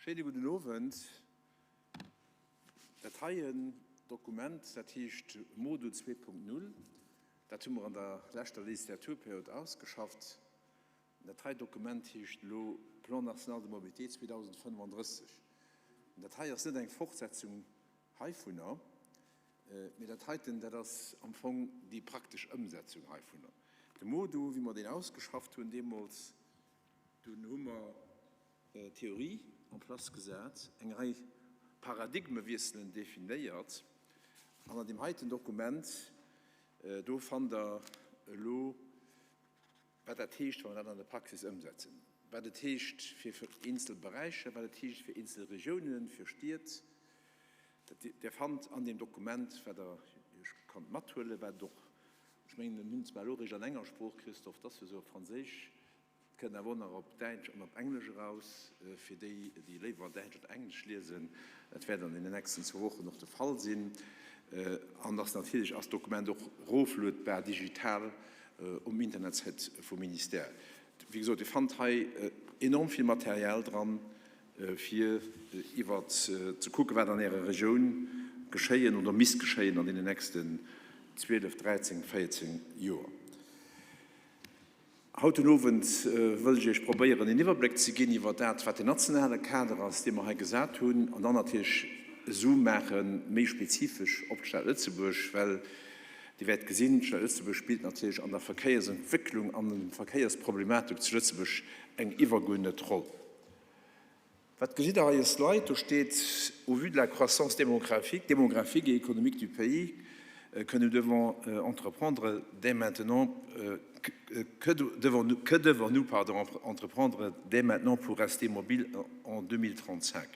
Schéine gudden Owend. Dat heien Dokument, dat heescht MoDu 2.0, dat hu mer an der leschter Legislaturperiod ausgeschafft. Dat hei Dokument heescht elo Plan national de mobilité 2035. Dat hei ass net eng Fortsetzung heivunner, mee dat heiten, dat ass am Fong déi praktesch Ëmsetzung heivunner. De MoDu, wéi mer deen ausgeschafft hunn deemools, dunn hu mer Theorie en place gesat, eng Rei Paradigmewiesselen definéiert an an deem heiten Dokument do fannt Der elo, wat dat heescht, wa mer dat an der Praxis ëmsetzen, wat et heescht fir eenzel Beräicher, wat et heescht fir eenzel Regiounen, fir Stied. Der fannt an deem Dokument, wat Der Iech kannt mathuelen, wat och, ech mengen, mir hunn et zwar elo eréischt an enger Sprooch, Christophe, et ass jo esou op Franséisch, Et kënnt awer och nach op Däitsch an op Englesch eraus, fir déi, déi léiwer Däitsch oder Englesch liesen. Dat wäert an deenen nächsten zwou Wochen och de Fall sinn. An ass natierlech ass d'Dokument och rofluedbar digital um Internetsite vum Ministère. Wéi gesot, Dir fannt hei enorm vill Material dran, fir iwwer ze kucken, wat an Ärer Regioun geschéien oder misst geschéien an deenen nächsten 12, 13, 14 Joer. Haut den Owend wëll ech Iech probéieren, een Iwwerbléck ze ginn iwwer dat, wat den nationale Kader ass, dee mer hei gesat hunn, an dann natierlech e Zoom maache méi spezifesch op d'Stad Lëtzebuerg, well Dir wäert gesinn, d'Stad Lëtzebuerg spillt natierlech an der Verkéiersentwécklung, an der Verkéiersproblematik zu Lëtzebuerg eng iwwergeuerdnet Roll. Wat gesitt Der hei e Slide, do steet, Au vu de la croissance démographique, démographique et économique du pays que nous devons entreprendre dès maintenant, que devons-nous, que devons-nous, pardon, entreprendre dès maintenant pour rester mobile en 2035?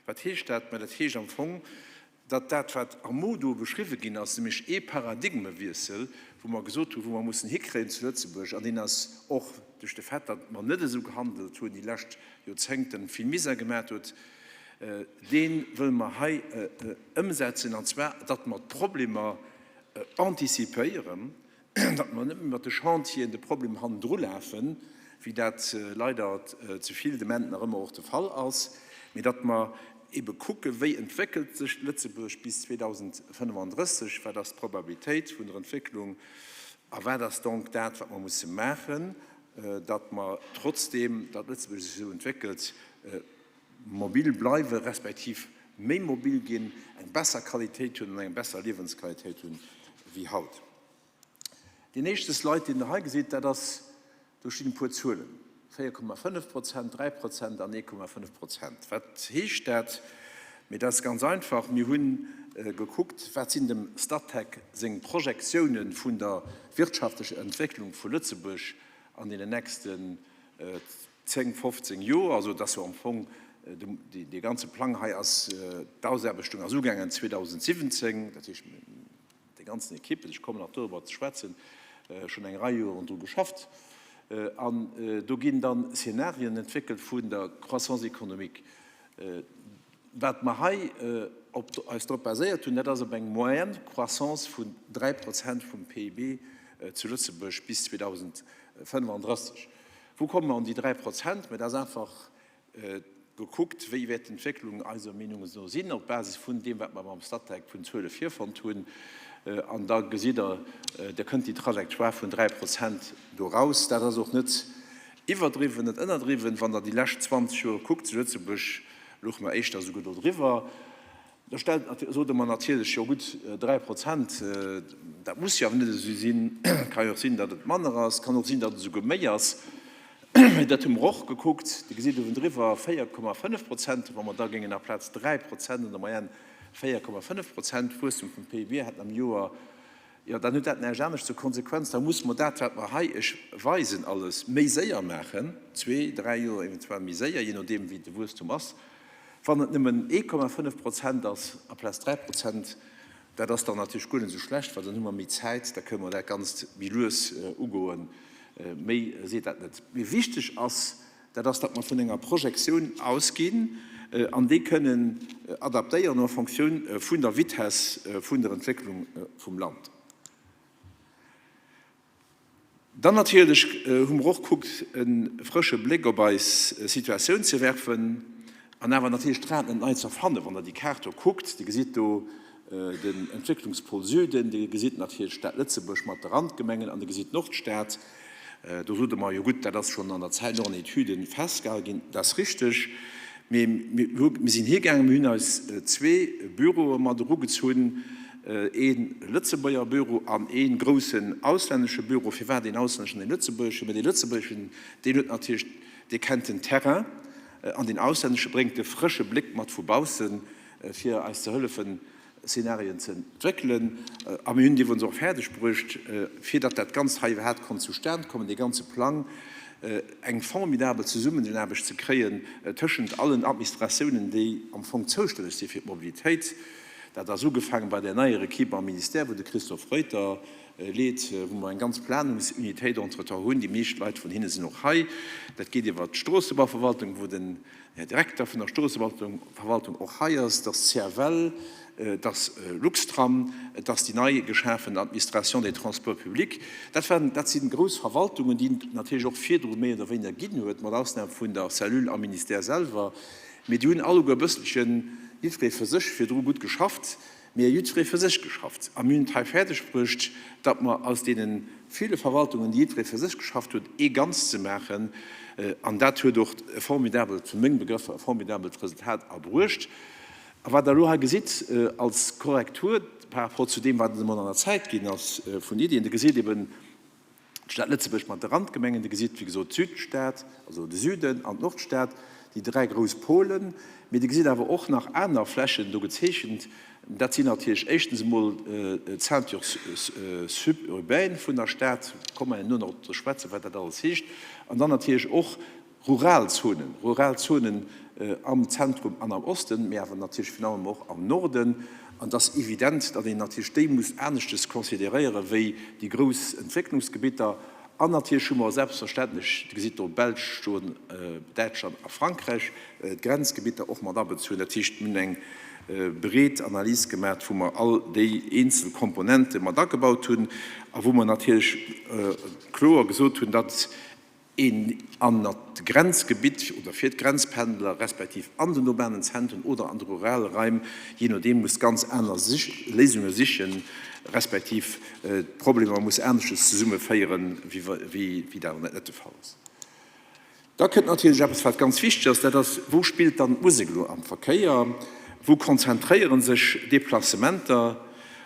Wat heescht dat? Mä dat heescht am Fong, datt dat, wat am MoDo beschriwwe ginn ass, nämlech ee Paradigmewiessel, wou mer gesot hunn, wou mer mussen hikréien zu Lëtzebuerg, an deen ass och duerch de Fait, datt mer net esou gehandelt hunn déi lescht Joerzéngten, vill Misär gemaacht huet, dee wëlle mer hei ëmsetzen, an zwar, datt mer d'Problemer antizipéieren, datt mer net méi mat de Chantieren de Problem hannendru lafen, wéi dat leider ze vill de Moment nach ëmmer och de Fall ass, mee datt mer ebe kucken, wéi entwéckelt sech Lëtzebuerg bis 2035, wat ass d'Probabilitéit vun der Entwécklung a wat ass donc dat, wat mer musse maachen, datt mer trotzdeem, datt Lëtzebuerg sech esou entwéckelt, mobil bleiwe respektiv méi mobil ginn, eng besser Qualitéit hunn an eng besser Liewensqualitéit hunn wéi haut. Deen éischte Slide, deen Der hei gesitt, dat ass, do stinn e puer Zuelen, 4,5 Prozent, 3 Prozent an 1,5 Prozent. Wat heescht dat? Mee dat ass ganz einfach, Mir hu gekuckt, wat sinn dem Statec seng Projektiounen vun der wirtschaftlecher Entwécklung vu Lëtzebuerg an deenen nächsten 10, 15 Joer. Also et ass jo am Fong, dee ganze Plang hei ass, d'Ausaarbechtung ass ugaangen 2017, dat heescht, der ganzen Equipe, ech kommen nach dorobber ze schwätzen, schonn eng Rei Joren dru geschafft. An do ginn dann Szenarien entwéckelt vun der Croissance économique. Wat mer hei op eis drop baséiert hunn, dat ass op eng Moyenne Croissance vun 3 Prozent vum PIB zu Lëtzebuerg bis 2035. Wou komme mer un déi 3 Prozent? Mä dat ass einfach Gekuckt, wéi wäert d'Entwécklung eiser Meenung no sinn, op Basis vun deem, wat mer mam Statec vun Zuele virfonnt hunn. An da gesitt Der, da kënnt déi Trajectoire vun 3 Prozent do raus. Dat ass och net iwwerdriwwen, net ënnerdriwwen. Wann Der déi lescht 20 Joer kuckt zu Lëtzebuerg, louche mer éischter esouguer do driwwer. Da stellt, sot e mer natierlech, jo gutt, 3 Prozent, dat muss jo awer net esou sinn. Et ka jo och sinn, datt et manner ass, et kann och sinn, datt et esouguer méi ass. Mee dat hu mer och gekuckt. Dir gesitt uewendriwwer 4,5 Prozent. Wa mer da géingen aplaz 3 Prozent an der Moyenne 4,5 Prozent Wuesstum vum PIB hätten am Joer, jo dann huet dat näischt anescht zur Konsequenz, da musse mer dat, wat mer hei Iech weisen, alles méi séier maachen, zwee, dräi Joer eventuell méi séier, jee nodeem wéi de Wuesstum ass. Wann et nëmmen 1,5 Prozent ass aplaz 3 Prozent, dat ass dann natierlech guer net esou schlecht, well dann hu mer méi Zäit, da kënne mer dat Ganzt méi lues ugoen. Méi seet dat net. Mee wichteg ass, dat ass, datt mer vun enger Projektioun ausginn an déi kënnen adaptéieren en fonction vun der Vitesse vun der Entwécklung vum Land. Dann natierlech hu mer och kuckt, e frësche Bléck op eis Situatioun ze werfen. An awer natierlech d'Rad net nei ze erfannen. Wann Der déi Kaart do kuckt, Dir gesitt do den Entwécklungspol Süden, Dir gesitt natierlech d'Stad Lëtzebuerg mat de Randgemengen an Dir gesitt d'Nordstad. Do sot Der mer, jo gutt, dat ass schonn an der Zäit och an Etüden festgehale ginn. Dat ass richteg. Mee mir sinn hiergaangen, mir hunn eis zwee Büroe mat erugezunn, ee Lëtzebuerger Büro an ee groussen auslännesche Büro. Firwat een auslänneschen an een lëtzebuergeschen? Mä dee lëtzebuergeschen, deen huet natierlech, dee kennt den Terrain an deen auslännesche bréngt de frësche Bléck mat vu baussen, fir eis ze hëllefen, Szenarien ze entwéckelen. A mir hunn et iwwerens och fäerdeg bruecht, fir datt dat Ganzt hei iwwerhaapt konnt zustan kommen, dee ganze Plang, eng formidabel Zesummenaarbecht ze kréien tëschent allen Administratiounen, déi am Fong zoustänneg si fir d'Mobilitéit. Dat ass ugefaangen bei där neier Equipe am Ministère, wou de Christophe Reuter leet, wou mer eng ganz Planungsunitéit entretemps hunn. Déi meescht Leit vun hinne sinn och hei. Dat geet iwwer d'Stroossebauverwaltung, wou den Här Direkter vun der Stroossebauverwaltung och hei ass, et ass d'CFL, et ass Luxtram, et ass déi nei geschafen Administration des transports publics. Dat waren, dat si grouss Verwaltungen, déi et natierlech och virdru méi oder wéineger ginn huet, mat Ausnam vun der Cellule am Ministère selwer. Mee déi hunn alleguer e bësselchen, jiddweree fir sech, virdru gutt geschafft. Mee jiddweree fir sech geschafft. A mir hunn et hei fäerdeg bruecht, datt mer aus deene ville Verwaltungen, déi jiddweree fir sech geschafft huet, ee Ganzt ze maachen. An dat huet och e formidabelt, fir meng Begrëffer, e formidabelt Resultat erbruecht. A wat Der elo hei gesitt als Korrektur par rapport zu deem, wat et emol an der Zäit ginn ass vun Iddien, Der gesitt eben, D'Stad Lëtzebuerg mat de Randgemengen, Dir gesitt wéi gesot d'Südstad, also de Süden an d'Nordstad, déi dräi grouss Polen. Mee Dir gesitt awer och nach aner Flächen do gezeechent. Dat sinn natierlech éischtens emol d'Ceinture suburbaine vun der Stad, komme mer herno nach drop ze schwätzen, wat dat alles heescht, an dann natierlech och Rural Zonen, rural Zonen am Zentrum an am Osten, mee awer natierlech virun allem och am Norden. An et ass evident, datt een natierlech déi muss aneschtes consideréiere wéi déi grouss Entwécklungsgebitter. An natierlech hu mer selbstverständlech, Dir gesitt do d'Belsch stoen, Däitschland a Frankräich, d'Grenzgebitter och mat abezunn. Dat heescht, mir hunn eng breet Analys gemaach, wou mer all déi eenzel Komponente mat agebaut hunn a wou mer natierlech kloer gesot hunn, datt een an dat Grenzgebitt oder fir d'Grenzpendler respektiv an den urbanen Zentren oder an de rurale Raim, jee nodeem, muss ganz aner Léisunge sichen, respektiv d'Problemer muss aneschtes zesummeféieren, wéi dat am Moment net de Fall ass. Da kënnt natierlech eppes, wat ganz wichteg ass, dat ass, Wou spillt dann d'Musek elo am Verkéier? Wou konzentréiere sech Deplacementer?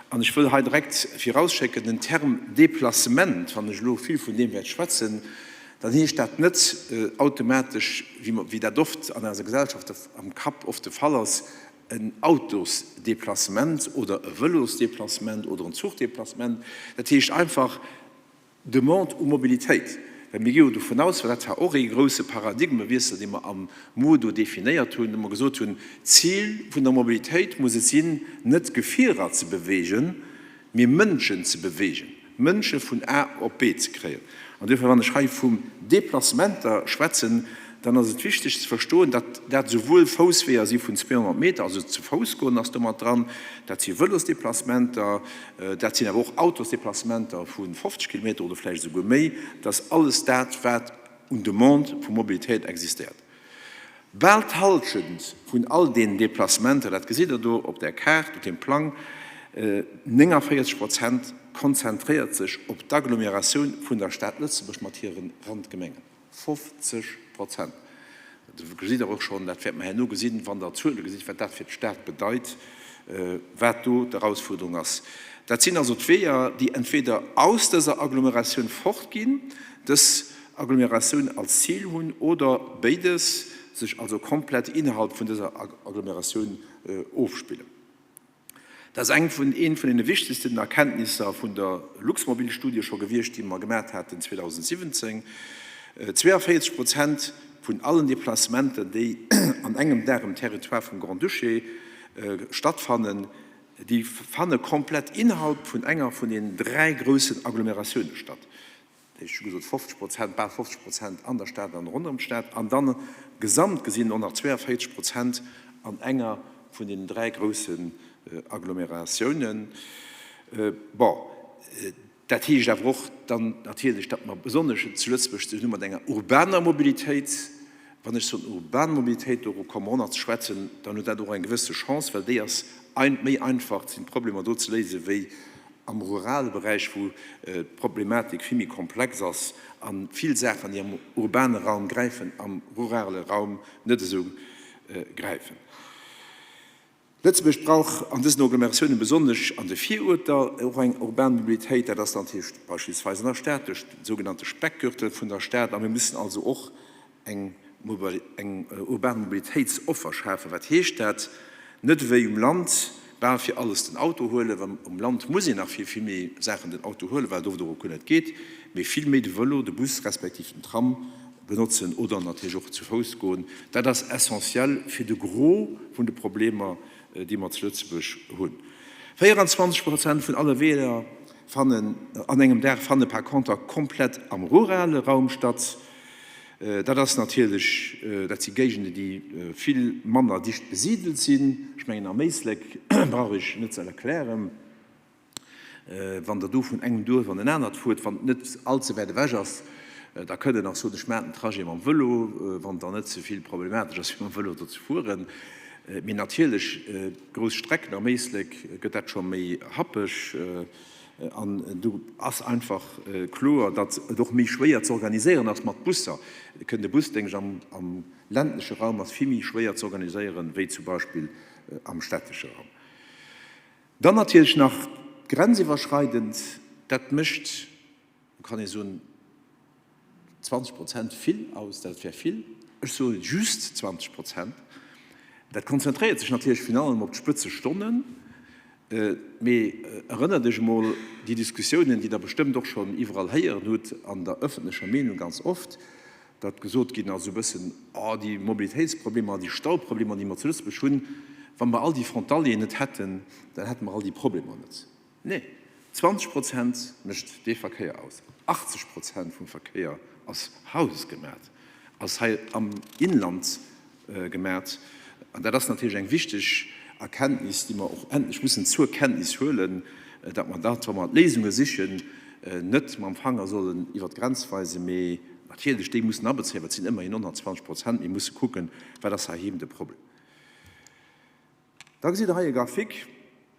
An ech wëll hei direkt virausschécken, den Term Déplacement, wann ech elo vill vun deem wäert schwätzen, dann heescht dat net automatesch, wéi dat oft an eiser Gesellschaft am Kapp oft de Fall ass, en Autosdeplacement oder e Vëlosdeplacement oder en Zuchdéplacement. Dat heescht einfach, Demande u Mobilitéit, well mir gi jo dovun aus, well dat war och ee grouse Paradigmewiessel, dee mer am MoDo definéiert hunn, wou mer gesot hunn, d'Zil vun der Mobilitéit muss et sinn, net Gefierer ze bewegen, mee Mënschen ze bewegen, Mënsche vun A op B ze kréien. An duerfir, wann ech hei vu Déplacementer schwätzen, dann ass et wichteg ze verstoen, datt dat esouwuel Foussweeër si vun 200 Meter, also ze Fouss goen ass do mat dran, dat si Vëlosdeplacementer, dat sinn awer och Autosdeplacementer vu 50 Kilometer oder vläicht esouguer méi. Dat ass alles dat, wat un Demande vu Mobilitéit existéiert. Bal d'Hallschent vun all deenen Deplacementer, dat gesitt Der do op där Kaart, op deem Plang, 49 Prozent, konzentréiert sech op d'Agglomeratioun vun der Stad Lëtzebuerg mat hire Randgemengen. 50 Prozent! Do gesitt Der och schonn, dat wäerte mer herno gesinn, wann Der d'Zuele gesitt, wat dat fir d'Stad bedeit, wat do d'Erausfuerderung ass. Dat sinn also d'Weeër, déi entweder aus dëser Agglomeratioun fortginn, dës Agglomeratioun als Zil hunn, oder béides, sech also komplett innerhalb vun dëser Agglomeratioun ofspillen. Dat ass eng vun, eent vun deene wichtegsten Erkenntnisser vun der Luxmobil-Studie scho gewiescht, déi mer gemaat haten 2017. 42 Prozent vun allen Deplacementen, déi an engem Dag um Territoire vum Grand-Duché stattfannen, déi fanne komplett innerhalb vun enger vun den dräi groussen Agglomeratioune statt. Dat heescht, ech hu gesot 50 Prozent, bal 50 Prozent an der Stad an ronderëm d'Stad an dann gesamt gesinn och nach 42 Prozent an enger vun deenen dräi groussen Agglomeratiounen. Bon, dat heescht awer och dann natierlech, datt mer besonnesch zu Lëtzebuerg ze hunn mat enger urbaner Mobilitéit. Wann ech soen urban Mobilitéit, doru komme mer och nach ze schwätzen, dann huet dat och eng gewësse Chance, well déi ass méi einfach, sinn d'Problemer do ze léisen, wéi am rurale Beräich, wou d'Problematik vill méi komplex ass a vill Saachen, déi am urbane Raum gräifen, am rurale Raum net esou gräifen. Lëtzebuerg brauch an dësen Agglomeratiounen, besonnesch an de Viruerter, och eng urban Mobilitéit. Dat ass natierlech beispillsweis an der Stad duerch de sougenannte Speckgürtel vun der Stad. A mir mussen also och eng urban Mobilitéitsoffer schafen. Wat heescht dat? Net ewéi um Land bal fir alles den Auto huelen, well um Land muss een nach fir vill méi Saachen den Auto huelen, well et oft och guer net geet, mee vill méi de Vëlo, de Bus respektiv den Tram benotzen oder natierlech och zu Fouss goen. Dat ass essentiell fir de Gros vun de Problemer, déi mer zu Lëtzebuerg hunn. 24 Prozent vun alle Weeër fannen an engem Dag fanne par conter komplett am rurale Raum statt. Dat ass natierlech, dat si Géigenden, déi vill manner dicht besidelt sinn. Ech mengen, am Éislek brauch ech net ze erklären, wann Der do vun engem Duerf an en anert fuert, wann et net allze wäit ewech ass, da kënnt Der nach soen, ech maachen den Trajet mam Vëlo, wann et dann net ze vill problematesch ass, fir mam Vëlo do ze fueren. Mee natierlech, grouss Strecken am Éislek gëtt dat scho méi happeg. An do ass einfach kloer, datt et och méi schwéier ze organiséieren ass mat Busser. Et kënnt e Busdéngscht am ländleche Raum ass vill méi schwéier ze organiséieren, wéi zum Beispill am städtesche Raum. Dann natierlech nach grenziwwerschreidend, dat mécht, kann ee soen, 20 Prozent vill aus, dat wär vill, ech soe just 20 Prozent. Dat konzentréiert sech natierlech virun allem op d'Spëtzestonnen, mee erënnert Iech emol déi Diskussiounen, déi Der bestëmmt och schonn iwwerall héieren hutt, an der ëffentlecher Meenung ganz oft, datt gesot ginn ass esou e bëssen, oh déi Mobilitéitsproblemer, déi Stauproblemer, déi mer zu Lëtzebuerg hunn, wa mer all déi Frontalieren net hätten, dann hätte mer all déi Problemer net. Nee, 20 Prozent mécht dee Verkéier aus. 80 Prozent vum Verkéier ass hausgemat, ass hei am Inland gemat. An dat ass natierlech eng wichteg Erkenntnis, déi mer och endlech mussen zur Kenntnis huelen, datt mer dat, wa mer Léisunge sichen, net mam Fanger sollen iwwert d'Grenz weisen, mee natierlech déi mussen abezéien, well et sinn ëmmerhin 120 Prozent. Mir musse kucken, wat ass heiheem de Problem. Da gesitt Der hei e Graphique,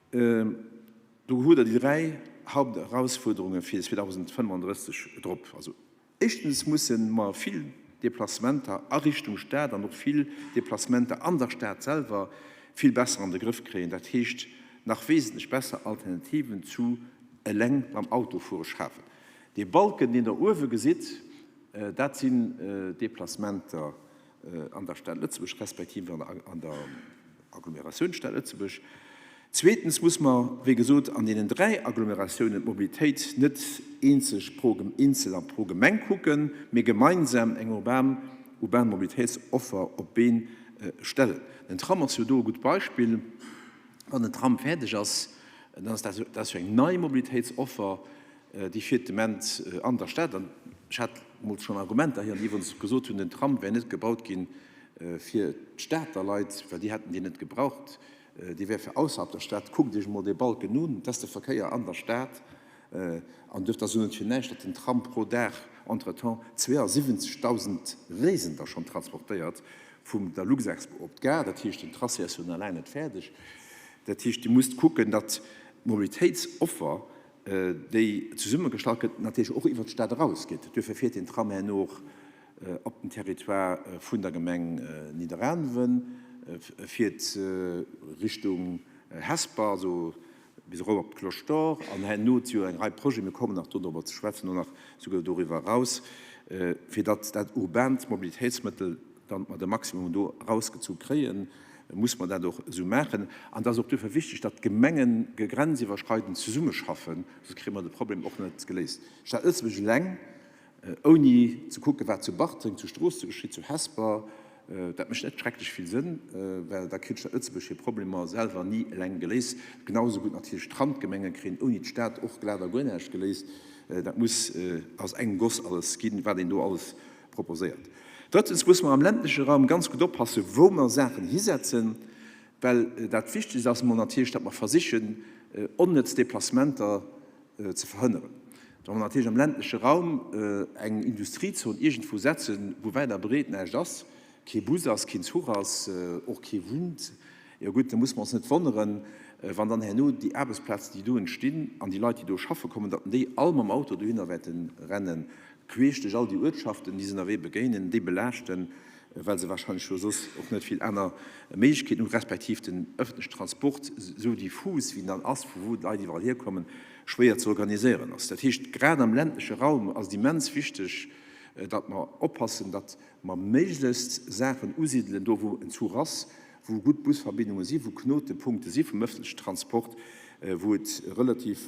do hutt Der déi dräi Haupterausfuerderunge fir 2035 drop. Also éischtens musse mer vill Déplacementer a Richtung Stad an och vill Déplacementer an der Stad selwer vill besser an de Grëff kréien, dat heescht nach wesentlech besser Alternativen zu eleng mam Auto fuere schafen. Dee Balken, deen Der uewe gesitt, dat sinn Déplacementer an der Stad Lëtzebuerg respektiv an der Agglomeratioun Stad Lëtzebuerg. Zweetens muss mer, wéi gesot, an deenen dräi Agglomeratiounen d'Mobilitéit net eenzeg pro eenzel a pro Gemeng kucken, mee gemeinsam eng urban urban Mobilitéitsoffer op d'Been stellen. Den Tram ass jo do e gutt Beispill. Wann den Tram fäerdeg ass, dann ass dat dat ass jo eng nei Mobilitéitsoffer, Déi fiert de Ment an der Stad. An ech hat emol schonn Argumenter héieren, déi iwwerens gesot hunn, den Tram wär net gebaut gi fir d'Stater Leit, well déi hätten deen net gebraucht, dee wär fir ausserhalb der Stad. Kuckt Iech emol dee Balken un, dat ass de Verkéier an der Stad. An duerfir ass et net fir näischt, datt den Tram pro Dag entretemps 72.000 Reesender schonn transportéiert vum der Luxexpo op d'Gare. Dat heescht, den Tracé ass jo nach laang net fäerdeg. Dat heescht, Dir musst kucken, datt d'Mobilitéitsoffer déi zesummegestallt gëtt, natierlech och iwwert d'Stad erausgeet. Duerfir fiert den Tram herno och op den Territoire vun der Gemeng Nidderaanwen, fiert Richtung Hesper, also bis erop op d'Cloche d'Or, an herno et si jo eng Rei Projeten, mir kommen nach do dorobber ze schwätzen, och nach souguer doriwwer eraus, fir datt dat urbaant Mobilitéitsmëttel dann mer de Maximum do erausgezu kréien, muss mer dat och esou maachen. An et ass och duerfir wichteg, datt d'Gemengen grenziwwerschreidend zesummeschaffen, soss kréie mer de Problem och net geléist. D'Stad Lëtzebuerg eleng, ouni ze kucken, wat zu Bartreng, zu Stroossen geschitt, zu Hesper, dat mécht net schrecklech vill Sënn, well da kritt d'Stad Lëtzebuerg hir Problemer selwer ni eleng geléist. Genau esou gutt natierlech d'Randgemenge kréien ouni d'Stad och glat a guer näischt geléist. Dat muss aus engem Goss alles ginn, wat een do alles proposéiert. Drëttens muss mer am ländleche Raum ganz gutt oppassen, wou mer Saachen hisetzen, well dat Wichtegst ass emol natierlech, datt mer versichen, onnëtz Déplacementer ze verhënneren. Wa mer natierlech am ländleche Raum eng Industriezon iergendwou setzen, wou wäit a breet näischt ass, kee Bus ass, keen Zuch ass, och kee wunnt, jo gutt, da muss mer ons net wonneren, wann dann herno déi Aarbechtsplazen, déi do entstinn, an déi Leit, déi do schaffe kommen, datt déi all mam Auto dohinner wäerte rennen, queesch duerch all déi Uertschaften, déi se ënnerwee begéinen, déi belaaschten, well se wahrscheinlech jo soss och net vill aner Méiglechkeeten hunn, respektiv den öffentlichen Transport, esou diffus wéi en dann ass, vu wou d'Leit iwwerall hierkommen, schwéier ze organiséieren ass. Dat heescht, grad am ländleche Raum ass et immens wichteg, datt mer oppassen, datt mer méiglechst Saachen usidelen do, wou en Zuch ass, wou gutt Busverbindunge sinn, wou Knotepunkte si vum öffentlichen Transport, wou et relativ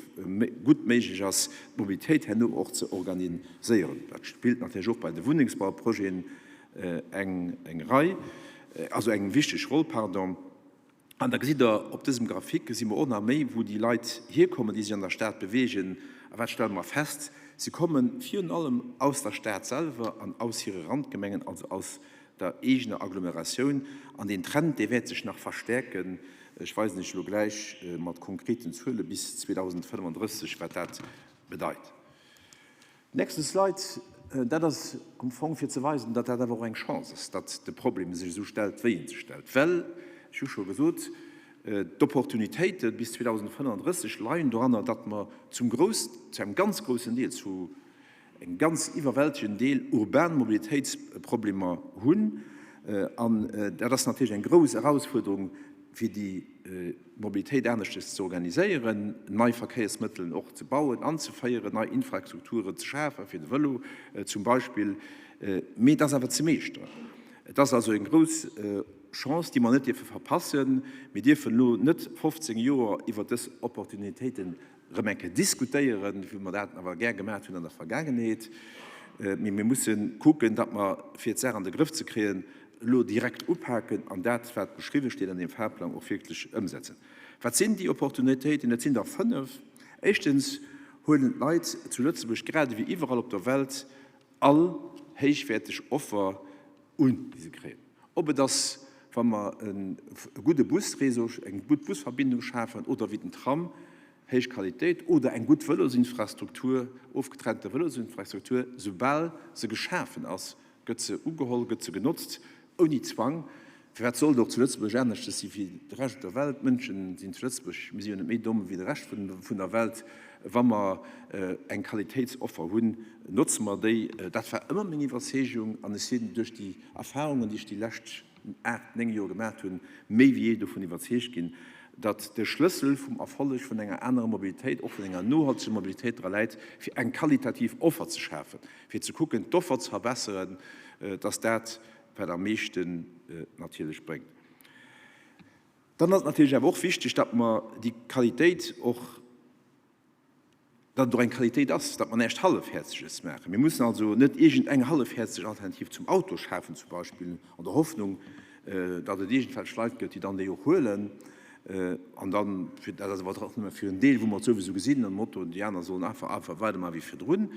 gutt méiglech ass, d'Mobilitéit herno och ze organiséieren. Dat spillt natierlech och bei de Wunnengsbauprojeten eng Rei, also eng wichteg Roll, pardon. An da gesitt Der op dësem Graphique, gesi mer och nach méi, wou déi Leit hierkommen, déi sech an der Stad beweegen. A wat stelle mer fest? Si komme virun allem aus der Stad selwer an aus hire Randgemengen, also aus der eegener Agglomeratioun. An deen Trend, dee wäert sech nach verstärken. Ech weisen Iech elo gläich mat konkreten Zuele bis 2035, wat dat bedeit. Nächste Slide, dat ass am Fong fir ze weisen, datt dat awer och eng Chance ass, datt de Problem sech esou stellt, wéi en sech stellt. Well, ech hu scho gesot, d'Opportunitéite bis 2035 leien doranner, datt mer zum grouss, zu engem ganz groussen Deel, zu engem ganz iwwerwältegenden Deel urban Mobilitéitsproblemer hunn. An dat ass natierlech eng grouss Erausfuerderung, fir déi Mobilitéit aneschtes ze organiséieren, nei Verkéiersmëttelen och ze bauen, anzeféieren, nei Infrastrukturen ze schafen, fir de Vëlo zum Beispill. Mee et ass awer ze meeschteren. Et ass also eng grouss Chance, déi mer net dierfe verpassen. Mir dierfen elo net 15 Joer iwwert dës Opportunitéiten erëm eng Kéier diskutéieren, wéi mer dat awer gär gemaat hunn an der Vergaangenheet. Mee mir musse kucken, datt mer, fir d'Saach an de Grëff ze kréien, elo direkt upaken an dat, wat beschriwwen steet an deem Fahrplang, och wierklech ëmsetzen. Wat sinn déi Opportunitéiten? Et sinn der fënnef. Éischtens huelen d'Leit zu Lëtzebuerg, grad ewéi iwwerall op der Welt, all héichwäerteg Offer un, déi se kréien. Ob et ass, wa mer e gudde Busréseau, eng gutt Busverbindung schafen oder wéi den Tram, héich Qualitéit, oder eng gutt Vëlosinfrastruktur, ofgetrennte Vëlosinfrastruktur, soubal se geschafen ass, gëtt se ugeholl, gëtt se genotzt, ouni Zwang. Firwat soll et och zu Lëtzebuerg aneschtes si wéi de Rescht der Welt? D'Mënschen sinn zu Lëtzebuerg, mir si jo net méi domm wéi de Rescht vun der Welt. Wa mer eng Qualitéitsoffer hunn, notze mer déi. Dat war ëmmer meng Iwwerzeegung an ech sinn duerch déi Erfahrungen, déi ech déi lescht 8, 9 Joer gemaat hunn, méi wéi jee dovun iwwerzeegt ginn, datt de Schlëssel vum Erfolleg vun enger anerer Mobilitéit, och vun enger nohalteger Mobilitéit dra läit, fir eng qualitativ Offer ze schafen, fir ze kucken, d'Offer ze verbesseren, dass dat, wat am meeschten natierlech bréngt. Dann ass et natierlech awer och wichteg, datt mer déi Qualitéit och, datt et och eng Qualitéit ass, datt mer näischt Hallefhäerzeges maachen. Mir mussen also net iergendeng hallefhäerzeg Alternativ zum Auto schafen, zum Beispill an der Hoffnung, datt et iergendwelch Leit gëtt, déi dann déi och huelen. An dann, dat ass awer och nëmme fir en Deel, wou mer et souwisou gesinn, nom Motto, déi aner sollen einfach einfach weidermaachen wéi virdrun.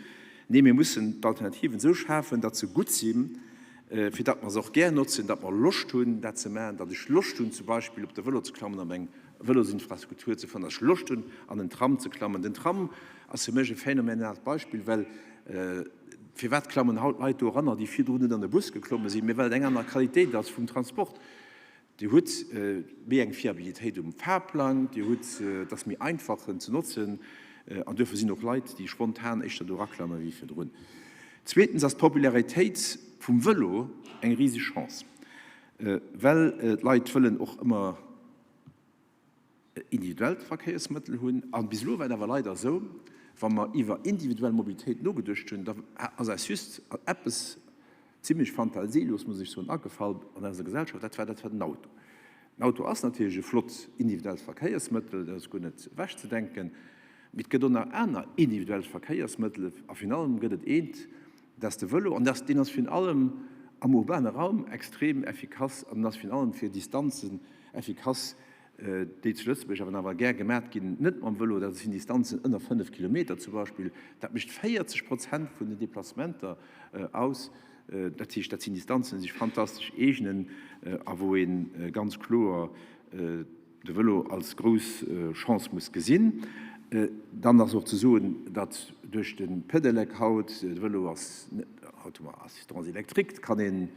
Nee, mir mussen d'Alternativen esou schafen, datt se gutt sinn, fir datt mer se och gär notzen, datt mer Loscht hunn, dat ze maachen, datt ech Loscht hunn, zum Beispill op de Vëlo ze klammen, op eng Vëlosinfrastruktur ze fannen, datt ech Loscht hunn, an en Tram ze klammen. Den Tram ass fir mech e phänomenalt Beispill, well firwat klammen haut Leit do eranner, déi virdrun net an e Bus geklomme sinn? Mee well et eng aner Qualitéit ass vum Transport. Dir hutt méi eng Fiabilitéit um Fahrplang, Dir hutt, et ass méi einfach en ze notzen an duerfir sinn och Leit, déi spontan éischter do eraklamme wéi virdrun. Zweetens ass d'Popularitéit vum Vëlo eng riseg Chance, well d'Leit wëllen och ëmmer individuellt Verkéiersmëttel hunn. A bis elo war et awer leider esou, wa mer iwwer individuell Mobilitéit nogeduecht hunn, da ass eis just eppes zimlech fantasielos, muss ech soen, agefall an eiser Gesellschaft, dat war, dat war den Auto. Den Auto ass natierlech e flott individuellt Verkéiersmëttel, dat ass guer net ewechzedenken, mee et gëtt och nach aner individuell Verkéiersmëttel a virun allem gëtt et eent, dat ass de Vëlo an deen ass virun allem am urbane Raum extrem effikass an en ass virun allem fir Distanzen effikass, déi zu Lëtzebuerg awer nawell gär gemat ginn, net mam Vëlo, dat sinn Distanzen ënner 5 Kilometer zum Beispill, dat mécht 40 Prozent vun den Deplacementer aus. Dat heescht, dat sinn Distanzen, déi sech fantastesch eegnen a wou ee ganz kloer de Vëlo als grouss Chance muss gesinn. Dann ass och ze soen, datt duerch de Pedelec haut, de Vëlo ass, haut hu mer Assistance électrique, kann ee.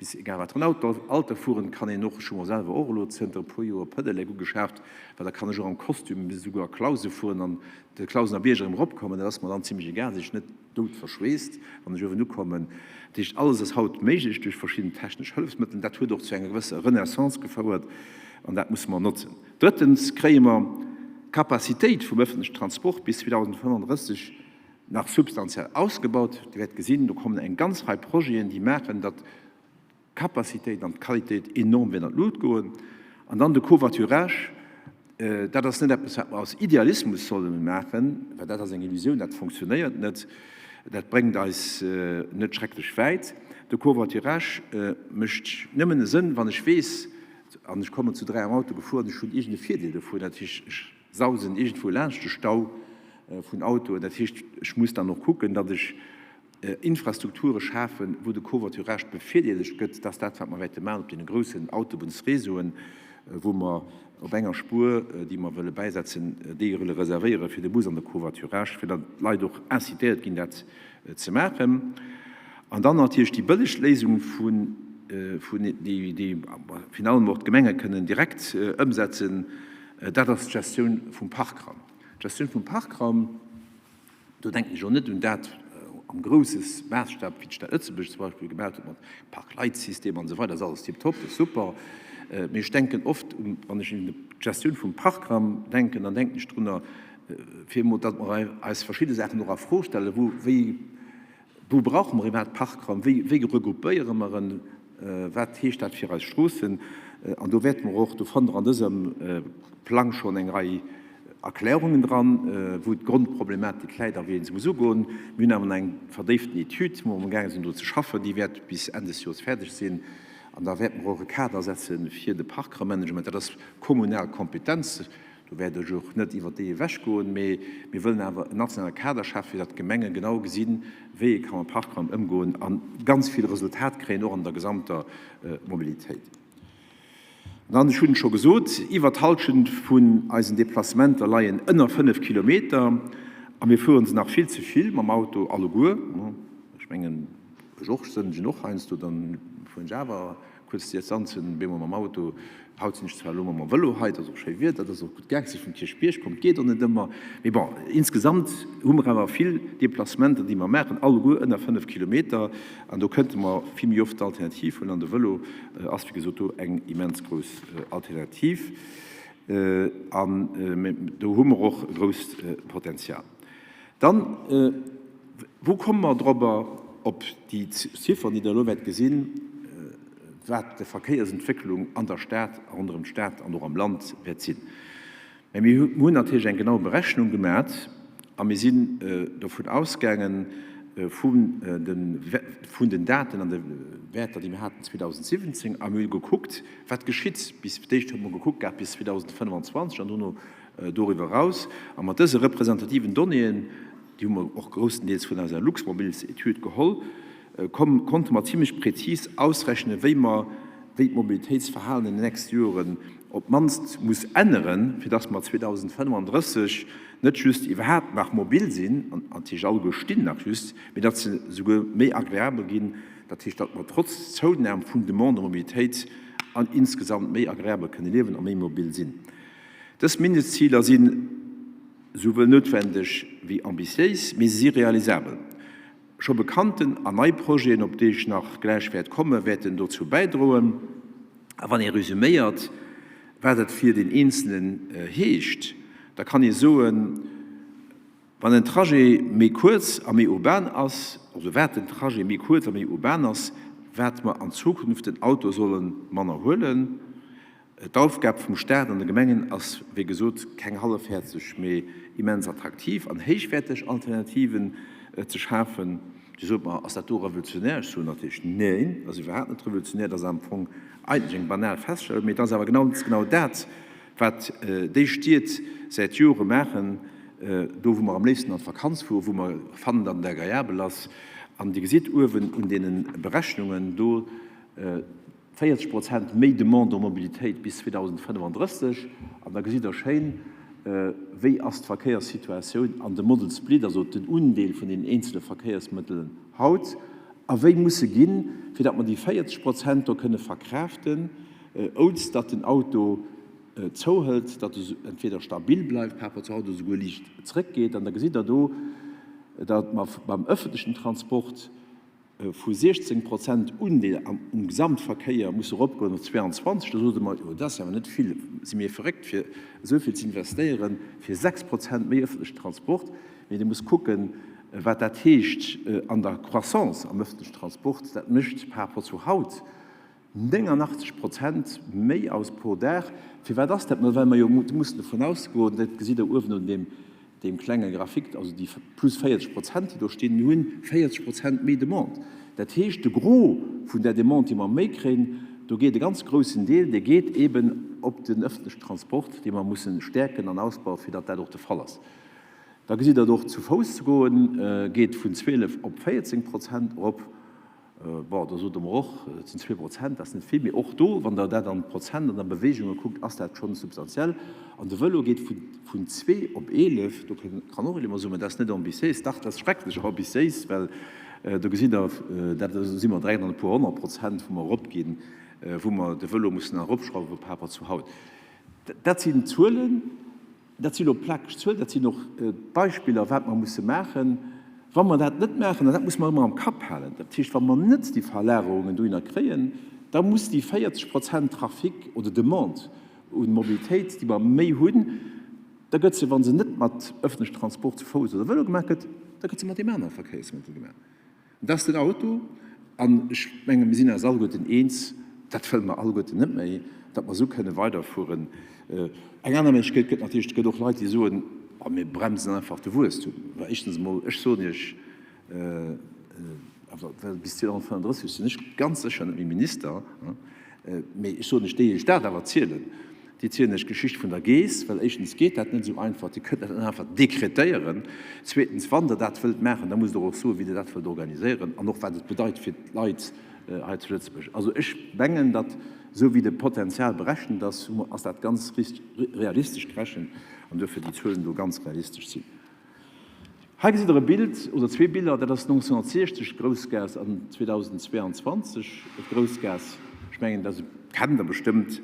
Bis egal wat fir en Auto, Alter fueren kann een och. Ech hu mer selwer och elo zënter e puer Joer e Pedelec ugeschaaft, well da kann ech och am Kostüm bis esouguer a Clausen fueren an de Clausener Bierg erëm eropkommen. Dat ass mer dann zimlech egal, si ech net dout verschweesst, wann ech uewen ukommen. Dat heescht, alles ass haut méiglech duerch verschidden technesch Hëllefsmëttel. Dat huet och zu enger gewësser Renaissance gefouert an dat musse mer notzen. Drëttens kréie mer d'Capacitéit vum ëffentlechen Transport bis 2035 nach substantiell ausgebaut. Dir wäert gesinn, do kommen eng ganz Rei Projeten, déi maachen, datt d'Capacitéit an d'Qualitéit enorm wäert an d'Lut goen. An dann de Covoiturage, dat ass net eppes, wat mer aus Idealismus solle maachen, well dat ass eng Illusioun, dat fonctionnéiert net, dat bréngt eis net schrecklech wäit. De Covoiturage mécht nëmmen e Sënn, wann ech weess, an ech kommen zu 3 am Auto gefuer an ech hunn iergend e Virdeel dovun, dat heescht, ech sausen iergendwou laanscht de Stau vun Autoen. Dat heescht, ech muss dann och kucken, datt ech Infrastrukture schafen, wou de Covoiturage bevirdeelegt gëtt. Dat ass dat, wat mer wäerte maachen op deene groussen Autobunnsréseauen, wou mer op enger Spuer, déi mer wëlle bäisetzen, déi wëlle reservéiere fir de Bus an de Covoiturage, fir datt d'Leit och incitéiert ginn, dat ze maachen. An dann natierlech déi bëlleg Léisung vun, déi, déi finalement och d'Gemenge kënnen direkt ëmsetzen, Dat ass d'Gestioun vum Parkraum. D'Gestioun vum Parkraum, do denken ech och net un dat am grousse Maasstap, wéi d'Stad Lëtzebuerg zum Beispill gemaach huet mat Parkleitsystem an esou weider, dat ass alles tiptop, dat ass super. Mee ech denken oft, wann ech un d'Gestioun vum Parkraum denken, dann denken ech drunner, fir emol, datt mer eis verschidde Saachen och a Fro stellen, wou, wéi, Wou brauche mer iwwerhaapt Parkraum? Wéi regroupéiere mer en? Wat heescht dat fir eis Stroossen? An do wäerte mer och, do fannt Der an dësem Plang schonn eng Rei Erklärungen dran, wou d'Grondproblematik läit a wéi ee se muss ugoen. Mir hunn awer nach eng verdéiften Etüd, wou mer amgaange sinn dru ze schaffen. Déi wäert bis Enn des Joers fäerdeg sinn. An da wäerte mer och e Kader setze fir de Parkraummanagement. Dat ass kommunal Kompetenz. Do wäert ech och net iwwert déi ewechgoen, mee mir wëllen awer en nationale Kader schafen, fir datt d'Gemenge genau gesinn, wéi ee ka mam Parkraum ëmgoen a ganz vill Resultat kréien, och an der gesamter Mobilitéit. An dann, ech hunn et scho gesot, iwwert d'Hallschent vun eisen Deplacementer leien ënner 5 Kilometer a mir fuere se nach vill ze vill mam Auto alleguer. Ech mengen, ech och, ech sënnegen och heiansdo, dann fueren ech awer Kuerz Distanzen, bemol mam Auto. Haut sinn ech zwar elo mam Vëlo hei, et ass och schéi Wieder, et ass och gutt gaang, si vum Kierchbierg komm, et geet och net ëmmer. Mee bon, insgesamt hu mer awer vill Deplacementer, déi mer maachen, alleguer ënner 5 Kilometer. An do kënnte mer vill méi oft d'Alternativ huelen. An de Vëlo ass, wéi gesot, do eng immens grouss Alternativ. An do hu mer och e grousst Potenzial. Dann, wou komme mer dorobber, op déi Ziffern, déi Der elo wäert gesinn, wat d'Verkéiersentwécklung an der Stad a ronderëm d'Stad an och am Land wäert sinn? Mä mir hunn natierlech eng genau Berechnung gemat a mir sinn dovun ausgaangen, vun den Daten an de Wäerter, déi mir haten 2017, a mir hu gekuckt, wat geschitt bis, fir d'éischt hu mer gekuckt gehat bis 2025 an dono Doriwwer eraus, a mat dëse representativen Donnéeën, déi hu mer och grousstendeels vun eiser Luxmobiles-Etüd geholl, konnte mer zimlech prezis ausrechnen, wéi mer, wéi d'Mobilitéitsverhalen an den nächste Joren op d'mannst muss änneren, fir dass mer 2035 net just iwwerhaapt nach mobil sinn, an natierlech alleguer stinn nach just, mee datt se souguer méi agreabel ginn, dat heescht, datt mer trotz Zounam vun Demande Mobilitéit an insgesamt méi agreabel kënne liewen a méi mobil sinn. Dës Mindestziler si souwuel noutwendeg wéi ambitiéis, mee se si realisabel. Scho bekannten an nei Projeten, op déi ech nach gläich wäert kommen, wäerten dozou bäidroen. A wann ee resüméiert, wat et fir den Eenzelen heescht, da kann ee soen, Wann en Trajet méi kuerz a méi urban ass, also wat den Trajet méi kuerz a méi urban ass, wat mer an Zukunft den Auto solle manner huelen. D'Aufgab vum Staat an de Gemengen ass, wéi gesot, keng hallefhäerzeg, mee immens attraktiv an héichwäerteg Alternativen ze schafen. Dir sot mer, Ass dat do revolutionär? Ech soen natierlech, Neen, dat ass iwwerhaapt net revolutionär, dat ass am Fong eigentlech eng banal Feststellung, mee et ass awer ganz genau dat, wat déi Stied säit Jore maachen, do wou mer am léifsten an d'Vakanz fueren, wou mer fannen, datt et agreabel ass. An Dir gesitt uewen un deene Berechnungen do, 40 Prozent méi Demande en Mobilitéit bis 2035. An da gesitt Der schéin, wéi ass d'Verkéierssituatioun an de Model Split, also den Undeel vun den eenzele Verkéiersmëttelen haut. A wéi musse ginn, fir datt mer déi 40 Prozent do kënne verkraaften, ouns datt den Auto zouhëlt, datt e entweder stabil bleift par rapport zum Auto oder souguer liicht zrëckgeet. An da gesitt Der do, datt mer beim öffentlechen Transport vu 16 Prozent Undeel am um Gesamtverkéier musse eropgoen op 22. Da sot e mer, Jo, dat ass awer net vill, si mir verréckt fir esou vill ze investéieren fir 6 Prozent méi öffentlechen Transport? Mee Dir musst kucken, wat dat heescht an der Croissance am öffentlechen Transport. Dat mécht par rapport zu haut 89 Prozent méi aus pro Dag. Firwat ass dat? Ma well mer jo mussen dovun ausgoen, dat gesitt Der uewen un deem, deem klenge Graphique, also déi plus 40 Prozent, déi do stinn, mir hunn 40 Prozent méi Demande. Dat heescht, de Gros vun där Demande, déi mer méi kréien, do geet e ganz groussen Deel, dee geet eeben op den öffentlechen Transport, dee mer mussen stäerken an ausbauen, fir datt dat och de Fall ass. Da gesitt Der et och, zu Fouss ze goen, geet vun 12 op 14 Prozent erop. Bon, do sot Der mer och, et sinn 2%, dat ass net vill. Mee och do, wann Der dat an Prozent an a Beweegunge kuckt, ass dat schonn substantiell. An de Vëlo geet vun zwee op 11. Do kann och een emol soen, mä dat ass net ambitiéis. Dach, dat ass schrecklech ambitiéis, well do gesitt Der, dat do si mer direkt an e puer 100%, wou mer eropginn, wou mer de Vëlo mussen eropschrauwe par rapport zu haut. Dat sinn Zuelen. Dat si lo plakeg Zuelen, dat sinn och d'Beispiller, wat mer musse maachen. Wa mer dat net maachen, an dat muss mer ëmmer am Kapp halen, dat heescht, wa mer net déi Verlagerungen dohinner kréien, da muss déi 40 Prozent Trafic oder Demande u Mobilitéit, déi mer méi hunn, da gëtt se, wa se net mat öffentlechem Transport zu Fouss oder Vëlo gemaach gëtt, da gëtt se mat deem anere Verkéiersmëttel gemaach. Dat ass den Auto. An ech menge mir sinn eis alleguerten eens, dat wëlle mer alleguerten net méi, datt mer esou kënne weiderfueren. Eng aner Méiglechkeet gëtt natierlech, et gëtt och Leit, déi soen, oh mir bremsen einfach de Wuesstum. Mä éischtens emol, ech soen Iech, well bis 2035 sinn ech ganz sécher net méi Minister, mee ech soen Iech, déi Iech dat awer zielen, Déi zielen lech d'Geschicht vun der Geess, well éischtens geet dat net esou einfach, Dir kënnt dat net einfach dekretéieren. Zweetens, wann Der dat wëllt maachen, da musst Der och soen, wéi Der dat wëllt organiséieren an och wat et bedeit fir d'Leit hei zu Lëtzebuerg. Also ech mengen, datt esou wéi de Potenzial berechent ass, ass dat ganz realistesch gerechent an duerfir déi Zuelen do ganz realistesch sinn. Hei gesitt der e Bild oder zwee Biller, dat ass 1960 d'Groussgaass an 2022 d'Groussgaass. Ech mengen, dat kennt der bestëmmt.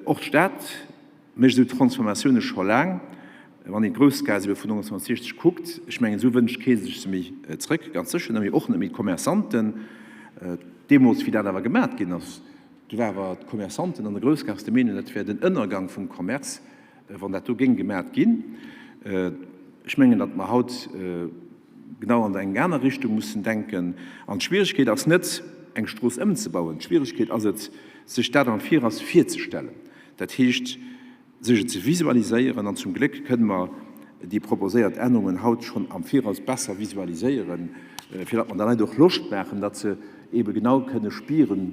Och d'Stad mécht esou Transformatioune scho laang. Wann een d'Groussgaass ebe vun 1960 kuckt, ech mengen, esou wënscht kee sech se méi zrëck, ganz sécher net méi, och net méi d'Commerçanten. Deemools, wéi dat awer gemat ginn ass, do war awer d'Commerçanten an der Groussgaass der Meenung, dat wär den Ënnergang vum Commerce. Wann dat do géing gemat ginn. Ech mengen, datt mer haut genau an eng aner Richtung mussen denken. An d'Schwieregkeet ass net, eng Strooss ëmzebauen. D'Schwieregkeet ass et, sech dat am Viraus virzestellen, dat heescht, sech et ze visualiséieren. An zum Gléck kënne mer déi proposéiert Ännerungen haut schonn am Viraus besser visualiséieren, fir datt mer de Leit och Loscht maachen, datt se eebe genau kënne spieren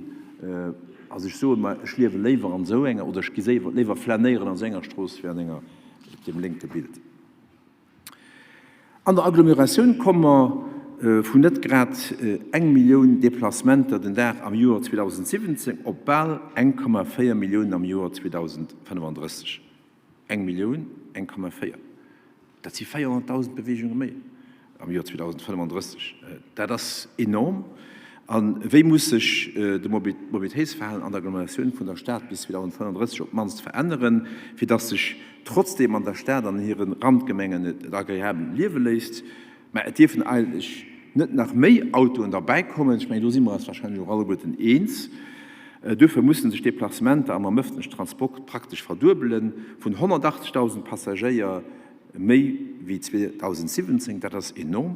a sech soen, ma ech liewe léiwer an esou enger oder ech gi léiwer flänéieren an esou enger Strooss wéi an enger op deem lénke Bild. An der Agglomeratioun komme mer vun net grad eng Millioun Deplacementer den Dag am Joer 2017 op bal 1,4 Milliounen am Joer 2035. Eng Millioun, 1,4, dat si 400.000 Beweegunge méi am Joer 2035. Dat ass enorm. A wéi muss sech de Mobilitéitsverhalen an der Agglomeratioun vun der Stad bis 2035 op d'mannst veränneren, fir datt sech trotzdeem an der Stad an hire Randgemengen et agreabel liewe léisst? Mä et dierfen eigentlech net nach méi Autoen derbäikommen. Ech mengen, do si mer eis wahrscheinlech och alleguerten eens. Duerfir mussen sech d'Deplacementer am ëffentlechen Transport praktesch verduebelen, vun 180.000 Passagéier méi wéi 2017. Dat ass enorm.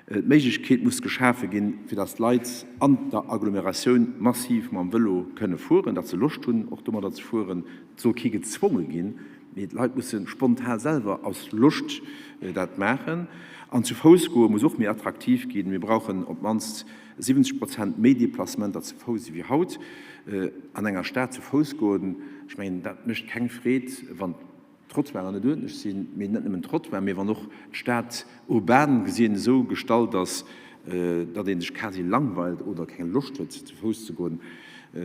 D'Méiglechkeet muss geschafe ginn, fir datt d'Leit an der Agglomeratioun massiv mam Vëlo kënne fueren, datt se Loscht hunn, och domadder ze fueren. Et soll kee gezwonge ginn. Mee d'Leit musse spontan selwer aus Loscht dat maachen. An zu Fouss goe muss och méi attraktiv ginn. Mir brauchen op d'mannst 70 Prozent méi Deplacementer zu Fouss ewéi haut. An enger Stad zu Fouss goen, ech mengen, dat mécht keng Freed, wann d'Trottoiren net uerdentlech sinn. Mee net nëmmen d'Trottoiren, mee wann och d'Stad urban gesinn esou gestalt ass, datt ee sech quasi langweilt oder keng Loscht huet, zu Fouss ze goen.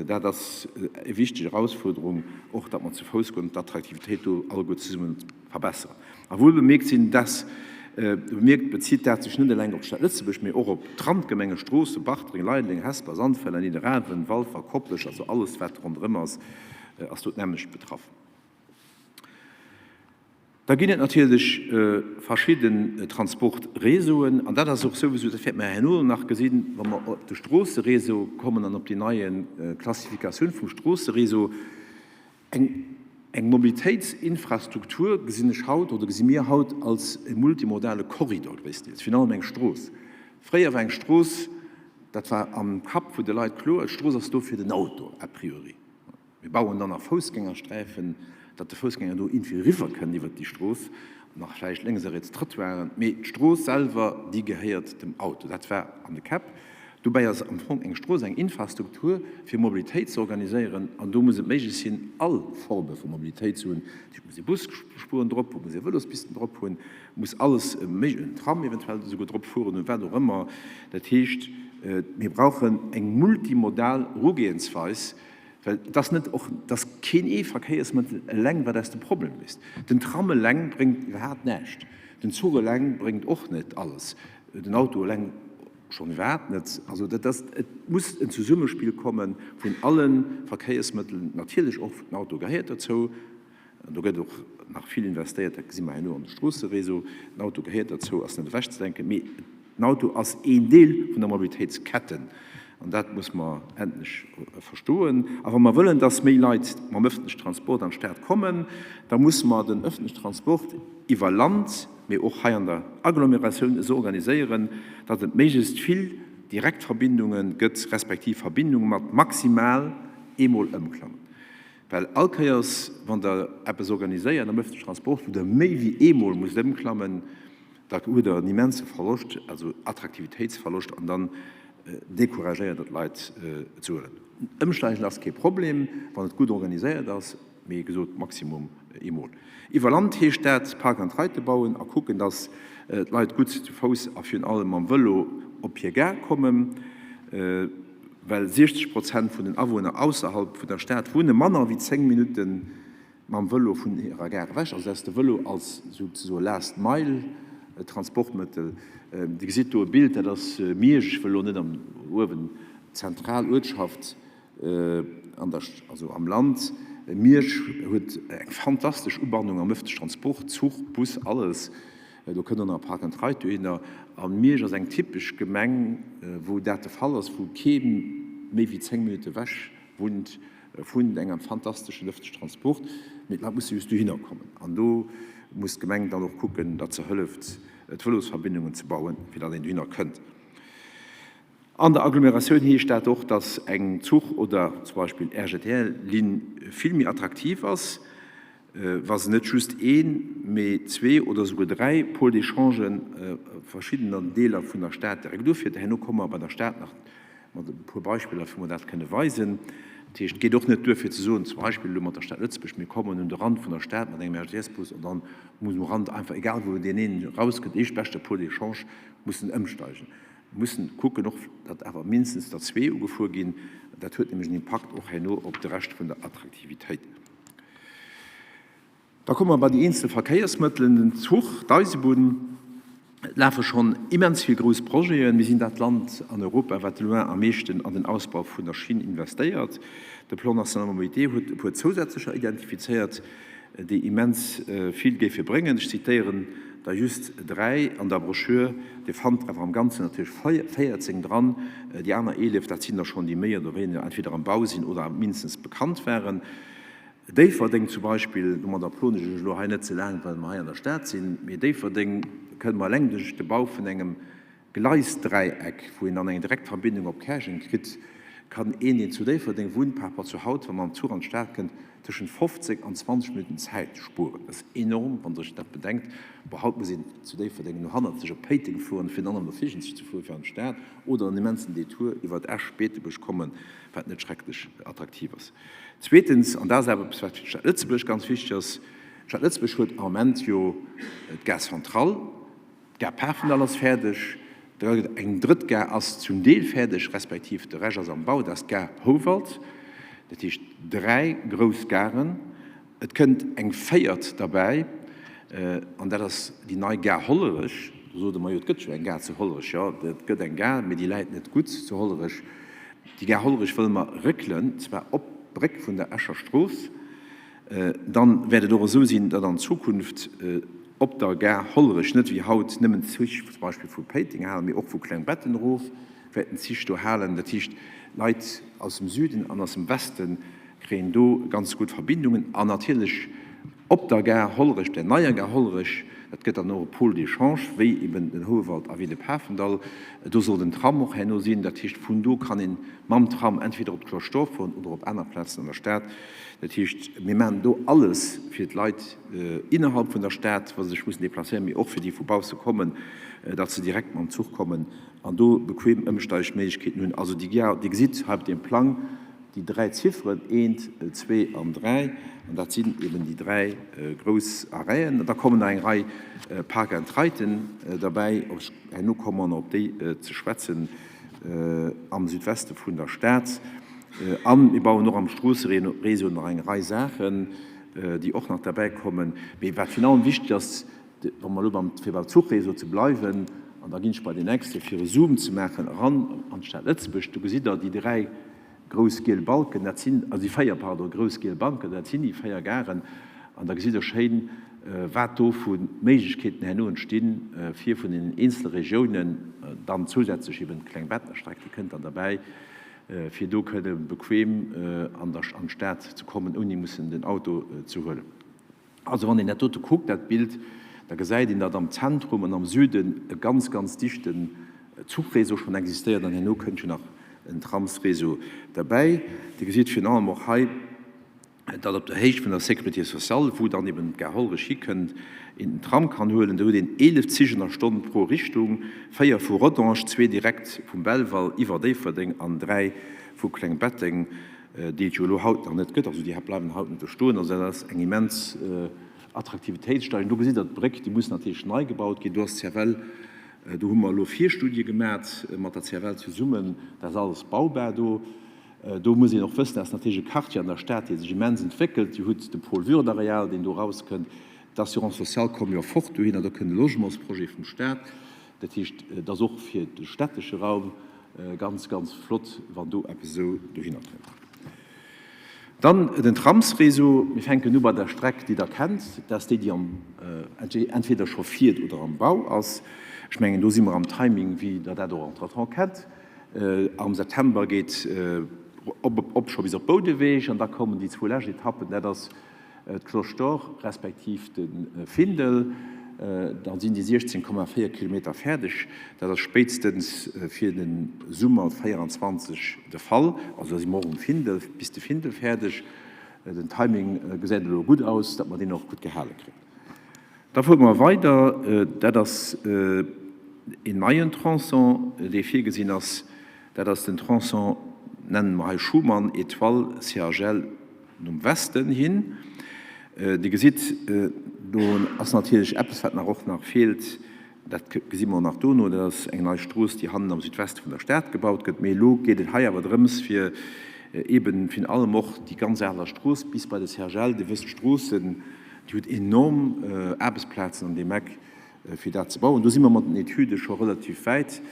Dat ass e wichteg Erausfuerderung, och datt mer zu Fouss goen, d'Attraktivitéit do alleguer zesumme verbesseren. A wuel bemierkt sinn, dass. Bemierkt bezitt dat sech net eleng op d'Stad Lëtzebuerg, mee och op d'Randgemenge Stroossen, Bartreng, Leideleng, Hesper, Sandweiler, Nidderaanwen, Walfer, Koplescht, also alles wat ronderëm ass, ass do d'nämmlecht betraff. Da ginn et natierlech verschidden Transportréseauen, an dat ass och souwisou, dat wäerte mer herno nach gesinn, wa mer op de Stroosseréseau kommen an op déi neie Klassifikatioun vum Stroosseréseau. Eng Mobilitéitsinfrastruktur gesinn ech haut oder gesi mir haut als e multimodale Korridor gréisstendeels, virun allem eng Strooss. Fréier war eng Strooss, dat war am Kapp vun de Leit kloer, d'Strooss ass do fir den Auto a priori. Mir bauen dann nach Foussgängersträifen, datt de Foussgänger do iergendwéi eriwwer kënnt iwwert déi Strooss, nach vläicht lénks a riets Trëttoiren, mee d'Strooss selwer, déi gehéiert dem Auto. Dat war an de Käpp. Dobäi ass am Fong eng Strooss eng Infrastruktur, fir Mobilitéit ze organiséieren, an do muss et méiglech sinn, all Forme vu Mobilitéit ze hunn. Dat heescht, et muss ee Busspuren drop hunn, et muss ee Vëlospisten drop hunn, et muss alles méiglech, en Tram eventuell esouguer drop fueren hunn, wat och ëmmer. Dat heescht, mir brauchen eng multimodal Erugehensweis, Well et ass net och, et ass keen ee Verkéiersmëttel eleng, wat eis de Problem léist. Den Tram eleng bréngt iwwerhaapt näischt. Den Zuch eleng bréngt och net alles. Den Auto eleng schonn iwwerhaapt net. Also dat ass, et muss en Zesummespill komme vun alle Verkéiersmëttelen, natierlech och den Auto gehéiert dozou. Do gëtt och nach vill investéiert, dat gesi mer herno an de Stroosseréseau. Den Auto gehéiert derzou, ass net ewechzedenken. Mee den Auto ass een Deel vun der Mobilitéitsketten an dat muss mer endlech verstoen. A wa mer wëllen, dass méi Leit mam öffentlichen Transport an d'Stad kommen, da musse mer den öffentlichen Transport iwwer Land, mee och hei an der Agglomeratioun esou organiséieren, datt et méiglechst vill Direktverbindunge gëtt, respektiv Verbindunge mat maximal eemol Ëmklammen. Well all Kéiers, wann Der eppes organiséiert am öffentlichen Transport, wou Der méi wéi eemol musst ëmklammen, da hutt Der en immense Verloscht, also Attraktivitéitsverloscht, an dann decouragéiert Der d'Leit et ze huelen. Ëmsteigen ass kee Problem, wann et gutt organiséiert ass, mee wéi gesot, maximum eemol. Iwwer Land heescht dat, Park and Ride bauen a kucken, dass d'Leit gutt zu Fouss a virun allem mam Vëlo op hir Gare kommen. Well 60 Prozent vun den Awunner ausserhalb vun der Stad wunne manner wéi 10 Minutte mam Vëlo vun hirer Gare ewech. Also dat ass de Vëlo als souzesoe Last Mile Transportmëttel. Dir gesitt do e Bild, dat ass Miersch, ech wëll elo net am uewen, zentral Uertschaft an der, also am Land. Miersch huet eng fantastesch Ubannung am ëffentlechen Transport, Zuch, Bus, alles. Do kënnt och nach e Park and Ride dohinner. A Miersch ass eng typesch Gemeng, wou dat de Fall ass, wou kee méi wéi 10 Minutte ewech wunnt vun engem fantasteschen ëffentlechen Transport. Mee d'Leit musse just dohinner kommen. An do muss d'Gemeng dann och kucken, datt se hëlleft, d'Vëlosverbindungen ze bauen, fir datt een dohinner kënnt. An der Agglomeratioun heescht dat och, datt eng Zuch oder zum Beispill RGTL-Linn vill méi attraktiv ass, wa se net just een, mee zwee oder souguer dräi Pôles d'échangen verschiddener Deeler vun der Stad direkt ufiert. Herno komme mer bei der Stad nach mat e puer Beispiller, wou mer dat kënne weisen. Dat heescht, et geet och net duer fir ze soen, zum Beispill elo mat der Stad Lëtzebuerg, mir kommen un de Rand vun der Stad mat engem RGTS-Bus an dann muss um Rand einfach, egal wou deen een erauskënnt, éischtbeschte Pôle d'échange, mussen ëmsteigen. Mir mussen kucken och, datt awer mindestens der zwee ugefuer ginn. Dat huet nämlech en Impakt och herno op de Rescht vun der Attraktivitéit. Da komme mer bei déi eenzel Verkéiersmëttelen, den Zuch, d'Eisebunn. Et lafe schonn immens vill grouss Projeten. Mir sinn dat Land an Europa, wat de loin am meeschten an den Ausbau vun der Schinn investéiert. De Plan national mobilité huet e puer zousätzlecher identifizéiert. déi immens vill géife bréngen. Ech zitéieren der just dräi an der Broschür, Dir fannt awer am Ganzen natierlech 14 dran. Déi aner 11, dat sinn der schonn, déi méi oder wéineger entweder am Bau sinn oder mindestens bekannt waren. Déifferdeng zum Beispill, domadder ploen ech Iech elo hei net ze laang, well mer hei an der Stad sinn, mee Déifferdeng kënne mer eleng duerch de Bau vun engem Gleisdräieck, wou een dann eng direkt Verbindung op Käerjeng kritt, kann een, deen zu Déifferdeng wunnt, par rapport zu haut, wa mam Zuch an d'Stad kënnt, tëschent 15 an 20 Minutten Zäit spueren. Dat ass enorm, wann Der sech dat bedenkt. Bon, haut muss een zu Déifferdeng no hannerzeg op Péiteng fueren, fir dann no Virgenzeg ze fueren, fir an d'Stad, oder en immensen Detour iwwert Esch, Beetebuerg kommen, wat net schrecklech attraktiv ass. Zweetens, an dat ass awer eppes, wat fir d'Stad Lëtzebuerg ganz wichteg ass, D'Stad Lëtzebuerg huet am Ament jo d'Gare centrale, D'Gare Pafendall ass fäerdeg, eng drëtt Gare ass zum Deel fäerdeg, respektiv de Rescht ass am Bau, dat ass d'Gare Houwald. Dat heescht dräi grouss Garen. Et kënnt eng véiert derbäi. An dat ass déi nei Gare Hollerech. Do sot e mer, jo, et gëtt jo eng Gare zu Hollerech. Jo, et gëtt eng Gare, mee déi läit net gutt zu Hollerech. Déi Gare Hollerech wëlle mer réckelen, zwar op d'Bréck vun der Escher Strooss. Dann wäert et och esou sinn, datt an Zukunft op der Gare Hollerech net wéi haut nëmmen Zich zum Beispill vu Péiteng halen, mee och vu Klengbetten erof wäerten Zich do halen. Dat heescht, Leit aus dem Süden an aus dem Westen kréien do ganz gutt Verbindungen. An natierlech op der Gare Hollerech, der neier Gare Hollerech, dat gëtt dann och e Pôle d'échange, wéi eben den Houwald a wéi de Pafendall, do soll den Tram och herno sinn. Dat heescht, vun do kann ee mam Tram entweder op d'Cloche d'Or fueren oder op aner Plazen an der Stad. Dat heescht, mir maachen do alles fir d'Leit innerhalb vun der Stad, wa se sech mussen déplacéieren, mee och fir déi vu bausse kommen, datt se direkt mam Zuch kommen an do bequem Ëmsteigméiglechkeeten hunn. Also déi Gare, Dir gesitt hei op deem Plang déi dräi Zifferen, eent, zwee an dräi, an dat sinn eben déi dräi grouss Arrêten. An da kommen nach eng Rei Park and Riden derbäi, herno komme mer nach op déi ze schwätzen, am Südweste vun der Stad. A mir bauen och am Stroosseréseau nach eng Rei Saachen, déi och nach derbäi kommen. Mee wat virun allem wichteg ass, Wa mer elo beim, fir beim Zuchréseau ze bleiwen, an da ginn ech bei deen nächste fir e Zoom ze maachen eran an d'Stad Lëtzebuerg, do gesitt Der déi dräi grouss giel Balken, dat sinn, also déi véier, pardon, grouss giel Banken, dat sinn déi véier Garen. An da gesitt Der schéin, wat do vu Méiglechkeeten herno entstinn, fir vun den eenzele Regiounen, dann zousätzlech eben d'Klengbettner-Streck, déi kënnt dann derbäi, fir do kënne bequem an der, an d'Stad ze kommen, ouni mussen den Auto ze huelen. Also wann een dat dote kuckt, dat Bild, da gesäit een, datt am Zentrum an am Süden e ganz, ganz dichten Zuchréseau schonn existéiert an herno kënnt jo nach en Tramsréseau derbäi. Dir gesitt virun allem och hei, datt op der Héicht vun der Sécurité sociale, wou dann eben d'Gare Hollerech hikënnt, een den Tram kann huelen. Do huet een 11 Zich an der Stonn pro Richtung, véier vu Rodange, zwee direkt vum Belval iwwer Déifferdeng an dräi vu Klengbetteng. déi et jo elo haut nach net gëtt, also déi bleiwen haut net do stoen, also dat ass eng immens Attraktivitéitssteigerung. Do gesitt Der d'Bréck, déi muss natierlech nei gebaut ginn. Do ass d'CFL, do hu mer elo Virstudie gemat mat der CFL zesummen, dat ass alles baubar do. Do muss een och wëssen, dat ass natierlech e Quartier an der Stad, dee sech immens entwéckelt. Dir hutt de Paul Würth-Areal, deen do erauskënnt. D'Assurance sociale komm jo fort dohinner, do kënnt e Logementsprojet vum Stat. Dat heescht, et ass och fir de städtesche Raum ganz, ganz flott, wann do eppes esou dohinner kënnt. Dann den Tramsréseau. Mir fänken u bei der Streck, déi Der kennt. Dat ass déi, déi am, entweder scho fiert oder am Bau ass. Ech mengen, do si mer am Timing, wéi Der dat och entretemps kennt. Am September geet op scho bis op Boudeweg an da kommen déi zwou lescht Etappen. Dat ass d'Cloche d'Or respektiv de Findel, da sinn déi 16,4 Kilometer fäerdeg. Dat ass spéitstens fir de Summer 24 de Fall. Also da si mer och um Findel, bis de Findel fäerdeg. Den Timing gesäit elo gutt aus, datt mer deen och gutt gehale kréien. Da fuere mer weider. Dat ass een neien Tronçon, dee virgesinn ass. Dat ass den Tronçon, nennen mer hei Schuman, Etoile, CHL nom Westen hin. Dir gesitt, do ass natierlech eppes, wat nach och nach feelt, dat gesi mer och nach dono, dat ass eng nei Strooss, déi hannen am Südweste vun der Stad gebaut gëtt. Mee elo geet et hei awer drëms, fir eeben virun allem och déi ganz Areler Strooss bis bei de CHL, Dir wësst, d'Stroossen, Dir hutt enorm Aarbechtsplazen an deem Eck, fir dat ze bauen. Do si mer mat den Etüde scho relativ wäit.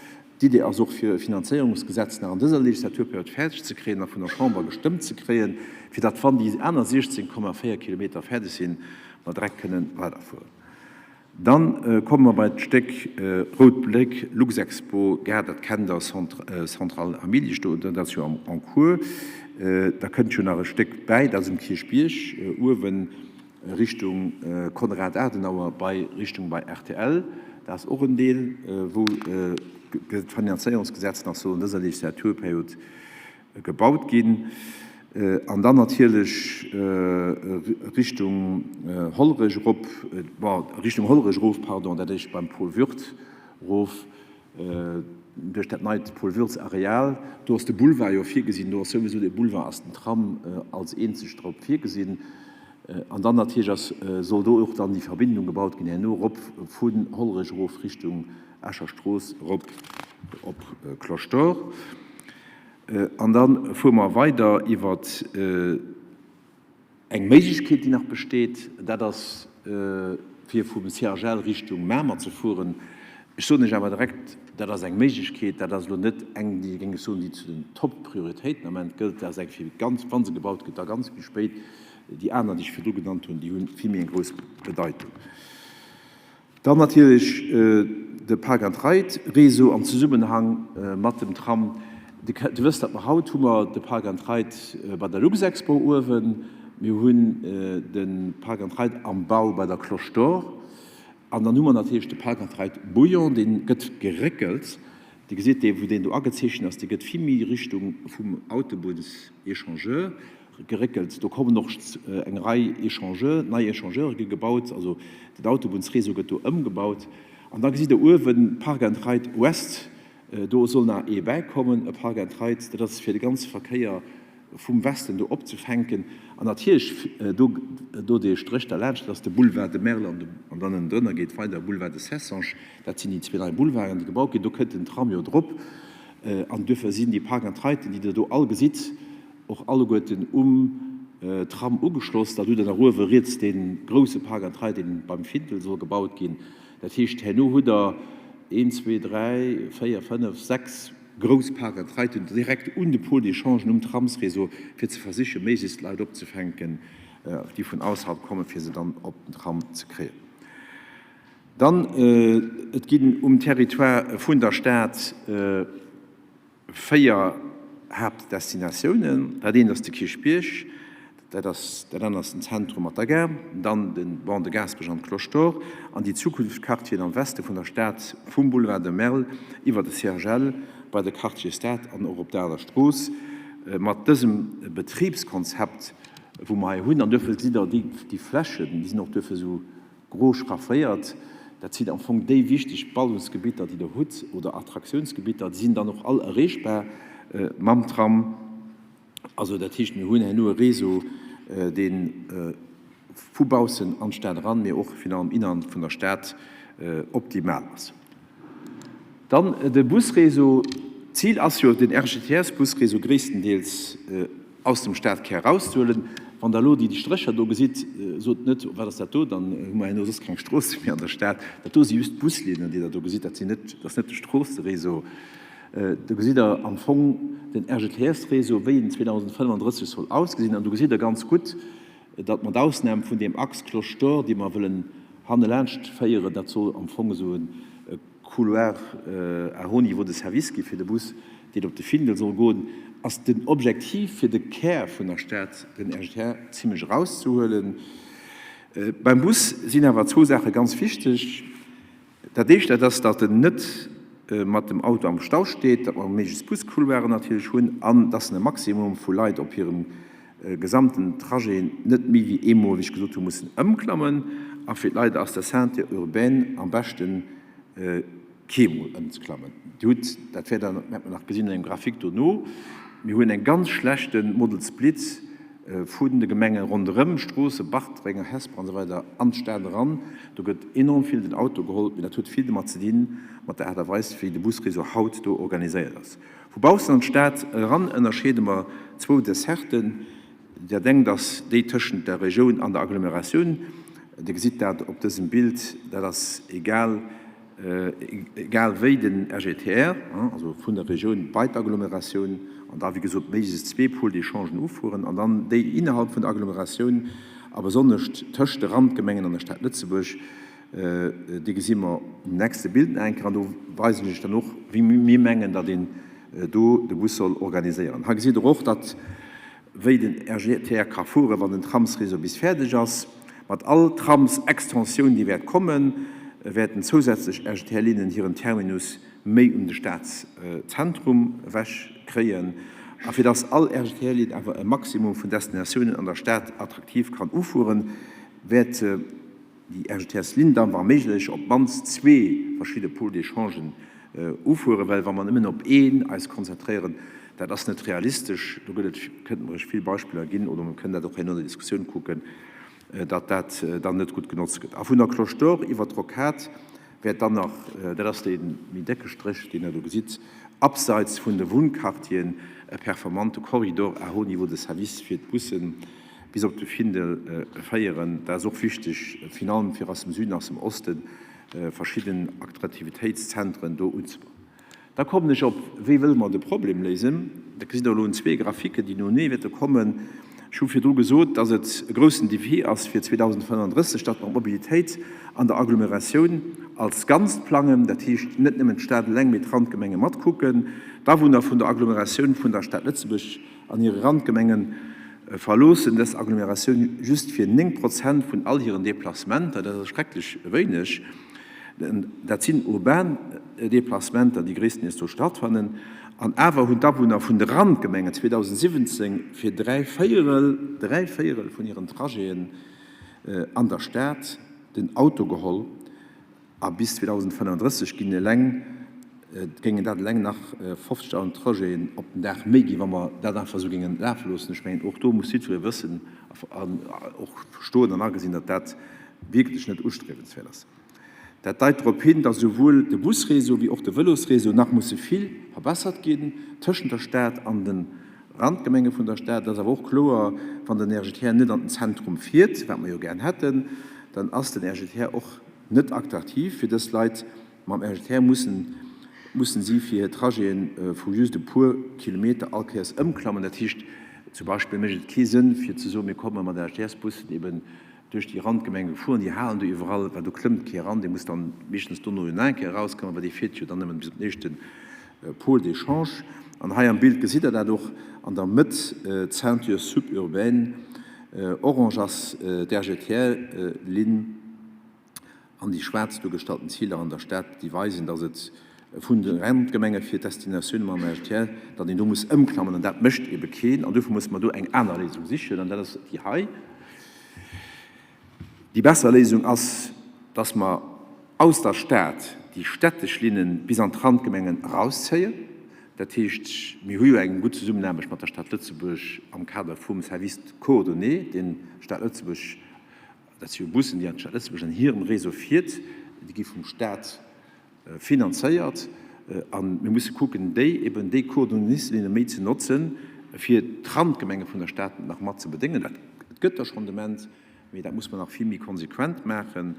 D'Idee ass och, fir e Finanzéierungsgesetz nach an dëser Legislaturperiod fäerdeg ze kréien a vun der Chamber gestëmmt ze kréien, fir datt, wann déi aner 16,4 Kilometer fäerdeg sinn, mer direkt kënnen weiderfueren. Da komme mer bei d'Stéck Rout Bléck, Luxexpo, Gare, dat kennt Der, Centrale Hamiliech, do, dat ass jo en cours. Da kënnt jo nach e Stéck bäi, dat ass um Kierchbierg uewen, Richtung Konrad Adenauer bei Richtung bei rtl, dat ass och en Deel, wou d'Finanzéierungsgesetz nach soll an dëser Legislaturperiod gebaut ginn. An dann natierlech Richtung Hollerech erop, bon, Richtung Hollerech erof, pardon, dat heescht beim Paul Würth erof, duerch dat neit Paul Würth Areal. Do ass de Boulevard jo virgesinn, do ass souwisou de Boulevard, ass den Tram als eenzeg drop virgesinn. An dann natierlech ass, soll do och dann déi Verbindung gebaut ginn herno erop vun Hollerech erof Richtung Escher Strooss erop op Cloche d'Or. An da fuere mer weider iwwer eng Méiglechkeet, déi nach besteet, dat ass. Fir vum CHL Richtung Mamer ze fueren. Ech soen lech awer direkt, dat ass eng Méiglechkeet, dat ass elo net eng, déi, géing ech soen, déi zu den Top-Prioritéiten am Ament gëllt. Dat ass eng fir ganz, wa se gebaut gëtt, da ganz méi spéit. Déi aner, déi ech virdru genannt hunn, déi hu vill méi eng grouss Bedeitung. Dann natierlech de Park-and-Ride-Réseau am Zesummenhang mat dem Tram. Dir wësst, datt mer haut hu mer de Park-and-Ride bei der Luxexpo uewen, mir hunn de Park-and-Ride am Bau bei der Cloche d'Or an dann hu mer natierlech de Park-and-Ride Bouillon, dee gëtt geréckelt. Dir gesitt dee wou deen do agezeechent ass, dee gëtt vill méi Richtung vum Autobunns-Echangeur geréckelt. Do kommen och eng Rei Echangeur, nei Echangeure gi gebaut, also den Autobunnsréseau gëtt do ëmgebaut. An da gesitt Der uewen Park and Ride Ouest, do soll nach ee bäikommen, e Park and Ride, dat ass fir de ganze Verkéier vum Westen do opzefänken. An natierlech do, do dee Stréch derlaanscht, dat ass de Boulevard de Merl an dann ënnendrënner geet weider Boulevard de Cessange, dat sinn déi zwee nei Boulevarden, déi gebaut ginn. Do kënnt den Tram jo drop an duerfir sinn déi Park and Riden, déi Der do all gesitt, och alleguerten um Tram ugeschloss. Dann hutt Der nach uewe riets dee grouse Park and Ride, dee beim Findel soll gebaut ginn. Dat heescht, herno hutt Der een, zwee, dräi, véier, fënnef, sechs grouss Park and Riden direkt un de Pôle d'échangen um Tramsréseau, fir ze versichen, méiglechst Leit opzefänken, déi vun ausserhalb kommen, fir se dann op den Tram ze kréien. Dann, et ginn um Territoire vun der Stad, 4 Haaptdestinatiounen, dat eent ass de Kierchbierg, dat ass dat anert ass den Zentrum mat der Gare, dann de Ban de Gaasperech an d'Cloche d'Or an déi Zukunftsquartieren am Weste vun der Stad, vum Boulevard de Merl iwwer de CHL bei de Quartier Stad an och op der Aler Strooss. Mat dësem Betribskonzept, wou mer hei hunn, an duerfir gesitt Der déi Flächen, déi sinn och duerfir esou Gro schrafféiert, dat sinn am Fong déi wichteg Ballungsgebitter, déi Der hutt, oder Attraktiounsgebitter, déi sinn dann och all erreechbar mam Tram. Also dat heescht, mir hunn herno e Réseau, dee vu baussen an d'Stad eran, mee och virun allem innerhalb vun der Stad optimal ass. Dann de Busréseau. D'Zil ass jo, den RGTS-Busréseau gréisstendeels aus dem Stadkär erauszehuelen. Wann Der elo déi Strécher do gesitt, sot net, Wat ass dat do? Dann hu mer herno soss keng Stroosse méi an der Stad. Dat do si just d'Buslinnen, déi Der do gesitt. Dat sinn net, dat ass net de Stroosseréseau. Do gesitt Der am Fong den RGTS-Réseau, wéi en 2035 soll ausgesinn. An do gesitt Der ganz gutt, datt mat Ausnam vun deem Axe Cloche d'Or, dee mer wëllen hannelaanscht féieren, dat soll am Fong esou e Couloir à haut niveau de service gi fir de Bus, deen op de Findel soll goen, ass den Objektiv fir de Kär vun der Stad, den RGTR, zimlech erauszehuelen. Beim Bus sinn awer zwou Saache ganz wichteg. Dat éischt, dat ass, datt en net mat dem Auto am Stau steet, datt mer méiglechst Buscouloiren natierlech hunn an datt en e Maximum vu Leit op hirem gesamten Trajet net méi wéi eemol, wéi ech gesot hunn, mussen ëmklammen a fir d'Leit aus der Ceinture urbaine am beschte keemol ëmzeklammen. Dir hutt, dat wäert Der wäert mer nach gesinn an engem Graphique dono, mir hunn eng ganz schlechte Model Split vun de Gemenge ronderëm, Stroossen, Bartreng, Hesper an esou weider an d'Stad eran. Do gëtt enorm vill den Auto geholl, mee dat huet vill domat ze dinn, mat der Aart a Weis, wéi de Busréseau haut do organiséiert ass. Vu baussen an d'Stad eran ënnerscheede mer zwou Desserten. Dat engt ass déi tëschent der Regioun an der Agglomeratioun. Dir gesitt dat op dësem Bild, dat ass egal, egal wéi den RGTR, also vun der Regioun bei d'Agglomeratioun, an da wéi gesot méiglechst zwee Pôles d'échangen ufueren, an dann déi innerhalb vun der Agglomeratioun a besonnesch tëscht de Randgemengen an der Stad Lëtzebuerg. Déi gesi mer um nächste Bild nach eng Kéier an do weisen ech dann och, wéi mir mengen, datt een do de Bus soll organiséieren. Hei gesitt Der och, datt wéi den RGTR ka fueren, wann den Tramsréseau bis fäerdeg ass. Mat all Tramsextensioun, déi wäert kommen, wäerten zousätzlech RGTR-Linnen hiren Terminus méi un de Stadszentrum ewech kréien. A fir datt all RGTR-Linn awer e Maximum vun Destinatiounen an der Stad attraktiv kann ufueren, wäert déi RGTS-Linn dann, wa méiglech, op d'mannst zwee verschidde Pôles d'échangen ufueren, well wa mer nëmmen op een eis konzentréieren, dat ass net realistesch. Do gëtt et, kënnte mer lech vill Beispiller ginn, oder mer kënnen dat och herno an der Diskussioun kucken, datt dat dann net gutt genotzt gëtt. A vun der Cloche d'Or iwwert d'Rocade wäert dann nach, dat ass dee méi décke Stréch, deen Der do gesitt, abseits vun de Wunnquartieren e performante Corridor à haut niveau de service fir d'Bussen. bis op de Findel féieren. Dat ass och wichteg, virun allem fir aus dem Süden, aus dem Osten verschidden Attraktivitéitszentren do unzebauen. Da kommen ech op, Wéi wëlle mer de Problem léisen? Dat gesitt Der elo un zwee Graphiquen, déi noenee wäerte kommen. Ech hu virdru gesot, dass et e groussen Défi ass fir 2035, datt mer d'Mobilitéit an der Agglomeratioun als Ganzt plangen, dat heescht net nëmmen d'Stad eleng, mee d'Randgemenge matkucken. D'Awunner vun der Agglomeratioun vun der Stad Lëtzebuerg an hire Randgemenge verloossen dës Agglomeratioun just fir 9 Prozent vun all hiren Deplacementer. Dat ass schrecklech wéineg. Dat sinn urban Deplacementer, déi gréisstendeels do stattfannen. An awer hunn d'Awunner vun de Randgemengen 2017 fir dräivéierel, dräivéierel vun hiren Trajeten an der Stad den Auto geholl. A bis 2035 ginn eleng, géingen dat eleng nach 50.000 Trajeten op den Dag méi ginn, wa mer dat einfach esou géingen lafe loossen. Ech mengen, och do muss jiddweree wëssen an och verstoen an agesinn, datt dat wierklech net ustriewenswäert ass. Dat deit drop hin, datt esouwuel de Busréseau wéi och de Vëlosréseau nach musse vill verbessert ginn tëschent der Stad an de Randgemenge vun der Stad. Et ass awer och kloer, wann den RGTR net an den Zentrum fiert, wat mer jo gären hätten, dann ass den RGTR och net attraktiv fir dës Leit. Mam RGTR mussen mussen si fir hir Trajete vu just e puer Kilometer all Kéiers ëmklammen. Dat heescht zum Beispill mécht et kee Sënn fir ze soen, mir komme mat RGTRs-Bussen eben duerch déi Randgemenge gefuer an déi halen do iwwerall, well do klëmmt kee eran, dee muss dann meeschtens dono jo nach eng Kéier erauskommen, well dee fiert jo dann nëmmen bis op den éischte Pôle d'échange. An hei am Bild gesitt Der dat och an der Mëtt, d'Ceinture suburbaine, orange ass d'RGTR-Linn. An déi schwaarz duergestallten Ziler an der Stad, déi weisen, datt et vun de Randgemenge fir d'Destinatioune mam RGTR, datt een do muss ëmklammen. An dat mécht ebe keen. An dofir musse mer do eng aner Léisung sichen. An dat ass déi hei. Déi besser Léisung ass, datt mer aus der Stad déi städtesch Linne bis an d'Randgemengen erauszéien. Dat heescht, mir hu jo eng gutt Zesummenaarbecht mat der Stad Lëtzebuerg am Kader vum Service coordonné, deen d'Stad Lëtzebuerg, Dat si jo Bussen, déi an d'Stad Lëtzebuerg an hirem Réseau fiert. Déi gi vum Staat finanzéiert. A mir musse kucken, déi eben, déi Coordonnéeslinne méi ze notzen, fir d'Randgemenge vun der Stad nach mat ze bedéngen. Dat gëtt der schonn de Moment, mee dat muss mer nach vill méi konsequent maachen.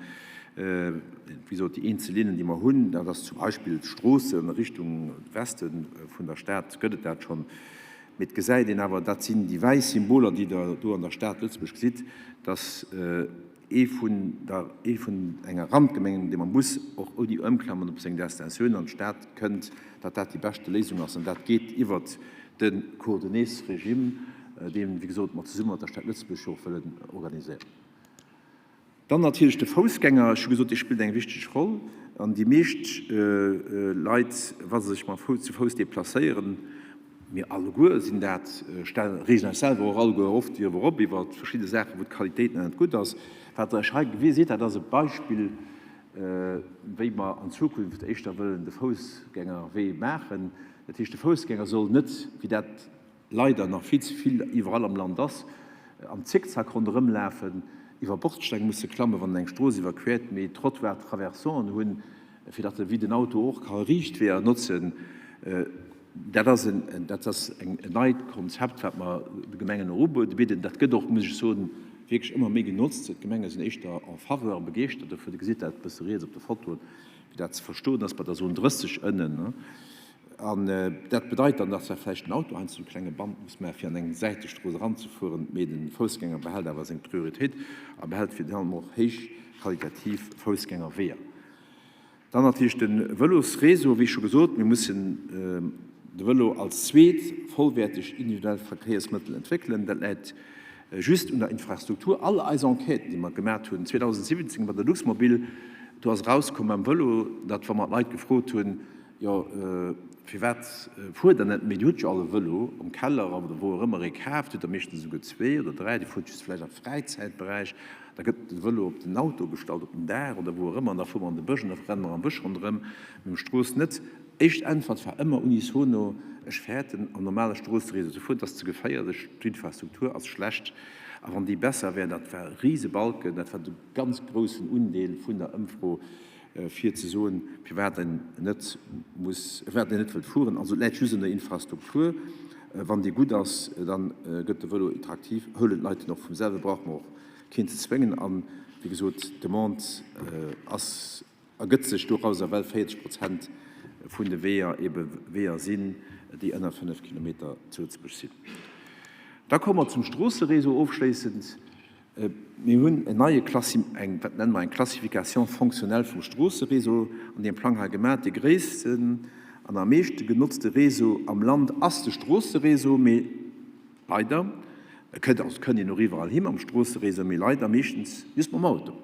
Wéi gesot, déi eenzel Linnen, déi mer hunn, dat ass zum Beispill d'Stroossen Richtung Weste vun der Stad, gëtt et dat schonn. Mee et gesäit een awer, dat sinn déi wäiss Symboler, déi Der do an der Stad Lëtzebuerg gesitt, dass ee vun der, ee vun enger Randgemeng, dee mam Bus och ouni Ëmklammen op seng Destinatioun an d'Stad kënnt, datt dat déi beschte Léisung ass. An dat geet iwwert de Coordonnées-Regime, deen, wéi gesot, mer zesumme mat der Stad Lëtzebuerg jo och wëllen organiséieren. Dann natierlech de Foussgänger. Ech hu gesot, dee spillt eng wichteg Roll. An déi meescht Leit, wa se sech mam Fouss, zu Fouss deplacéieren, mir alleguer sinn dat, reegen eis selwer och alleguer oft iwwer op iwwer verschidde Saachen, wou d'Qualitéit nach net gutt ass. Wat Der ech hei gesitt, dat ass e Beispill, wéi mer an Zukunft éischter wëllen de Foussgängerwee maachen. Dat heescht, de Foussgänger soll net, wéi dat leider nach vill ze vill iwwerall am Land ass, am Zickzack ronderëm lafen, iwwer Bordsteng musse klammen, wann en eng Strooss iwwerquert, mee Trottoir-traversanten hunn, fir datt e wéi den Auto och ka Riichtweeër notzen. Dat ass en, dat ass en neit Konzept, wat mer de Gemengen och ubidden. Dat gëtt och, muss ech soen, wierklech ëmmer méi genotzt. D'Gemenge sinn éischter en faveur a begeeschtert dofir. Dir gesitt dat e bësse riets op de Fotoen, wéi dat ze verstoen ass, bei der Zone 30 ënnen. An dat bedeit dann, dass da vläicht den Auto heiansdo e klenge Band muss maachen, fir an eng Säitestrooss eranzefueren, mee de Foussgänger behält awer seng Prioritéit a behält virun allem och héich qualitativ Foussgängerweeër. Dann natierlech de Vëlosréseau, wéi scho gesot, mir mussen de Vëlo als zweet vollwäerteg individuellt Verkéiersmëttel entwéckelen. Dat läit just un der Infrastruktur. All eis Enquêten, déi mer gemat hunn 2017 bei der Luxmobil, do ass erauskomm beim Vëlo, datt wa mer d'Leit gefrot hunn, Jo, firwat fuert der net méi? Dir hutt jo all e Vëlo am Keller oder wou och ëmmer ee kaaft. Hutt der meeschtens esouguer zwee oder dräi. Dir fuert just vläicht am Fräizäitberäich. Da gëtt de Vëlo op den Auto gestallt, op den Daach oder wou och ëmmer. An da fuere mer an de Bësch an da renne mer am Bësch ronderëm, mee um Strooss net. Éischt Äntwert war ëmmer unisono, Ech fäerten, am normale Stroosseréseau ze fueren, et ass ze geféierlech, d'Infrastruktur ass schlecht. A wann déi besser wär, dat war e Risebalken, dat war de ganz groussen Undeel vun der Ëmfro, fir ze soen, firwat een net muss, firwat een net wëllt fueren. Also et läit just un der Infrastruktur. Wann dee gutt ass, da gëtt de Vëlo attraktiv, huelen d'Leit en och vum selwe, brauche mer och keen ze zwéngen. An, wéi gesot, d'Demande ass, ergëtt sech dorauser, well 40 Prozent vun de Weeër ebe Weeër sinn, déi ënner 5 Kilometer zu Lëtzebuerg sinn. Da komme mer zum Stroosseréseau ofschléissend. Mir hunn en neie Klassi-, eng, wat nenne mer eng Classification fonctionnelle vum Stroosseréseau an deem Plang hei gemaach. Dee gréissten an am meeschte genotzte Réseau am Land ass de Stroosseréseau, mee leider, e kënnt, also et kënnt een och iwwerall hi mam Stroosseréseau, mee leider meeschtens just mam Auto.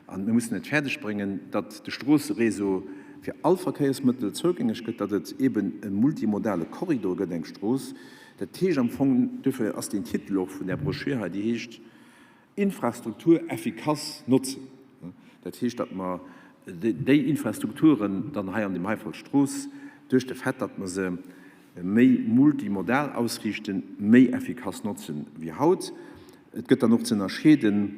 An mir mussen et fäerdeg bréngen, datt de Stroosseréseau fir all Verkéiersmëttel zougänglech gëtt, datt et eeben e multimodale Korridor gëtt, eng Strooss, Dat heescht am Fong, duerfir ass deen Titel och vun där Broschür hei, déi heescht Infrastruktur effikass notzen. Dat heescht, datt mer déi Infrastrukturen dann hei an deem hei Fall d'Strooss, duerch de Fait, datt mer se méi multimodal ausriichten, méi effikass notzen wéi haut. Et gëtt dann och ze ënnerscheeden,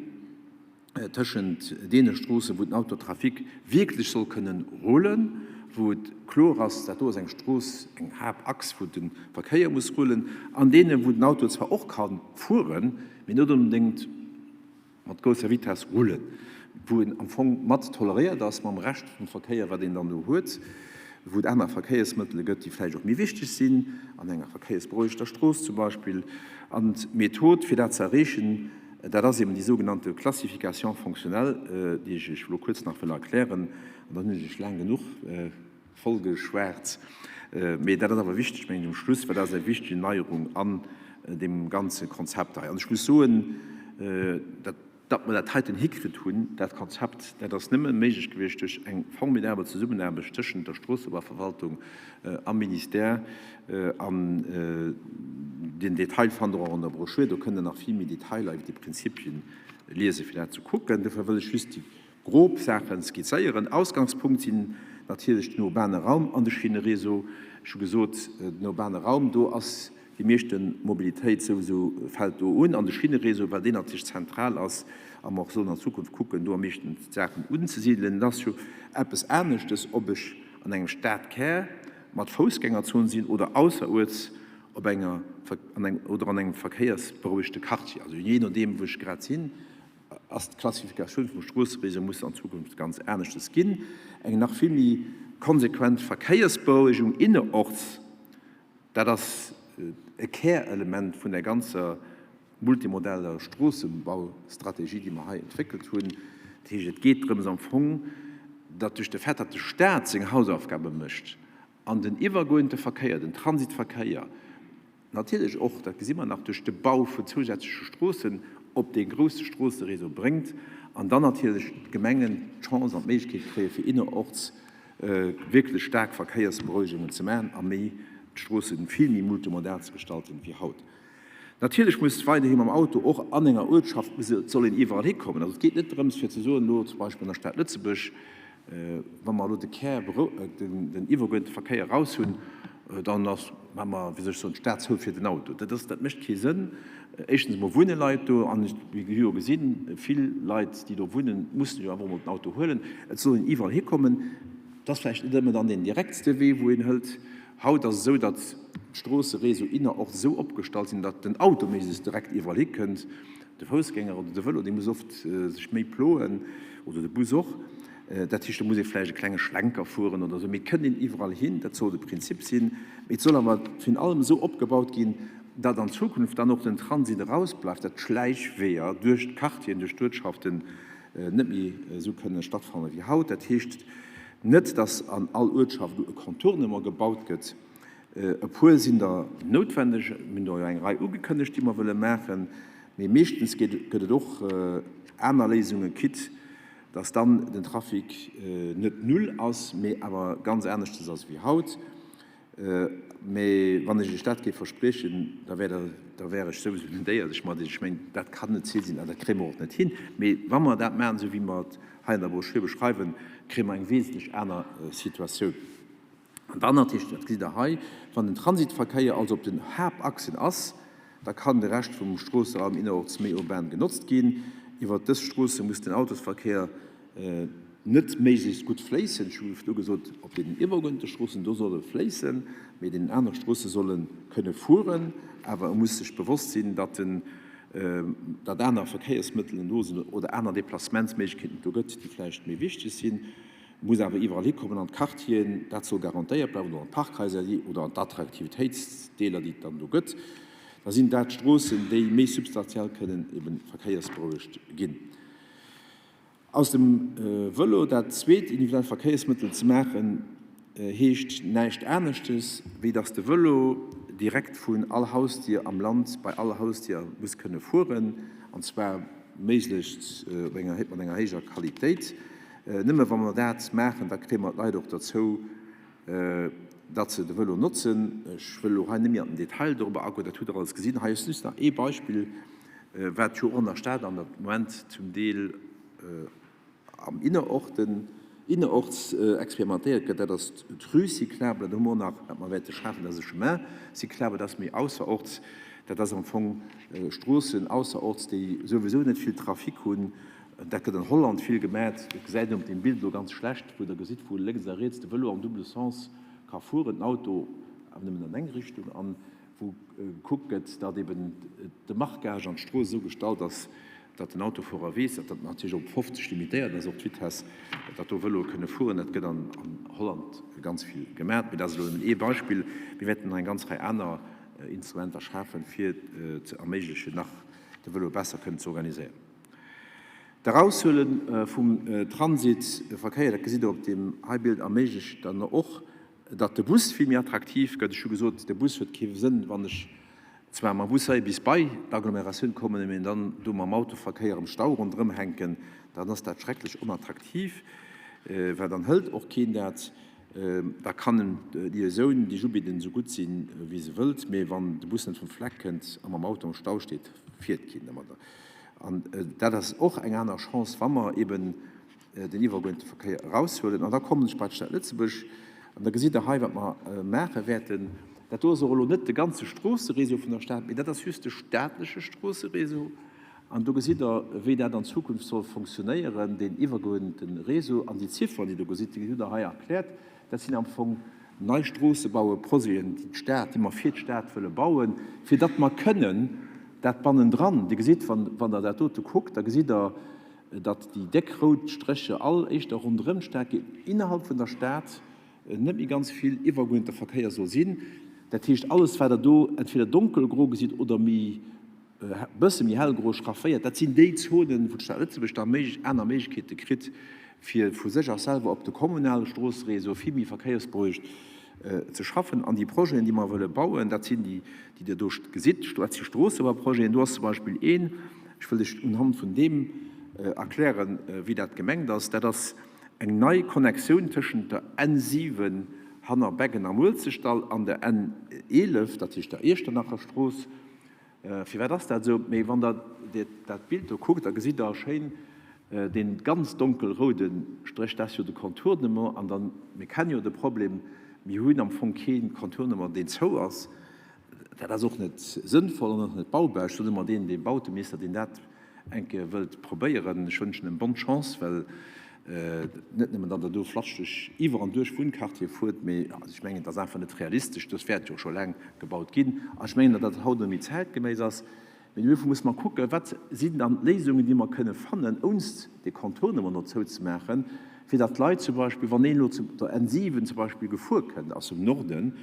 tëschent deene Stroossen, wou den Autotrafic wierklech soll kënnen rullen, wou et kloer ass, dat do ass eng Strooss, eng Haaptachs, wou de Verkéier muss rullen, an deene wou den Auto zwar och ka fueren, mee net onbedéngt mat grousser Vitess rullen, wou en am Fong mat toleréiert ass mam Rescht vum Verkéier, wat een dann do huet, wou et aner Verkéiersmëttele gëtt, déi vläicht och méi wichteg sinn, an enger verkéiersberouegter Strooss zum Beispill. An d'Method, fir dat ze erreechen, Dat ass eben déi sougenannte Classification fonctionnelle, déi ech Iech elo kuerz nach wëll erklären. An dann hunn ech Iech laang genuch vollgeschwat. Mee dat ass awer wichteg, mengen ech, um Schluss, well dat ass eng wichteg Neierung an deem ganze Konzept hei. An ech muss soen, dat, datt mer dat heiten hikritt hunn, dat Konzept, dat ass nëmme méiglech gewiescht duerch eng formidabel Zesummenaarbecht tëschent der Stroossebaufverwaltung am Ministère. An den Detail fannt Der och an der Broschür. Do kënnt Der nach vill méi Detailer iwwer déi Prinzipien liesen, fir dat ze kucken. Dofir wëll ech just déi grob Saache skizzéieren. Ausgangspunkt sinn natierlech den urbane Raum an de Schinneréseau. Ech hu gesot, den urbane Raum, do ass déi meeschte Mobilitéit souwisou fält do un. An de Schinneréseau, well deen natierlech zentral ass a mer och sollen an Zukunft kucken, do am meeschten d'Saachen unzesidelen. Et ass jo eppes aneschtes, ob ech an engem Stadkär mat Foussgängerzon sinn oder ausseruerts op enger oder an engem verkéiersberouegte Quartier. Also jee nodeem wou ech grad sinn, ass d'Klassifikatioun vum Stroosseréseau muss an Zukunft ganz aneschtes ginn. Eng nach vill méi konsequent Verkéiersberouegung innerorts, dat ass e Kärelement vun der ganzer multimodaler Stroossebaustrategie, déi mer hei entwéckelt hunn. Dat heescht, et geet drëms am Fong, datt duerch de Fait, datt de Stat seng Hausaufgabe mécht an den iwwergoende Verkéier, den Transitverkéier, natierlech och, dat gesi mer nach, duerch de Bau vun zousätzleche Stroossen op dee grousse Stroosseréseau bréngt an dann natierlech d'Gemengen d'Chance an d'Méiglechkeet kréie fir innerorts wierklech staark Verkéiersberouegungen ze maachen a méi d'Stroosse vill méi multimodal ze gestalten wéi haut. Natierlech muss weiderhi mam Auto och an enger Uertschaft, et soll een iwwerall hikommen. Also et geet net drëms fir ze soen, elo zum Beispill an der Stad Lëtzebuerg, wa mer elo de Kär, den iwwergeuente Verkéier eraus hunn, dann ass, maache mer, wéi soll ech soen, d'Stad zou fir den Auto. Dat ass, dat mécht kee Sënn. Éischtens emol wunne Leit do an ech, wéi mir jo gesinn, vill Leit, déi do wunnen, mussen jo awer och emol den Auto huelen. Et soll een iwwerall hikommen. Et ass vläicht net ëmmer dann deen direktste Wee, wou een hëlt. Haut ass et esou, datt d'Stroosseréseau innerorts esou opgestallt sinn, datt den Auto méiglechst direkt iwwerall hikënnt. De Foussgänger oder de Vëlo, dee muss oft sech méi ploen, oder de Bus och. Dat heescht, do muss ee vläicht e klenge Schlenker fueren oder esou, mee et kënnt een iwwerall hin. Dat soll de Prinzip sinn. Mee et soll awer virun allem esou opgebaut ginn, datt an Zukunft dann och den Transit erausbleift, datt d'Schläichweeër duerch d'Quartieren, duerch d'Uertschaften net méi esou kënne stattfanne wéi haut. Dat heescht net, datt an all Uertschaft elo e Contournement gebaut gëtt. E puer sinn der noutwendeg, mir hunn der jo eng Rei ugekënnegt, déi mer wëlle maachen, mee meeschtens gëtt et och aner Léisungen, quitte datt dann den Trafic net null ass, mee awer ganz aneschtes ass wéi haut. Mee wann ech Iech dat géif verspriechen, da wär der, da wär ech souwisou net éierlech mat Iech. Ech mengen, dat kann net d'Zil sinn an dat kréie mer och net hin. Mee wa mer dat maachen, esou wéi mer et hei an der Broschür beschreiwen, kréie mer eng wesentlech aner Situatioun. An dann natierlech, dat gesitt Der hei, wann den Transitverkéier also op den Haaptachsen ass, da kann de Rescht vum Stroosseraum innerorts méi urban genotzt ginn. Iwwert dës Stroosse muss den Autosverkéier. Net méiglechst gutt fléissen. Ech hu virdu gesot, op deenen iwwergeuente Stroossen, do soll e fléissen, mee deenen anere Stroosse soll e kënne fueren. Awer e muss sech bewosst sinn, datt en, datt aner Verkéiersmëttelen do sinn oder aner Déplacementsméiglechkeeten et do gëtt, déi vläicht méi wichteg sinn. E muss awer iwwerall hikommen an d'Quartieren, dat soll garantéiert bleiwen, oder an d'Parkhaiser oder an d'Attraktivitéitsdeeler, déi et dann do gëtt. Da sinn dat Stroossen, déi méi substantiell kënnen ebe verkéiersberouegt ginn. Aus dem Vëlo dat zweet individuellt Verkéiersmëttel ze maachen, heescht näischt aneschtes, wéi datt de Vëlo direkt vun all Hausdier am Land bei all Hausdier muss kënne fueren, an zwar méiglechst mat enger héijer Qualitéit. Nëmme wa mer dat maachen, da kréie mer d'Leit och derzou, datt se de Vëlo notzen. Ech wëll elo hei net méi an den Detail dorobber agoen, dat hutt Der alles gesinn. Hei ass just nach ee Beispill, wat jo och an der Stad an der Moment zum Deel am Innerorten, innerorts experimentéiert gëtt, dat ass d'Rue cyclable. Do hu mer och nach, wat mer wäerte schafen, dat ass e Chemin cyclable, dat ass méi ausserorts. Dat ass am Fong Stroossen ausserorts, déi souwisou net vill Trafic hunn. Dat gëtt an Holland vill gemat. Dat gesäit een op deem Bild elo ganz schlecht, wou Der gesitt, wou lénks a riets de Vëlo am double sens ka fueren, den Auto awer nëmmen an eng Richtung. An wou gekuckt gëtt, datt eben de Marquage an d'Strooss esou gestallt ass, datt den Autofuerer weess, datt dat natierlech op 50 limitéiert ass, och d'Vitess, datt do Vëloe kënne fueren. Dat gëtt an Holland ganz vill gemat, mee dat ass elo nëmmen ee Beispill. Mir wäerten nach eng ganz Rei aner Instrumenter schafen, fir ze erméiglechen, nach de Vëlo besser kënnen ze organiséieren. D'Eraushuele vum Transitverkéier, dat gesitt Der op deem hei Bild, erméiglecht dann och, Datt de Bus vill méi attraktiv gëtt. Ech hu gesot, de Bus huet kee Sënn, wann ech zwar mam Bus hei bis bei d'Agglomeratioun kommen, mee dann do mam Autoverkéier am Stau ronderëm hänken, dann ass dat schrecklech onattraktiv, well dann hëlt och keen dat. Da kann en d'Liaisoun, déi ech ubidden, esou gutt sinn, wéi se wëllt, mee wann de Bus net vum Fleck kënnt a mam Auto am Stau steet, fiert keen dermadder. An dat ass och eng aner Chance, wa mer eeben den iwwergeuente Verkéier eraushuelen. An da kommen ech bei d'Stad Lëtzebuerg an da gesitt Der hei, wat mer maache wäerten. Dat do ass och elo net de ganze Stroosseréseau vun der Stad, mee dat ass just de staatleche Stroosseréseau. An do gesitt Der, wéi dat an Zukunft soll fonctionnéieren, deen iwwergeuente Réseau. An déi Zifferen, déi Der gesitt, déi hutt Der hei erkläert, dat sinn am Fong nei Stroossebaue-Projeten, déi d'Stad, déi mer fir d'Stad wëlle bauen, fir datt mer kënnen dat bannendran, Dir gesitt, wann Der dat dote kuckt, da gesitt Der, datt déi déck rout Strécher all éischter ronderëm d'Stad ginn, innerhalb vun der Stad net méi ganz vill iwwergoender Verkéier soll sinn. Dat heescht, alles wat Der do entweder donkelgro gesitt oder méi bësse méi hellgro schrafféiert, dat sinn déi Zonen, wou d'Stad Lëtzebuerg da aner Méiglechkeete kritt, fir vu sech aus selwer op de kommunale Stroosseréseau vill méi verkéiersberouegt ze schaffen. An déi Projeten, déi mer wëlle bauen, dat sinn déi, déi Der do gesitt, dat si Stroossebauprojeten. Do ass zum Beispill een, ech wëll lech unhand vun deem erklären, wéi dat gemengt ass, dat ass eng nei Connectioun tëschent der N 7 hanner Beggen am Uelzechtdall an der N 11, dat heescht der Iechternacher Strooss. Firwat ass dat esou? Mee wann Der dat Bild do kuckt, da gesitt Der schéin dee ganz donkelroude Stréch, dat ass jo de Contournement. An dann, mir kenne jo de Problem, mir hunn am Fong kee Contournement, deen zou ass. Dat ass och net sënnvoll an och net baubar. Ech soen ëmmer deen, dee Bauteminister, deen dat eng Kéier wëllt probéieren, ech wënschen em bonne chance, well net nëmmen, datt Der do flatscheg iwwer an duerch Wunnquartiere fuert, mee ech mengen, et ass einfach net realistesch. Dës wäert jo scho laang gebaut ginn an ech mengen, datt dat haut net méi zäitgeméiss ass. Mee duerfir muss mer kucken, wat sinn dann d'Léisungen, déi mer kënne fannen, ounst dee Contournement do zouzemaachen, fir datt d'Leit zum Beispill, wann een elo zu der N 7 zum Beispill gefuer kënnt aus dem Norden,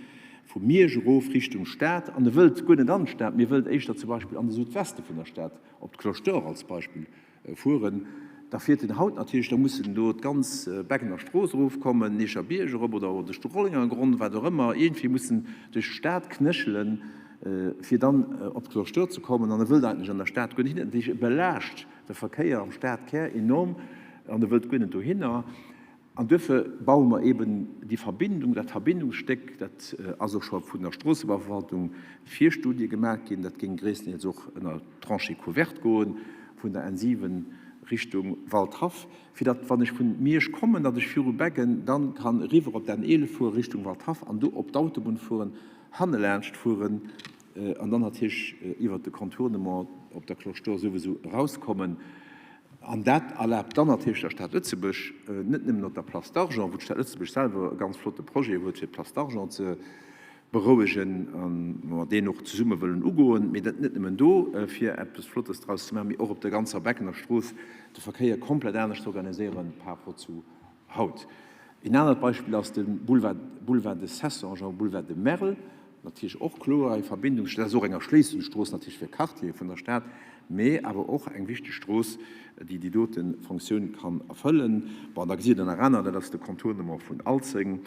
vu Miersch erof Richtung Stad, an e wëllt guer net an d'Stad, mee wëllt éischter zum Beispill an de Südweste vun der Stad, op d'Cloche d'Or als Beispill, fueren, da fiert en haut natierlech, da muss en do d'ganz Beggener Strooss erofkommen, Eecher Bierg erop oder de Rollengergronn, wat och ëmmer, iergendwéi muss en duerch d'Stad knéchelen, fir dann op d'Cloche d'Or ze kommen. An e wëllt eigentlech an der Stad guer net hin. Dat heescht, e belaascht de Verkéier am Stadkär enorm an e wëllt guer net dohinner. An duerfir baue mer eben déi Verbindung, dat Verbindungsstéck, dat ass och scho vun der Stroossebauverwaltung Virstudie gemaach ginn, dat géing gréisstendeels och ënner d'Tranchée couverte goen, vun der N 7 Richtung Waldhaff, fir datt, wann ech vun Miersch kommen, datt ech viru Beggen dann kann eriwwer op d'N 11 fuere Richtung Waldhaff an do op d'Autobunn fueren, hannelaanscht fueren an dann natierlech iwwert de Contournement op der Cloche d'Or souwisou erauskommen. An dat erlaabt dann natierlech der Stad Lëtzebuerg, net nëmmen op der Place d'Argent, wou d'Stad Lëtzebuerg selwer e ganz flotte Projet huet, fir d'Place d'Argent ze berouegen a wou mer deen och zesumme wëllen ugoen, mee dat net nëmmen do, fir eppes Flottes draus ze maachen, mee och op der ganzer Beckener Strooss de Verkéier komplett anescht ze organiséieren par rapport zu haut. Een anert Beispill ass de Boulevard, Boulevard de Cessange a Boulevard de Merl, natierlech och kloer eng Verbindung, dat ass och eng Erschléissungsstrooss natierlech fir Quartiere vun der Stad, mee awer och eng wichteg Strooss, déi déi dote Fonctioun kann erfëllen. Bon, da gesitt Der nach aner, dat ass de Contournement vun Alzeng,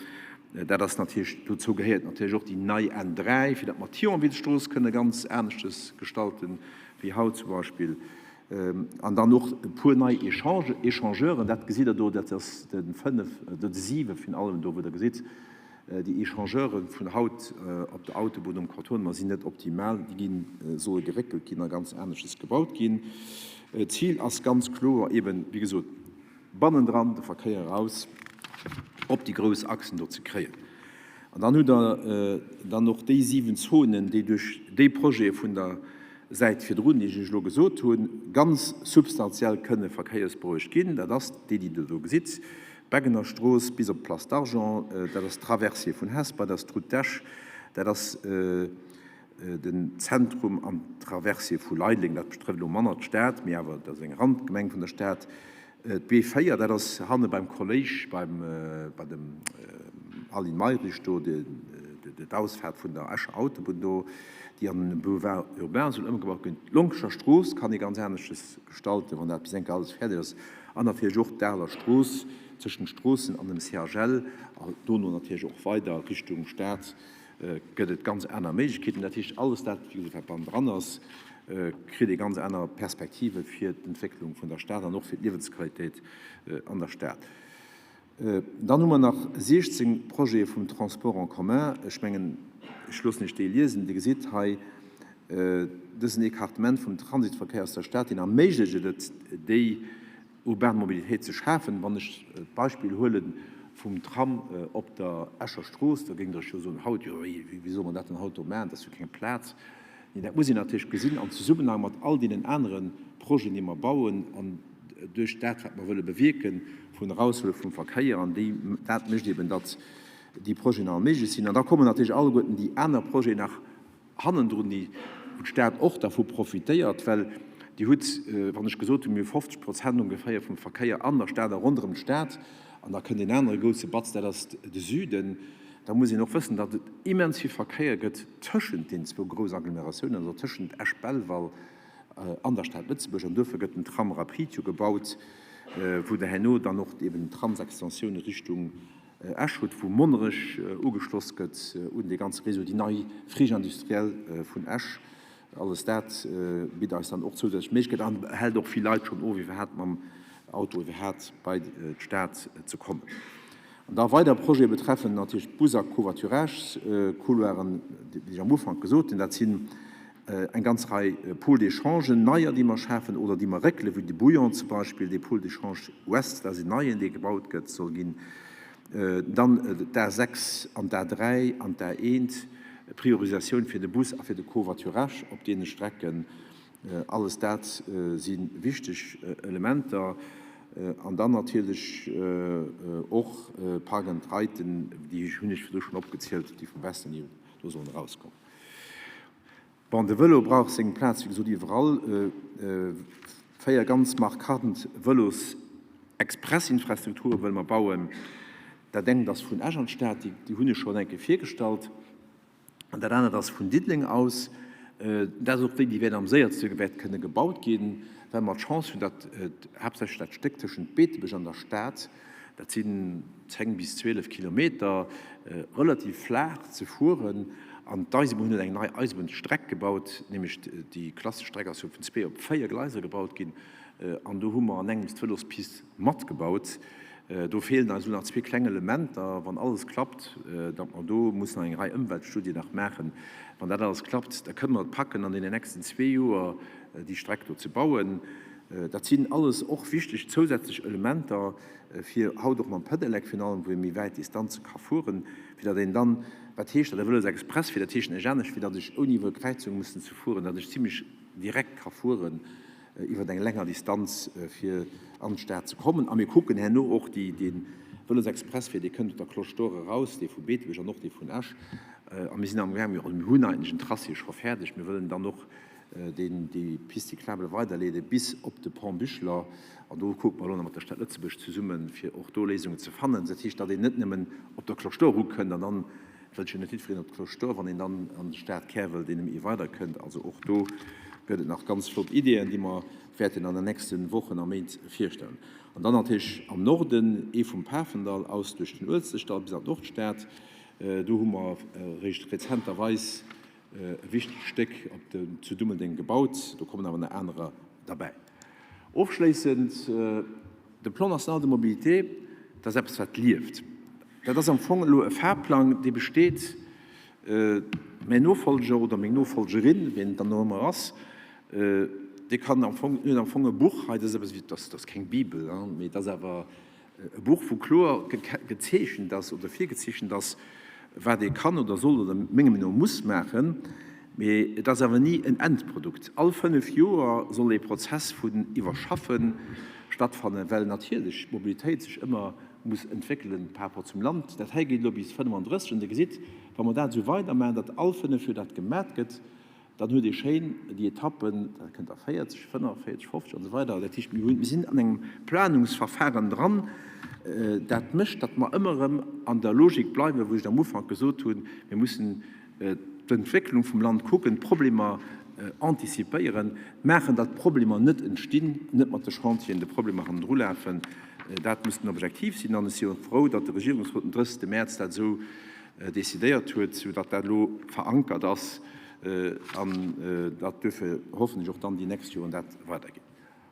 dat ass natierlech, dozou gehéiert natierlech och déi nei N3, fir datt mer d'Thionville-Strooss kënne ganz aneschtes gestalten wéi haut zum Beispill. An dann och e puer nei Échangeuren, dat gesitt Der do, dat ass de 5, de 7 virun allem do, wou Der gesitt, déi Échangeure vun haut op der Autobunn um Contournement sinn net optimal, déi ginn, solle geréckelt ginn a ganz anesches gebaut ginn. D'Zil ass ganz kloer eeben, wéi gesot, bannendran de Verkéier eraus op déi grouss Achsen do ze kréien. An dann hutt Der dann och déi 7 Zonen, déi duerch déi Projete vun der Säit virdrun, déi ech Iech elo gesot hunn, ganz substantiell kënne verkéiersberouegt ginn. Dat ass déi, déi Der do gesitt, d'Beggener Strooss bis op d'Place d'Argent, dat ass d'Traversée vun Hesper, dat ass d'Route d'Esch, dat ass den Zentrum an d'Traversée vu Leideleng. Dat betrëfft elo manner d'Stad, mee awer dat ass eng Randgemeng vun der Stad. D'B 4, dat ass hanne beim Kolléisch, beim, bei dem Aline Mayrisch do, d'Ausfaart vun der Escher Autobunn do, déi an en Boulevard urbain soll ëmgebaut ginn. D'Lonkescher Strooss kann ee ganz anesches gestalten, wann dat bis eng Kéier alles fäerdeg ass. An natierlech och d'Aler Strooss tëschent Stroossen an dem CHL a dono natierlech och weider Richtung Stad gëtt et ganz aner Méiglechkeeten. Dat heescht, alles dat, wéi gesot, wat bannendran ass, kritt ee ganz aner Perspektive fir d'Entwécklung vun der Stad an och fir d'Liewensqualitéit an der Stad. Dann hu mer nach 16 Projete vum Transport en commun. Ech mengen, ech loossen Iech déi liesen. Dir gesitt hei dësen Écartement vum Transitverkéier aus der Stad, deen erméiglecht et, déi urban Mobilitéit ze schafen. Wann ech d'Beispill huele vum Tram op der Escher Strooss, da géingt Der Iech jo soen, haut, jo wéi solle mer dat dann haut do maachen, dat ass jo keng Plaz. Nee, dat muss een natierlech gesinn am Zesummenhang mat all deenen anere Projeten, déi mer bauen an duerch dat, wat mer wëlle bewierken, vun Eraushuele vum Verkéier. An déi, dat mécht eeben, datt déi Projeten all méiglech sinn. An da kommen natierlech alleguerten déi aner Projeten nach hannendrun, déi, wou d'Stad och dervu profitéiert, well Dir hutt, wann ech gesot hunn, mir hu 50 Prozent ongeféier vum Verkéier an der Stad a ronderëm d'Stad, an da kënnt een anere grousse Batz, dat ass de Süden, da muss een och wëssen, datt et immens vill Verkéier gëtt tëschent den zwou grouss Agglomeratiounen, also tëschent Esch-Belval an der Stad Lëtzebuerg. An duerfir gëtt den Tram rapide jo gebaut, wou Der herno dann och eben d'Tramsextensioune Richtung Esch huet, wou Monnerech ugeschloss gëtt un dee ganze Réseau, déi nei Friche industrielle vun Esch, alles dat bitt eis dann och zousätzlech Méiglechkeeten an hält och vill Leit schonn of, iwwerhaapt mam Auto iwwerhaapt bei d'Stad ze kommen. An da weider Projete betreffen natierlech d'Bus a Covoiturage-Couloiren, déi ech am Ufank gesot hunn. Dat sinn eng ganz Rei Pôles d'échangen, neier, déi mer schafen oder déi mer réckelen, wéi de Bouillon zum Beispill, dee Pôle d'échange Ouest, dat ass en neien, dee gebaut gëtt, soll ginn. Dann d'A6 an d'A3 an d'A1, Priorisatioun fir de Bus a fir de Covoiturage op deene Strecken. Alles dat si wichteg Elementer. An dann natierlech och Park and Riden, déi hunn ech virdru schonn opgezielt, déi vum Westen, déi do sollen erauskommen. Bon, de Vëlo brauch seng Plaz, wéi gesot, iwwerall. 4 ganz markant Vëlos-Express-Infrastrukture wëlle mer bauen. Dat engt ass vun Esch an d'Stad, déi hunn ech schonn eng Kéier virgestallt. An dat anert ass vun Diddeleng aus. Dat ass och déi, déi wäert am séierste wäert kënne gebaut ginn, well mer d'Chance hunn, datt haaptsächlech dat Stéck tëschent Beetebuerg an der Stad, dat sinn 10 bis 12 Kilometer, relativ flaach ze fueren. An d'Eisebunn huet eng nei Eisebunnsstreck gebaut, nämlech déi klassesch Streck ass jo vun zwee op véier Gleiser gebaut ginn. An do hu mer an engems d'Vëlospist matgebaut. Do feelen eis elo nach zwee kleng Elementer, wann alles klappt, datt mer do mussen eng Rei Ëmweltstudien nach maachen. Wann dat alles klappt, da kënne mer et packen, an deenen nächsten zwee Joer déi Streck do ze bauen. Dat sinn alles och wichteg zousätzlech Elementer, fir haut och mam Pedelec virun allem, wou ee méi wäit Distanze ka fueren, fir datt een dann, wat heescht dat, e Vëlosexpress fir, dat heescht näischt anescht, wéi datt ech ouni iwwer Kräizung mussen ze fueren, datt ech zimlech direkt ka fueren. iwwer eng länger Distanz fir an d'Stad ze kommen. A mir kucken herno och déi, dee Vëlosexpresswee, dee kënnt op der Cloche d'Or eraus, dee vu Beetebuerg an och dee vun Esch. A mir sinn amgaang, mir hunn eigentlech en Tracé scho fäerdeg, mir wëllen dann och deen déi Piste cyclable weiderleede bis op de Pont Buchler. An do kucke mer elo nach mat der Stad Lëtzebuerg zesummen, fir och do Léisungen ze fannen. Dat heescht, datt een net nëmmen op der Cloche d'Or erukënnt an dann wëllt jo net jiddwereen op d'Cloche d'Or, wann een dann an de Stadkär wëllt, een méi weider kënnt. Also och do gëtt et nach ganz flott Ideeën, déi mer wäerten an den nächste Wochen a Méint virstellen. An dann natierlech am Norden, ee vum Pafendall aus duerch den Uelzechtdall bis an d'Nordstad. Do hu mer eréischt rezenterweis e wichtegt Stéck op de zu Dummeldeng gebaut. Do kommen awer nach anerer derbäi. Ofschléissend, de Plan national de mobilité, dat ass eppes, wat lieft. Dat ass am Fong elo e Fahrplang, dee besteet. Mäin Nofolger oder meng Nofolgerin, wien et dann och ëmmer ass, dee kann am Fong, huet am Fong e Buch hei, dat ass eppes wéi, dat ass keng Bibel, mee et ass awer e Buch, wou kloer gezeechent ass oder virgezeechent ass, wat ee kann oder soll oder menger Meenung no muss maachen. Mee et ass awer ni en Endprodukt. All 5 Joer soll ee Prozess vun Iwwerschaffe stattfannen, well natierlech d'Mobilitéit sech ëmmer muss entwéckelen par rapport zum Land. Dat hei geet elo bis 35 an Dir gesitt, wa mer dat esou weidermaachen, datt all 5 Joer dat gemat gëtt, dann huet ee schéin déi Etappen, da kënnt der 40, 45, 50 an esou weider. Dat heescht, mir hunn, mir sinn an engem Planungsverfahren dran, dat mécht, datt mer ëmmer erëm an der Logik bleiwen, wou ech et am Ufank gesot hunn, mir mussen d'Entwécklung vum Land kucken, d'Problemer anticipéieren, maachen, datt d'Problemer net entstinn, net mat de Chantieren de Problemer hannendru lafen. Dat muss den Objektiv sinn. An ech si och frou, datt de Regierungsrot den 30. Mäerz dat esou decidéiert huet, soudatt dat elo verankert ass an datt duerfir hoffen ech och dann déi nächst Joren dat weidergeet.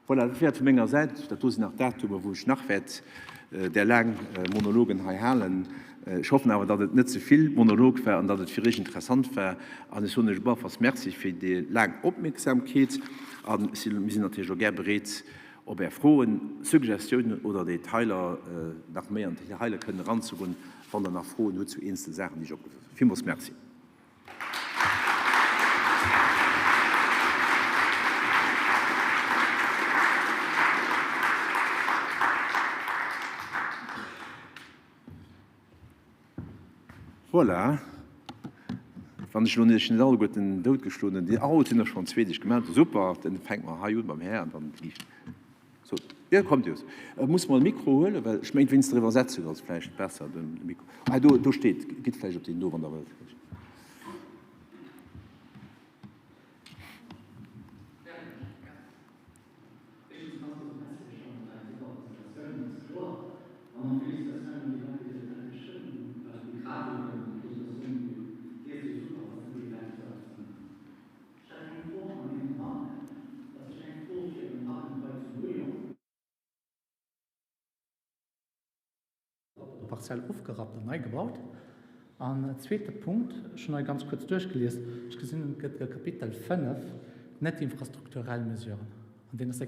Voilà, dat wär et vu menger Säit. Dat do sinn nach Datumer, wou ech nach wäert där laang Monologen hei halen. Ech hoffen awer, datt et net ze vill Monolog war an datt et fir Iech interessant war. An ech soen Iech op alle Falls Merci fir déi laang Opmierksamkeet. A mir sinn natierlech och gär bereet, op Är Froen, Suggestiounen oder Detailer nach méi an d'Detailer kënnen eranzegoen, wann Der nach Froen hutt zu eenzel Saachen, déi ech opgeworf hunn. Villmools Merci. Voilà. Wann ech elo iech net alleguerten doutgeschloen hunn, oh, et sinn der schonn zwee, déi sech gemellt hunn, super, dann fänke mer hei un beim Här an dann fliicht. So, jo, kommt Jos. Muss mer de Mikro huelen, well ech mengen, wéinst der Iwwersetzung ass et vläicht besser, de Mikro. Ah, do, do steet, gitt vläicht op deen do, wann Der wëllt. Ech hat eng Fro an engem Park. Dat ass eng Fro fir den Parking hei zu Bouillon. Parzell ofgerappt an nei gebaut. An zweete Punkt, ech hunn hei ganz kuerz duerchgelies, ech gesinn, et gëtt e Kapitel 5, net infrastrukturell Mesuren. An deen ass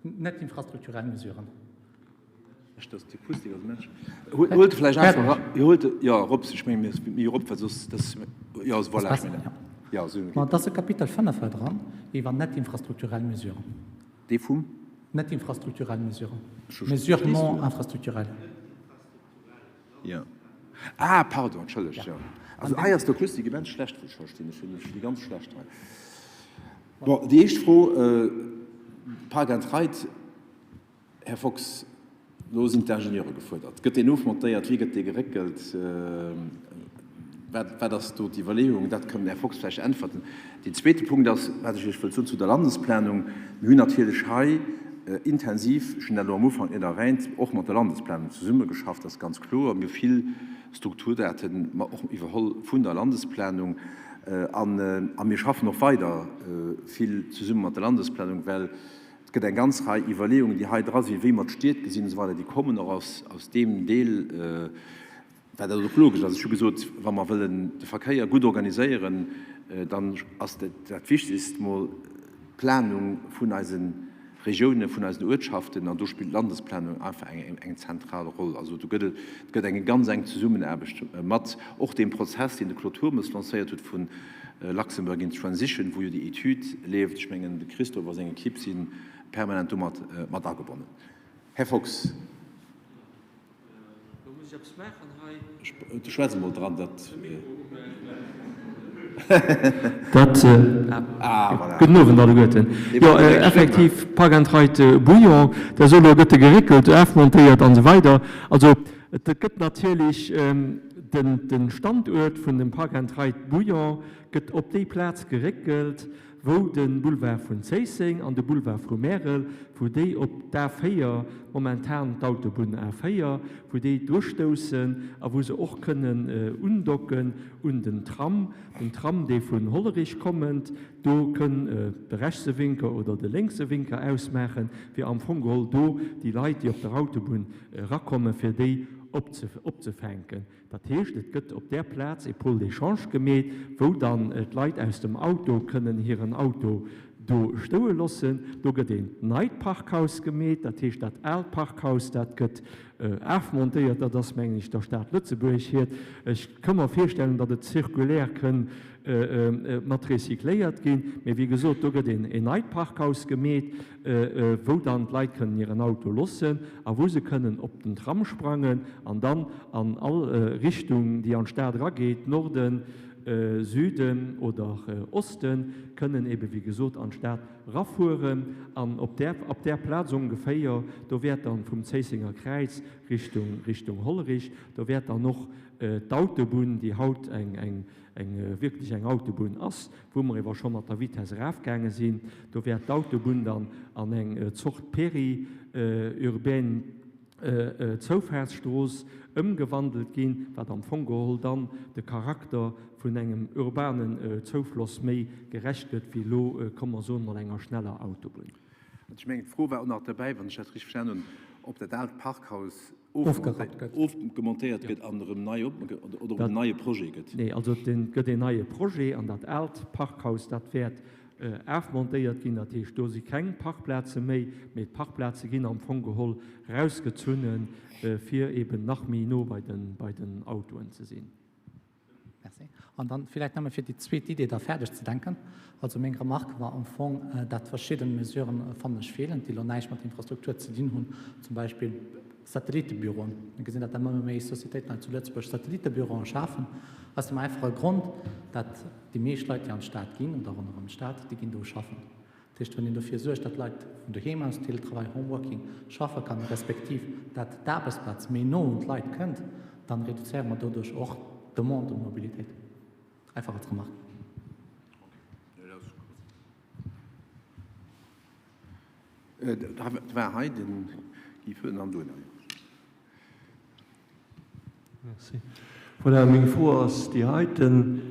net infrastrukturell Mesuren. Huelt vläicht einfach, huelt, jo, erop, ech menge mir méi erop, well soss, dass, jo, voilà, ech mengen, jo, esou. Ma et ass e Kapitel 5 hei dran iwwer net infrastrukturell Mesuren. Dee vum? Net infrastrukturell Mesuren, Mesures non infrastructurelles. Jo. Ah, pardon, entschëllegt, jo. Also hei ass d'Akustik immens schlecht, wou ech verstinn. Ech hunn déi ganz schlecht hei. Bon, déi éischt Fro, Park and Ride. Här Fox, elo sinn d'Ingenieure gefuerdert. Gëtt deen ofmontéiert? Wéi gëtt dee geréckelt? Wat, wat ass do d'Iwwerleeung? Dat kann den Här Fox vläicht äntwerten. Deen zweete Punkt ass, wat ech Iech wëllt soen zu der Landesplanung. Mir hunn natierlech hei intensiv, ech hunn dat elo am Ufank net erwähnt, och mat der Landesplanung zesummegeschafft, dat ass ganz kloer. Mir hu vill Strukturdaten och iwwerholl vun der Landesplanung an a mir schaffen och weider vill zesumme mat der Landesplanung, well Et gëtt eng ganz Rei Iwwerleeungen, déi hei dra sinn, wéi mer d'Stied gesinn an esou weider, déi kommen och aus, aus deem Deel, wat och logesch ass. Ech hu gesot, wa mer wëllen de Verkéier gutt organiséieren, dann ass dat, dat Wichtegst mol d'Planung vun eise Regiounen, vun eisen Uertschaften, an do spillt d'Landesplanung einfach eng, eng zentral Roll. Also do gëtt et, et gëtt eng ganz enk Zesummenaarbecht mat och deem Prozess, deen de Claude Turmes lancéiert huet vun Luxembourg in Transition, wou jo déi Etüd leeft. Ech mengen, de Christophe a seng Equipe sinn permanent domat mat agebonnen. Här Fox. Lo muss ech eppes maachen hei. Schwätz emol dran, dat. Dat, gudden Owend alleguerten. Jo, effektiv, Park and Ride Bouillon, dat ass elo, gëtt e geréckelt, afmontéiert an esou weider. Also, et gëtt natierlech de Standuert vun dem Park and Ride Bouillon gëtt op déi Plaz geréckelt, wou de Boulevard vun Zéisseng an de Boulevard vu Märel, wou déi op d'A4, momentan d'Autobunn A4, wou déi drustoussen a wou se och kënnen undocken un den Tram, den Tram, dee vun Hollerich kommend, do kënn de rechtse Winker oder de lénkse Winker ausmaachen, fir am Fong geholl do déi Leit, déi op der Autobunn erakommen, fir déi opzefänken. Dat heescht, et gëtt op där Plaz e Pôle d'échange gemeet, wou dann d'Leit aus dem Auto kënnen hiren Auto do stoue loossen. Do gëtt een neit Parkhaus gemeet, dat heescht, dat aalt Parkhaus, dat gëtt afmontéiert. Dat ass, mengen ech, der Stad Lëtzebuerg hiert. Ech ka mer virstellen, datt et zirkulär kënn mat recycléiert ginn. Mee wéi gesot, do gëtt een neit Parkhaus gemeet, wou dann d'Leit kënnen hiren Auto loossen a wou se kënnen op den Tram sprangen an dann an all Richtung, déi an d'Stad erageet, Norden, Süden oder Osten, kënnen ebe wéi gesot an d'Stad erafueren. An op där, op där Plaz ongeféier, do wäert dann vum Zéissenger Kräiz Richtung, Richtung Hollerich, do wäert dann och d'Autobunn, déi haut eng, eng, eng wierklech eng Autobunn ass, wou mer ewer scho mat der Vitesse erafgaange sinn, do wäert d'Autobunn dann an eng Zort périurbaine Zoufahrtsstrooss ëmgewandelt ginn, wat am Fong geholl dann de Charakter vun engem urbanen Zoufloss méi gerecht gëtt wéi elo, komm mer soen, mat enger schneller Autobunn. Ech mengen, d'Fro war och nach derbäi, wann ech dat richteg verstanen hunn, ob dat aalt Parkhaus ofgemontéiert gëtt an erëm nei op oder ob et en neie Projet gëtt. Nee, also et gëtt een neie Projet an dat aalt Parkhaus, dat wäert afmontéiert ginn. Dat heescht, do si keng Parkplaze méi, mee d'Parkplaze ginn am Fong geholl rausgezunnen, fir eben nach méi no bei den Autoen ze sinn. Merci. An dann villäicht nëmme fir déi zweet Idee da fäerdeg ze denken. Also meng Remarque war am Fong, dat verschidden Mesuren, fannen ech, feelen, déi elo näischt mat Infrastruktur ze dinn hunn, zum Beispill Satellitebüroen. Mir gesinn, dat ëmmer méi Sociétéiten hei zu Lëtzebuerg Satellitebüroen schafen, aus dem einfache Grond, dat déi meescht Leit, déi an d'Stad ginn oder ronderëm d'Stad, déi ginn do schaffen. Dat heescht, wann een dofir suergt, datt d'Leit vun doheem aus, Teletravail, Homeworking, schaffe kann, respektiv dat d'Aarbechtsplaz méi no un d'Leit kënnt, dann reduzéiere mer doduerch och d'Demande un Mobilitéit. Einfach als Remarque. Dat war hei den Guy Furten an duerno. Merci. Voilà, meng Fro ass déi heiten.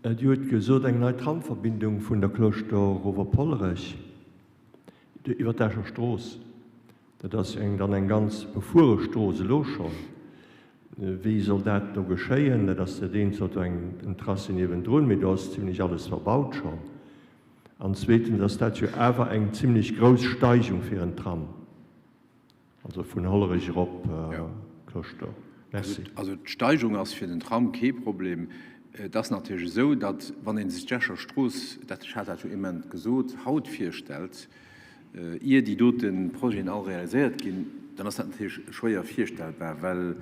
Dir hutt gesot, eng nei Tramverbindung vun der Cloche d'Or erof op Hollerech iwwer d'Escher Strooss. Dat ass jo dann eng ganz befuere Strooss elo schonn. Wéi soll dat do geschéien? Dat ass dat eent, do en Tracé niewendrun, mee do ass zimlech alles verbaut schonn. An zweetens ass dat jo awer eng zimlech grouss Steigung fir en Tram. Also vun Hollerech erop Cloche d'Or. Merci. Also d'Steigung ass fir den Tram kee Problem. Et ass natierlech esou, datt, wann ee sech d'Escher Strooss, dat, ech hat dat jo immens gesot, haut virstellt, ier déi dote Projeten all realiséiert ginn, dann ass dat natierlech schwéier virstellbar, well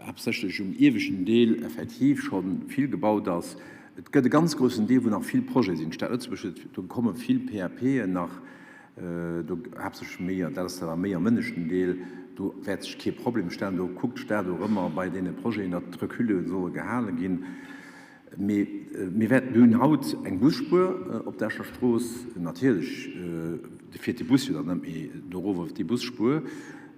haaptsächlech um ieweschten Deel effektiv scho vill gebaut ass. Et gëtt e ganz groussen Deel, wou nach vill Projete sinn. D'Stad Lëtzebuerg huet, do komme vill PAPen nach. Do haaptsächlech méi, an dat ass dann awer méi am ënneschten Deel, do wäert sech kee Problem stellen. Do kuckt d'Stad och ëmmer bei deene Projeten, datt d'Recule solle gehale ginn. Mee mir wäerten, mir hunn haut eng Busspuer op der Escher Strooss. Natierlech fiert de Bus jo dann net méi do erof op déi Busspuer,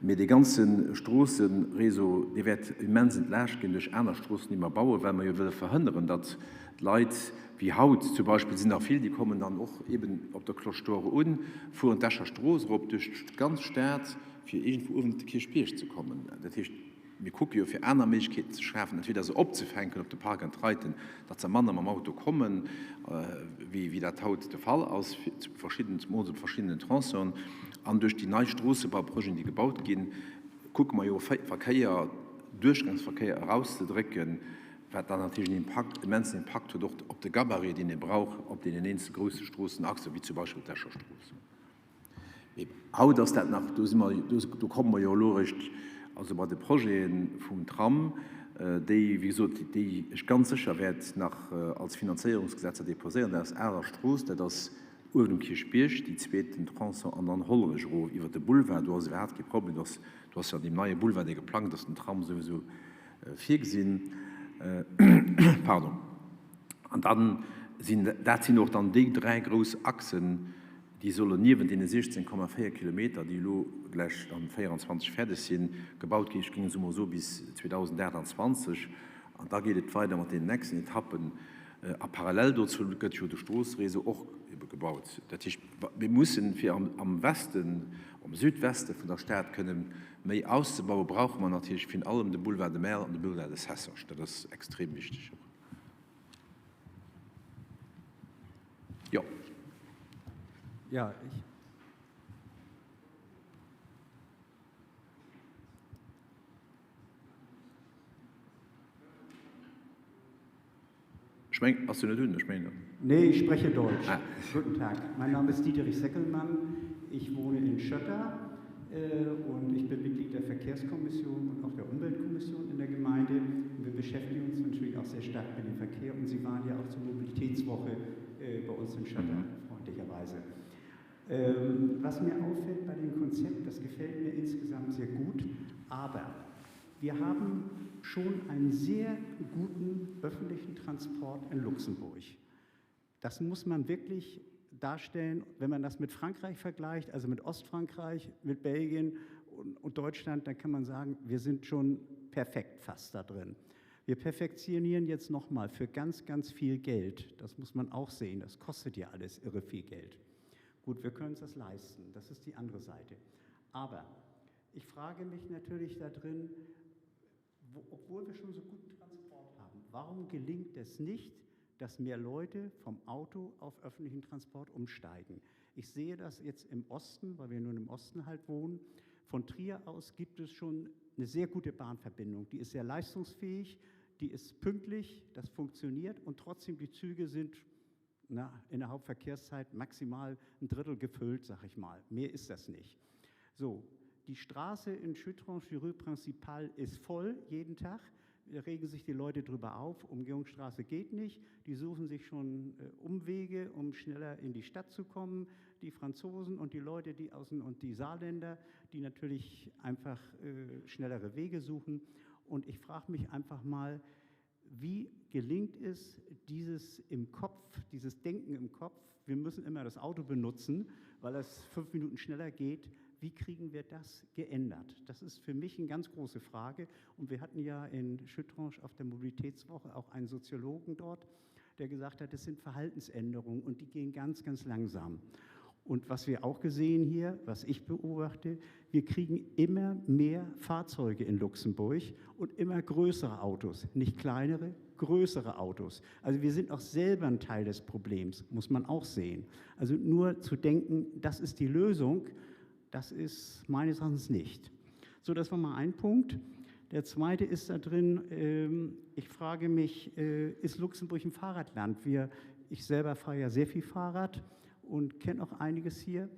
mee dee ganze Stroosseréseau, dee wäert immens entlaascht ginn duerch aner Stroossen, déi mer bauen, well mer jo wëlle verhënneren, datt d'Leit, wéi haut zum Beispill sinn der vill, déi kommen dann och eben op der Cloche d'Or un, fueren d'Escher Strooss erop duerch d'ganz Stad, fir iergendwou uewen op de Kierchbierg ze kommen. Dat heescht, mir kucke jo fir aner Méiglechkeeten ze schafen, entweder se opzefänken op de Park and Riden, datt se manner mam Auto kommen, wéi dat haut de Fall ass, zu verschidden, zemools op verschiddenen Tronçonen. An duerch déi nei Stroossebauprojeten, déi gebaut ginn, kucke mer jo Verkéier, Duerchgangsverkéier erauszedrécken, wat dann natierlech en Impakt, immensen Impakt huet och op de Gabarit, deen ee brauch op deenen eenzel grousse Stroossenachsen, wéi zum Beispill d'Escher Strooss. Mee haut ass dat nach, do si mer, do komme mer jo elo eréischt, also bei de Projete vum Tram, déi, wéi gesot, déi ech ganz sécher wäert nach als Finanzéierungsgesetzer déposéieren, dat ass Aler Strooss, dat ass uewen um Kierchbierg, déi zweeten Tronçon, an dann Hollerech erof iwwert de Boulevard. Do ass iwwerhaapt kee Problem, do ass, do ass jo an deem neie Boulevard, dee geplangt ass, den Tram souwisou virgesinn. Pardon. An dann sinn, dat sinn och dann déi dräi grouss Achsen, déi sollen niewent deene 16,4 Kilometer, déi elo gläich dann 24 fäerdeg sinn, gebaut ginn, ech géing esou mol soe bis 2028. An da geet et weider mat deenen nächsten Etappen. A parallel dozou gëtt jo de Stroosseréseau och ebe gebaut. Dat heescht, mir mussen, fir am Westen, am Südweste vun der Stad kënnen méi auszebauen, brauche mer natierlech virun allem de Boulevard de Merl an de Boulevard de Cessange. Dat ass extrem wichteg och. Jo. Ja, ich. Ech meng, ass du net un? Ech mengen. Nee, ich spreche Deutsch. Ah. Guten Tag, mein Name ist Dieterich Seckelmann, ich wohne in Schötter äh, und ich bin Mitglied der Verkehrskommission und auch der Umweltkommission in der Gemeinde. Und wir beschäftigen uns natürlich auch sehr stark mit dem Verkehr und Sie waren ja auch zur Mobilitätswoche äh, bei uns in Schötter, mhm. freundlicherweise. Ähm, was mir auffällt bei dem Konzept, das gefällt mir insgesamt sehr gut, aber wir haben schon einen sehr guten öffentlichen Transport in Luxemburg. Das muss man wirklich darstellen, wenn man das mit Frankreich vergleicht, also mit Ostfrankreich, mit Belgien und, und Deutschland, dann kann man sagen, wir sind schon perfekt fast da drin. Wir perfektionieren jetzt nochmal für ganz, ganz viel Geld. Das muss man auch sehen. Das kostet ja alles irre viel Geld. Gut, wir können uns das leisten. Das ist die andere Seite. Aber ich frage mich natürlich da drin, wo, obwohl wir schon so guten Transport haben, warum gelingt es nicht, dass mehr Leute vom Auto auf öffentlichen Transport umsteigen? Ich sehe das jetzt im Osten, weil wir nun im Osten halt wohnen. Von Trier aus gibt es schon eine sehr gute Bahnverbindung. Die ist sehr leistungsfähig, die ist pünktlich, das funktioniert und trotzdem die Züge sind na, in der Hauptverkehrszeit maximal ein Drittel gefüllt, sag ich mal. Mehr ist das nicht. So, die Straße in Chutron-Chireux Principal ist voll jeden Tag. Da regen sich die Leute drüber auf. Umgehungsstraße geht nicht. Die suchen sich schon äh, Umwege, um schneller in die Stadt zu kommen. Die Franzosen und die Leute, die außen und die Saarländer, die natürlich einfach äh, schnellere Wege suchen. Und ich frage mich einfach mal, wie gelingt es, dieses im Kopf, dieses Denken im Kopf, wir müssen immer das Auto benutzen, weil es fünf Minuten schneller geht, wie kriegen wir das geändert? Das ist für mich eine ganz große Frage. Und wir hatten ja in Schüttrange auf der Mobilitätswoche auch einen Soziologen dort, der gesagt hat, es sind Verhaltensänderungen und die gehen ganz, ganz langsam. Und was wir auch gesehen hier, was ich beobachte, wir kriegen immer mehr Fahrzeuge in Luxemburg und immer größere Autos, nicht kleinere, größere Autos. Also wir sind auch selber ein Teil des Problems, muss man auch sehen. Also nur zu denken, das ist die Lösung, das ist meines Erachtens nicht. So, das war mal ein Punkt. Der zweite ist da drin, ähm, ich frage mich, äh, ist Luxemburg ein Fahrradland? Wir, ich selber fahre ja sehr viel Fahrrad und kenne auch einiges hier.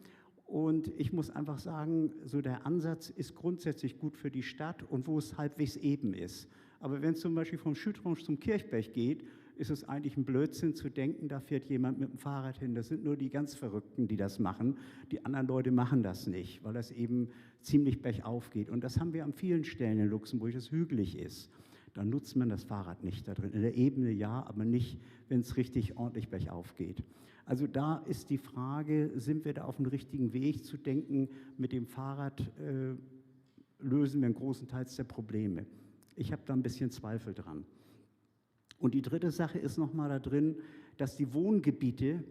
Und ich muss einfach sagen, so der Ansatz ist grundsätzlich gut für die Stadt und wo es halbwegs eben ist. Aber wenn es zum Beispiel vom Schüttrange zum Kirchberg geht, ist es eigentlich ein Blödsinn zu denken, da fährt jemand mit dem Fahrrad hin. Das sind nur die ganz Verrückten, die das machen. Die anderen Leute machen das nicht, weil das eben ziemlich bergauf geht. Und das haben wir an vielen Stellen in Luxemburg, dass es hügelig ist. Da nutzt man das Fahrrad nicht da drin. In der Ebene ja, aber nicht, wenn es richtig ordentlich bergauf geht. Also da ist die Frage, sind wir da auf dem richtigen Weg zu denken, mit dem Fahrrad äh, lösen wir einen großen Teil der Probleme. Ich habe da ein bisschen Zweifel dran. Und die dritte Sache ist nochmal da drin, dass die Wohngebiete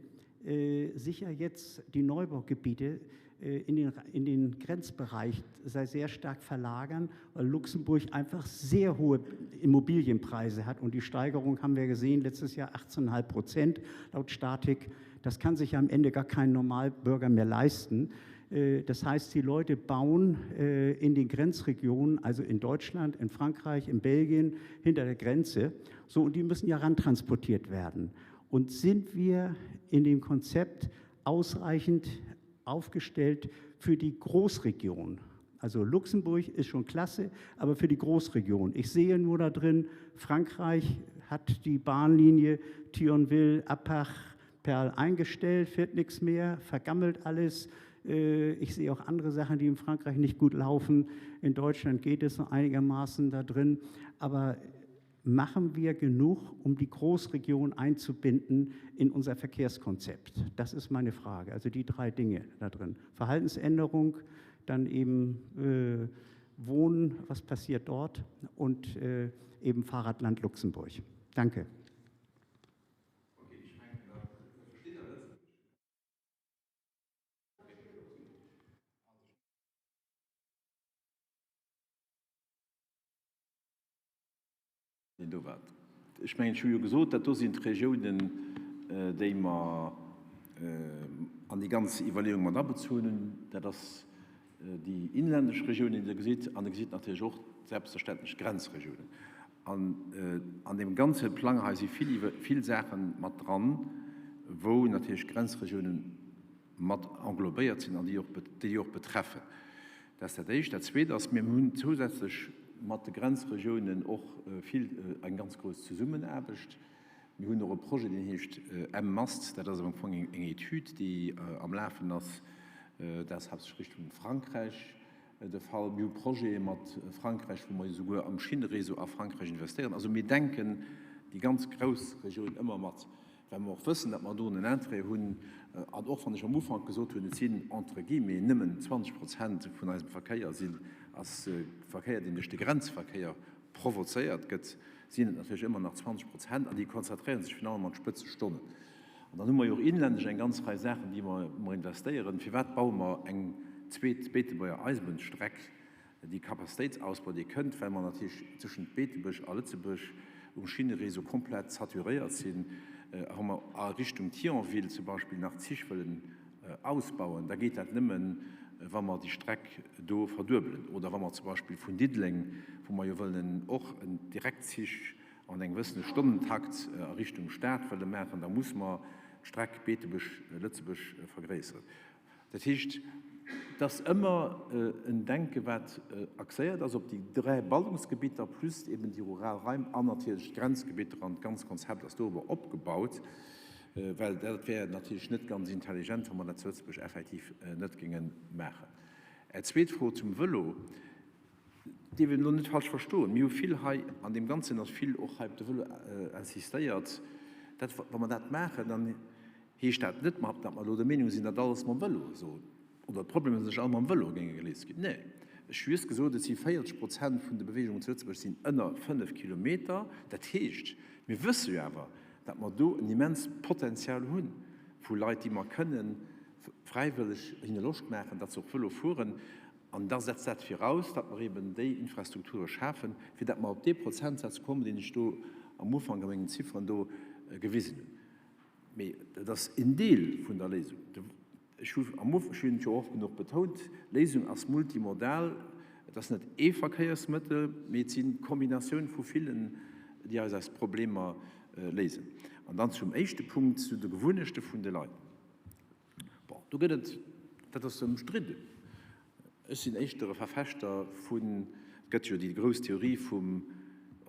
äh, sicher jetzt die Neubaugebiete äh, in, den, in den Grenzbereich sei sehr stark verlagern, weil Luxemburg einfach sehr hohe Immobilienpreise hat. Und die Steigerung haben wir gesehen, letztes Jahr 18,5 Prozent laut Statik. Das kann sich am Ende gar kein Normalbürger mehr leisten. Äh, das heißt, die Leute bauen äh, in den Grenzregionen, also in Deutschland, in Frankreich, in Belgien, hinter der Grenze. So, und die müssen ja rantransportiert werden. Und sind wir in dem Konzept ausreichend ausreichend? aufgestellt für die Großregion? Also Luxemburg ist schon klasse, aber für die Großregion. Ich sehe nur da drin, Frankreich hat die Bahnlinie Thionville, Appach, Perl eingestellt, fährt nichts mehr, vergammelt alles. Äh, ich sehe auch andere Sachen, die in Frankreich nicht gut laufen. In Deutschland geht es noch einigermaßen da drin. Aber machen wir genug, um die Großregion einzubinden in unser Verkehrskonzept? Das ist meine Frage. Also die drei Dinge da drin. Verhaltensänderung, dann eben äh, Wohnen, was passiert dort und äh, eben Fahrradland Luxemburg. Danke. Deen do war. Ech mengen, ech hu jo gesot, dat do sinn d'Regiounen, déi mer an déi ganz Iwwerleeung mat abezunn hunn. Dat ass déi inländesch Regiounen, déi Der gesitt, an Der gesitt natierlech och selbstverständlech d'Grenzregiounen. An an deem ganze Plang hei si vill, vill Saache mat dran, wou natierlech d'Grenzregiounen mat englobéiert sinn an déi och, déi och betreffen. Dat ass dat Éischt. Dat Zweet ass, mir hunn zousätzlech mat de Grenzregiounen och vill, eng ganz grouss Zesummenaarbecht. Mir hunn och e Projet, deen heescht M-Mast. Dat ass am Fong eng Etüd, déi am Lafen ass. Dat ass haaptsächlech Richtung Frankräich de Fall. Mir hu Projete mat Frankräich, wou mer esouguer am Schinneréseau a Frankräich investéieren. Also mir denken déi ganz grouss Regioun ëmmer mat. Well mer och wëssen, datt mer do en Interêt hunn, an och wann ech am Ufank gesot hunn, et sinn entre guillemets nëmmen 20 Prozent vun eisem Verkéier sinn, ass Verkéier, deen duerch de Grenzverkéier provozéiert gëtt, sinn et natierlech ëmmer nach 20 Prozent an déi konzentréiere sech virun allem an d'Spëtzestonnen. An dann hu mer jo och inländesch eng ganz Rei Saachen, déi mer, wou mer investéieren. Firwat baue mer eng zweet Beetebuerger Eisebunnsstreck? Dee Capacitéitsausbau, dee kënnt, well mer natierlech tëschent Beetebuerg a Lëtzebuerg um Schinneréseau komplett saturéiert sinn. A wa mer a Richtung Thionville zum Beispill nach Zich wëllen ausbauen, da geet dat nëmmen, wa mer déi Streck do verduebelen. Oder wa mer zum Beispill vun Diddeleng, wou mer jo wëllen och en Direktzich an engem gewëssene Stonnentakt a Richtung Stad wëlle maachen, da muss mer d'Streck Beetebuerg-Lëtzebuerg vergréisseren. Dat heescht, et ass ëmmer en Denken, wat axéiert ass op déi dräi Ballungsgebitter plus eben déi rural Raim an natierlech d'Grenzgebitter. An d'ganz Konzept ass dorobber opgebaut, well dat wär natierlech net ganz intelligent, wa mer dat zu Lëtzebuerg effektiv net géinge maachen. Är zweet Fro zum Vëlo, dierf een elo net falsch verstoen, mir hu vill hei an deem Ganzen ass vill och hei op de Vëlo insistéiert. Dat, wa mer dat maachen, dann Heescht dat net, datt mer elo der Meenung sinn, datt alles mam Vëlo esou, oder d'Problemer sech all mam Vëlo géinge geléist ginn? Nee, ech hu just gesot, et si 40 Prozent vun de Beweegungen zu Lëtzebuerg sinn ënner 5 Kilometer. Dat heescht, mir wësse jo awer, datt mer do en immenst Potenzial hu vu Leit, déi mer kënnen fräiwëlleg hinne Loscht maachen, datt se och Vëlo fueren. An da setzt dat viraus, datt mer eben déi Infrastrukture schafen, fir datt mer op dee Prozentsaz kommen, deen ech do am Ufank a mengen Zifferen do gewisen hunn. Mee dat ass een Deel vun der Léisung. Ech hu am Ufank, ech hunn et jo oft genuch betount, d'Léisung ass multimodal. Et ass net ee Verkéiersmëttel, mee et sinn d'Kombinatioun vu villen, déi eis eis Problemer léisen. An dann zum éischte Punkt, zu de Gewunnechte vun de Leit. Bon, do gëtt et, dat ass ëmstridden. Ech sinn éischter e Verfechter vun, et gëtt jo déi grouss Theorie vum,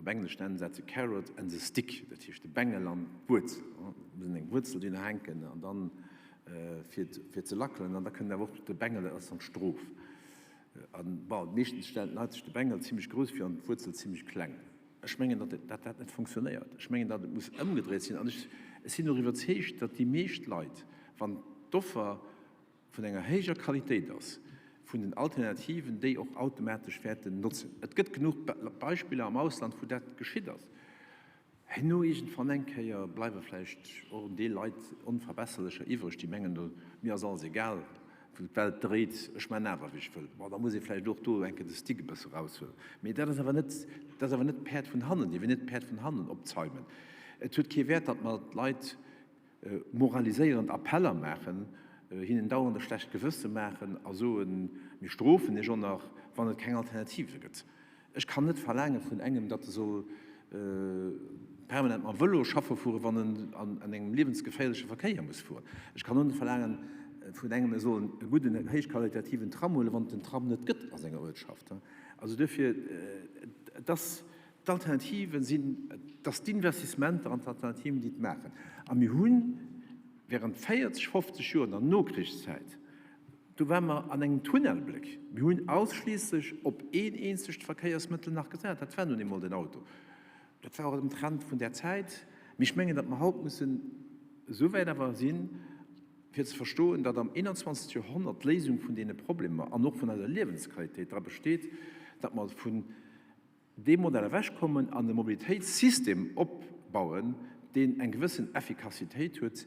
op Englesch nennen se dat the carrot and the stick, dat heescht de Bengel an d'Wuerzel. Et muss een eng Wuerzel drun hänken an dann, fir fir ze lackelen, an da kënnt awer och de Bengel, dat ass dann d'Strof. An bon, meeschtens stellen d'Leit sech de Bengel zimlech grouss vir an d'Wuerzel zimlech kleng. Ech mengen, datt dat dat net funktionéiert. Ech mengen, datt et muss ëmgedréit sinn. An ech sinn och iwwerzeegt, datt déi meescht Leit, wann d'Offer vun enger héijer Qualitéit ass, vun den Alternativen, déi och automatesch wäerten notzen. Et gëtt genuch Beispiller am Ausland, wou dat geschitt ass. Herno iergendwann eng Kéier bleiwe vläicht och en Deel Leit, Onverbesserlecher, iwwreg, déi mengen, mir ass alles egal, D'Welt dréit, ech man awer wéi ech wëll. Bon, da muss ee vläicht och do eng Kéier de Stick e bësse raushuelen. Mee dat ass awer net, dat ass awer net d'Päerd vun hannen. Dir wëllt net d'Päerd vun hannen opzeimen. Et huet kee Wäert, datt mer d'Leit moraliséierend Appeller maachen, hinnen dauernd e schlecht Gewësse maachen a soen, mir strofen iech och nach, wann et keng Alternative gëtt. Ech kann net verlaange vun engem, datt e soll permanent mam Vëlo schaffe fueren, wann en an engem liewensgeféierleche Verkéier muss fueren. Ech kann och net verlaangen. vun engem e soll e gudden, héichqualitativen Tram huelen, wann et den Tram net gëtt a senger Uertschaft. Also duerfir, et ass, d'Alternativen sinn, et ass d'Investissementer an d'Alternativen, déi et maachen. A mir hu während 40, 50 Joer an der Nokrichszäit, do ware mer an engem Tunnelbléck, mir hunn ausschliisslech op een eenzegt Verkéiersmëttel nach gesat, dat war nun eemol den Auto. Dat war och dem Trend vun där Zäit. Mee ech mengen, datt mer haut mussen esou wäit awer sinn, fir ze verstoen, datt am 21. Joerhonnert d'Léisung vun deene Problemer an och vun eiser Liewensqualitéit dra besteet, datt mer vun deem Modell ewechkommen an e Mobilitéitssystem opbauen, deen eng gewëssen Effikassitéit huet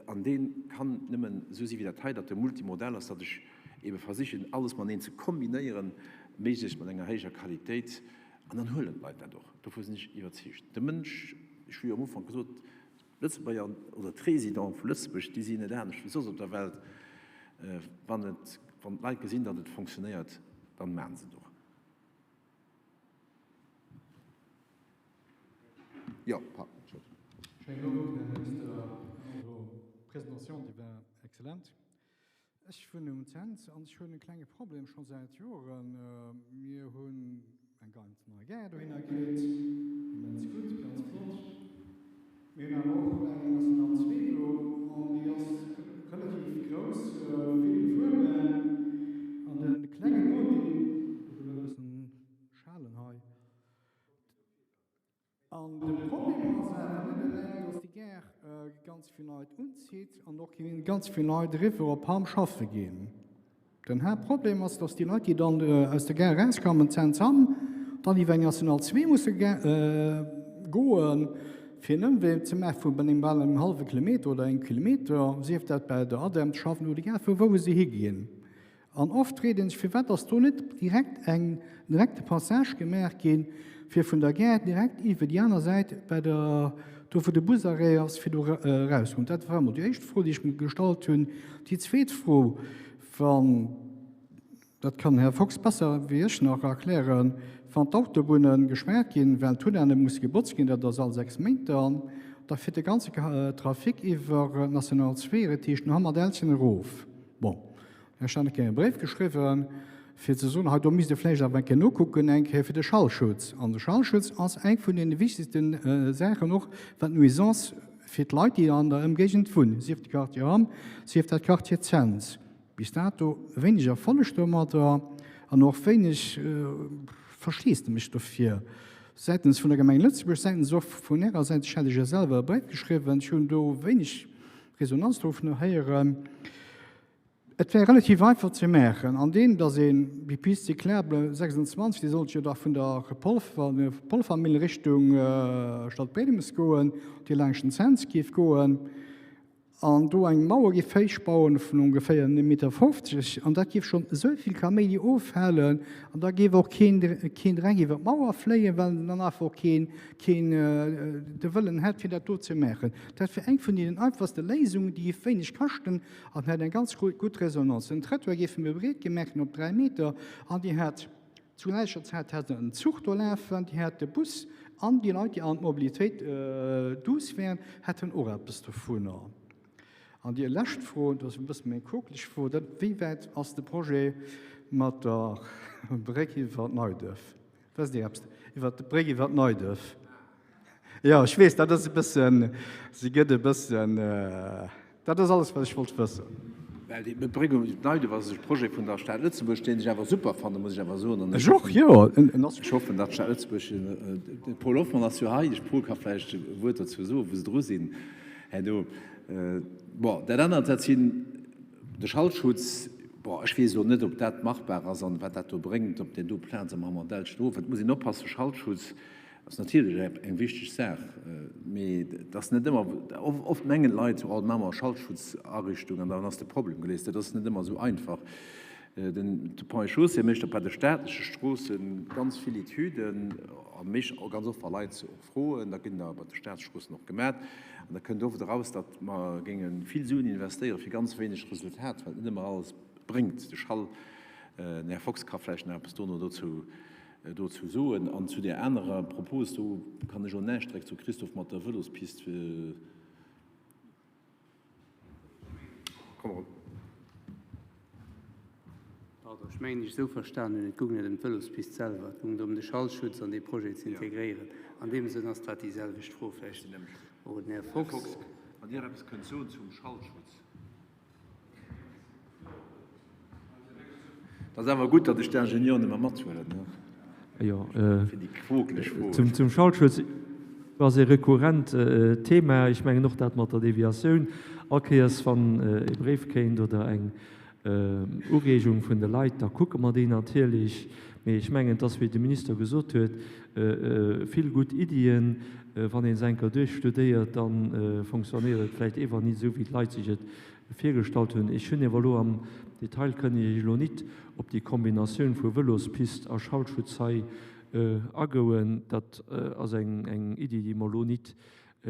an dee kann nëmmen esou si wéi dat hei, datt e multimodal ass, datt ech ebe versichen, alles mateneen ze kombinéieren, méiglechst mat enger héijer Qualitéit. An dann huelen d'Leit dat och. Dovu sinn ech iwwerzeegt. De Mënsch, ech hu jo am Ufank gesot, d'Lëtzebuerger oder d'Résidente vu Lëtzebuerg, déi sinn net anescht wéi soss op der Welt. Wann et, wann d'Leit gesinn, datt et fonctionnéiert, dann maachen se et och. Jo, pardon, Entschëllegung. Schéinen Owend, Här Minister. Är Presentatioun, déi war exzellent. Ech wunnen um Cents an ech hunn e klenge Problem scho säit Joren. Mir hunn eng ganz nei Gare dohinner kritt, immens gutt, ganz flott. Mir hunn awer och eng National 2 do an déi ass relativ grouss, vill befuerbar. An de klengen Nodeel, ech elo e bëssen schalen hei, An de Problem ass awer net eleng, dass déi Gare ganz vill Leit unzitt an och ganz vill Leit eriwwer op Hamm schaffe ginn. Den Haaptproblem ass, dass déi Leit, déi dann aus der Gare erauskommen, Cents Hamm, dann iwwer eng National 2 musse goen, fir en Ëmwee ze maache vu bal engem hallwe Kilometer oder engem Kilometer, sief dat bei der ADEM ze schaffen oder egal vu wou se higinn. An oft freet een sech, firwat ass do net direkt eng direkte Passage gemaach ginn, fir vun der Gare direkt iwwer déi aner Säit bei der, do wou de Busarrêt ass, fir do erauskommen. Dat war emol déi éischt Fro, déi ech mir gestallt hunn. Déi zweet Fro, wann, dat kann den Här Fox besser wéi ech nach erklären, wann d'Autobunne gespaart ginn, well d'Tunnelle musse gebotzt ginn, dat ass all 6 Méint dann, da fiert de ganze Trafic iwwer d'National 2, dat heescht no Hammerdelchen erof. Bon. Ech hat eng Kéier e Bréif geschriwwen, fir ze soen, hei do misst ee vläicht awer eng Kéier nokucken, eng Kéier fir de Schallschutz. An de Schallschutz ass eng vun deene wichtegste Saachen och, wat d'Nuisance fir d'Leit, déi an der Ëmgéigend wunnen, sief de Quartier Hamm, sief dat Quartier Cents. Bis dato wéineg Erfolleg domadder an och wéineg Versteesdemech dofir säitens vun der Gemeng Lëtzebuerg, säitens och vun Ärer Säit. Ech hat Iech jo selwer e Bréif geschriwwen, ech hunn do wéineg Resonanz dovunner héieren. Et wär relativ einfach ze maachen, andeem datt een déi Piste cyclable 26, déi sollt jo da vun der Polvermille Richtung Stadbriedemes goen, déi laanscht den Cents géif goen, an do eng Mauer géif héich bauen vun ongeféier 1,50 Meter, an dat géif schonn esou vill Kaméidi ofhalen, an da géif och keen Dreck iwwer d'Mauer fléien, well dann einfach och keen keen de Wëllen hätt, fir dat do ze maachen. Dat wär eng vun deenen einfachste Léisungen, déi géif wéineg kaschten an hätt eng ganz gutt Resonanz. Den Trëttoir géife mir breet gemaach ginn op 3 Meter an Dir hätt zu gläicher Zäit hätt en Zuch do lafen, Dir hätt de Bus an déi Leit, déi an d'Mobilitéit douce wären, hätten och eppes dovunner. An déi lescht Fro, dat ass e bësse méi eng quokeleg Fro, dat, Wéi wäit ass de Projet mat der Bréck iwwer d'Neiduerf? Wësst Dir eppes iwwer d'Bréck iwwer d'Neiduerf? Jo, ech weess, dat ass e bëssen, se gëtt e bëssen, dat ass alles, wat ech wollt wëssen. Well déi Bréck iwwer d'Neiduerf ass e Projet vun der Stad Lëtzebuerg, deen ech awer super fannen, muss ech awer soen. Ech och, jo. Ech hoffen, datt d'Stad Lëtzebuerg, de Paul Hoffmann ass jo hei, de Paul ka vläicht e Wuert dozou soen, wou se dru sinn herno. Bon, dat anert, dat sinn De Schallschutz, bon, ech weess elo net, ob dat machbar ass an wat dat do bréngt, ob deen do Plaz am Hammerdellchen of. Et muss een oppassen, Schallschutz ass natierlech eng wichteg Saach, mee et ass net ëmmer, oft mengen d'Leit, oh, maache mer Schallschutzarichtung an dann ass de Problem geléist. Dat ass net ëmmer esou einfach. Den Ponts et Chaussées mécht och bei de staatleche Stroosse ganz vill Etüden a mécht och ganz oft, wa Leit och froen, da ginn der bei de Staatsstroossen och gemat. An da kënnt oft eraus, datt mer géinge vill Suen investéiere fir ganz wéineg Resultat, well et net ëmmer alles bréngt. De Schall, den Här Fox ka vläicht nach eppes dono dozou dozou soen. An zu där anerer Propos, do kann ech och näischt direkt soen, Christophe, mat der Vëlospist. Komm erop. Ech mengen, ech esou verstan hunn, et goung net ëm d'Vëlospist selwer, et goung drëm, de Schallschutz an dee Projet ze integréieren. An deem Sënn ass dat déi selwecht Fro vläicht och un den Här Fox. Här Fox, wann Dir eppes kënnt soen zum Schallschutz. Et ass awer gutt, datt ech d'Ingenieuren ëmmer mathuelen, ne? Jo, Fir déi quokeleg Froen. zum Schallschutz ass e rekurrent Thema. Ech mengen och dat mat der Deviatioun. All Kéiers, wann e Bréif kéint oder eng Ureegung vun de Leit, da kucke mer déi natierlech. Mee ech mengen, et ass, wéi de Minister gesot huet, vill gutt Iddien. Wann ee se eng Kéier duerchstudéiert, da fonctionnéiert et vläicht ewer nit esou, wéi d'Leit sech et virgestallt hunn. Ech hunn ewer elo am Detail, kënn ech elo nit op déi Kombinatioun vu Vëlospist a Schallschutz hei agoen. Dat ass eng Iddi, déi mer elo nit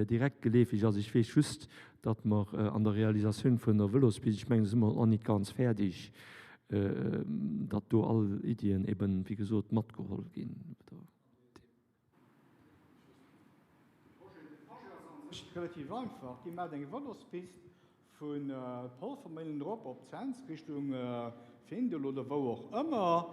direkt geleefeg ass. Ech weess just, datt mer an der Realisatioun vun der Vëlospist, ech mengen, do si mer nach nit ganz fäerdeg, datt do all Iddien eben, wéi gesot, matgeholl ginn. De Projet ass an sech relativ einfach. Dir maacht eng Vëlospist Vu Polvermillen erop op Cents Richtung Findel oder wou och ëmmer.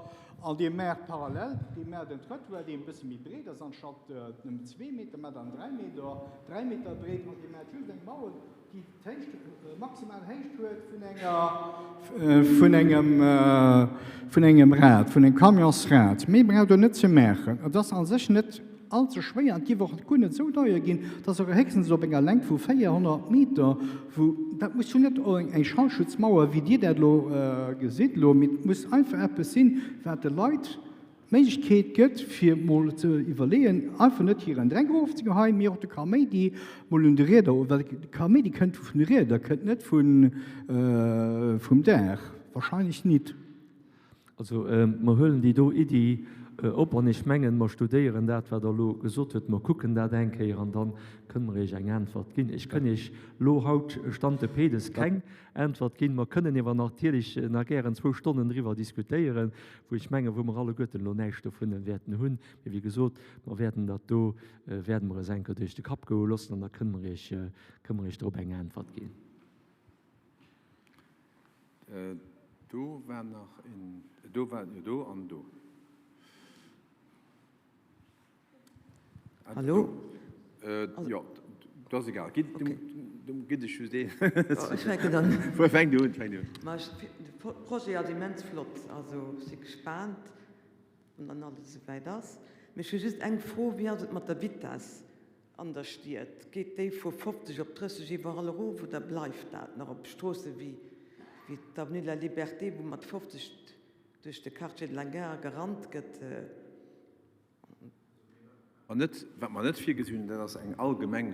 An Dir maacht parallel, Dir maacht en Trottoir, deen e bësse méi breet ass, anstatt nëmmen zwee Meter, maacht Der en 3 Meter, 3 Meter breet an Dir maacht just eng Mauer, déi d'Héicht, maximal Héicht huet vun enger, vun engem, vun engem Rad, vun engem Camionsrad. Méi braucht Der net ze maachen. Et ass a sech net. All ze schwéier an et géif och guer net esou deier ginn, et ass och héchstens op enger Längt vu 400 Meter, wou, dat muss jo net eng Schallschutzmauer, wéi Dir dat elo gesitt elo, mee et muss einfach eppes sinn, wat de Leit d'Méiglechkeet gëtt, fir mol ze iwwerleeën, einfach net hiren Dreck erofzegeheien, mee och de Kaméidi mol un de Rieder, well de Kaméidi kënnt vun de Rieder, kënnt net vum Daach, wahrscheinlech nit. Also, mer huelen déi do Iddi op an ech mengen, mer studéieren dat, wat Der elo gesot hutt. Mer kucken dat eng Kéier an da kënne mer Iech eng Äntwert ginn. Ech kënn Iech elo haut stante pedes keng Äntwert ginn. Mer kënnen iewer natierlech nach gären zwou Stonnen driwwer diskutéieren, wou ech mengen, wou mer alleguerten elo näischt dovun wäerten hunn. Mee wéi gesot, mer wäerten dat do, wäerte mer eis eng Kéier duerch de Kapp goe loossen an da kënne mer Iech, kënne mer Iech drop eng Äntwert ginn. Do war nach een, do war, jo do an do. Hallo? Jo, dat ass egal. Gitt, gitt ech just een. Ech fänken dann. Fänk du un, fänk du un. Ma ech, de Projet ass immens flott. Also ech si gespaant, wann dann alles esouwäit ass. Mee ech hu just eng Fro, Wéi ass et mat der Vitess? An der Stied, geet déi vu 50 op 30 iwwerall erof oder bleift dat nach op Stroosse wéi d'Avenue de la Liberté, wou mat 50 duerch de Quartier de la Gare gerannt gëtt? An net, wat mer net virgesinn hunn, dat ass eng allgemeng,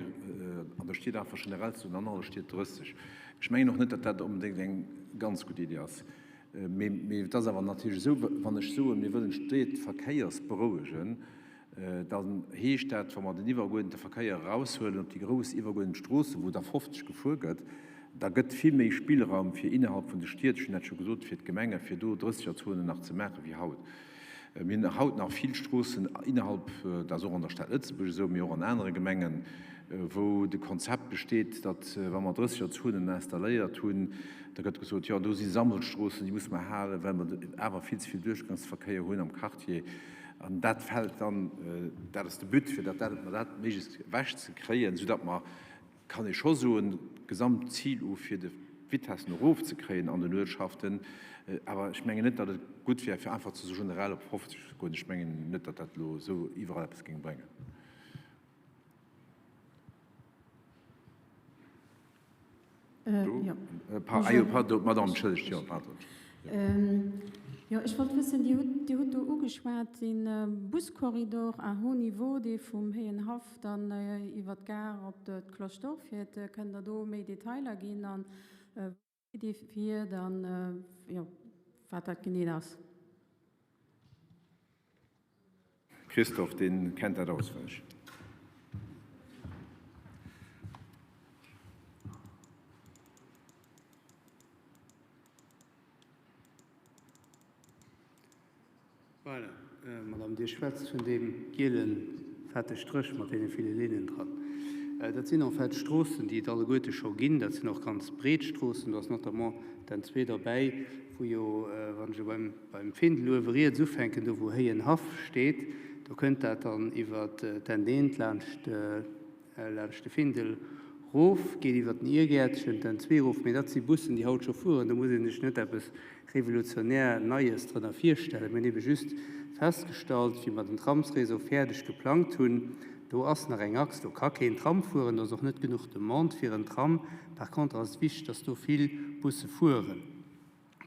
an der Stied einfach generell ze soen, an alle Stied 30. Ech mengen och net, datt dat onbedéngt eng ganz gutt Iddi ass. Mee et ass awer natierlech esou, wann ech soen, mir wëllen d'Stied verkéiersberouegen, Dann heescht dat, wa mer den iwwerguerdente Verkéier eraushuelen op déi grouss iwwerguerdent Stroossen, wou da 50 gefuer gëtt, da gëtt vill méi Spillraum fir innerhalb vun de Stied, ech hunn dat scho gesot, fir d'Gemenge fir do Drëssegerzonen nach ze maache wéi haut. Mir hunn haut nach vill Stroossen innerhalb, dat ass och an der Stad Lëtzebuerg esou, mee och an anere Gemengen, wou de Konzept besteet, datt wa mer Drëssegerzonen installéiert hunn, da gëtt gesot, jo do si Sammelstroossen, déi musse mer halen, well mer awer vill ze vill Duerchgangsverkéier hunn am Quartier. An dat fält dann, dat ass de But, fir datt dat, mer dat méiglechst ewech ze kréien, soudatt mer, kann ee scho soen, d'Gesamtzil hu fir de d'Vitessen erofzekréien an den Uertschaften. Awer ech mengen net, datt et gutt wär, fir einfach ze generell op 50 ze goen. Ech mengen net, datt dat elo esou iwwerall eppes géing bréngen. Jo, ech wollt wëssen, Dir hutt, Dir hutt do ugeschwat dee Buskorridor à haut niveau, dee vum Héienhaff dann iwwer d'Gare op d'Cloche d'Or fiert. Kënnt Der do méi Detailer ginn a wéi dee fiert an, jo, wat dat genee ass? Christophe, deen kennt dat auswenneg. Voilà, Madame, Dir schwätzt vun deem giele fette Stréch mat deene ville Linnen dran. Dat sinn en fait Stroossen, déi et alleguerte scho ginn. Dat sinn och ganz breet Stroossen. Do ass notamment den 2 derbäi, wou. wou jo, wann ech elo beim, beim Findel uewe riets ufänken, do wou Héienhaff steet, do kënnt dat dann iwwer d'N1 laanscht, laanscht de Findel rof, geet iwwer den Iergäertchen, d'N2 rof. Mee dat si Bussen, déi haut scho fueren. Do muss ee sech net eppes revolutionär Neies drënner virstellen. Mir hunn ebe just festgestallt, wéi mer den Tramsréseau fäerdeg geplangt hunn, do ass nach eng Achs, do ka keen Tram fueren, do ass och net genuch Demande fir en Tram. Par contre ass et wichteg, dass do vill Busse fueren.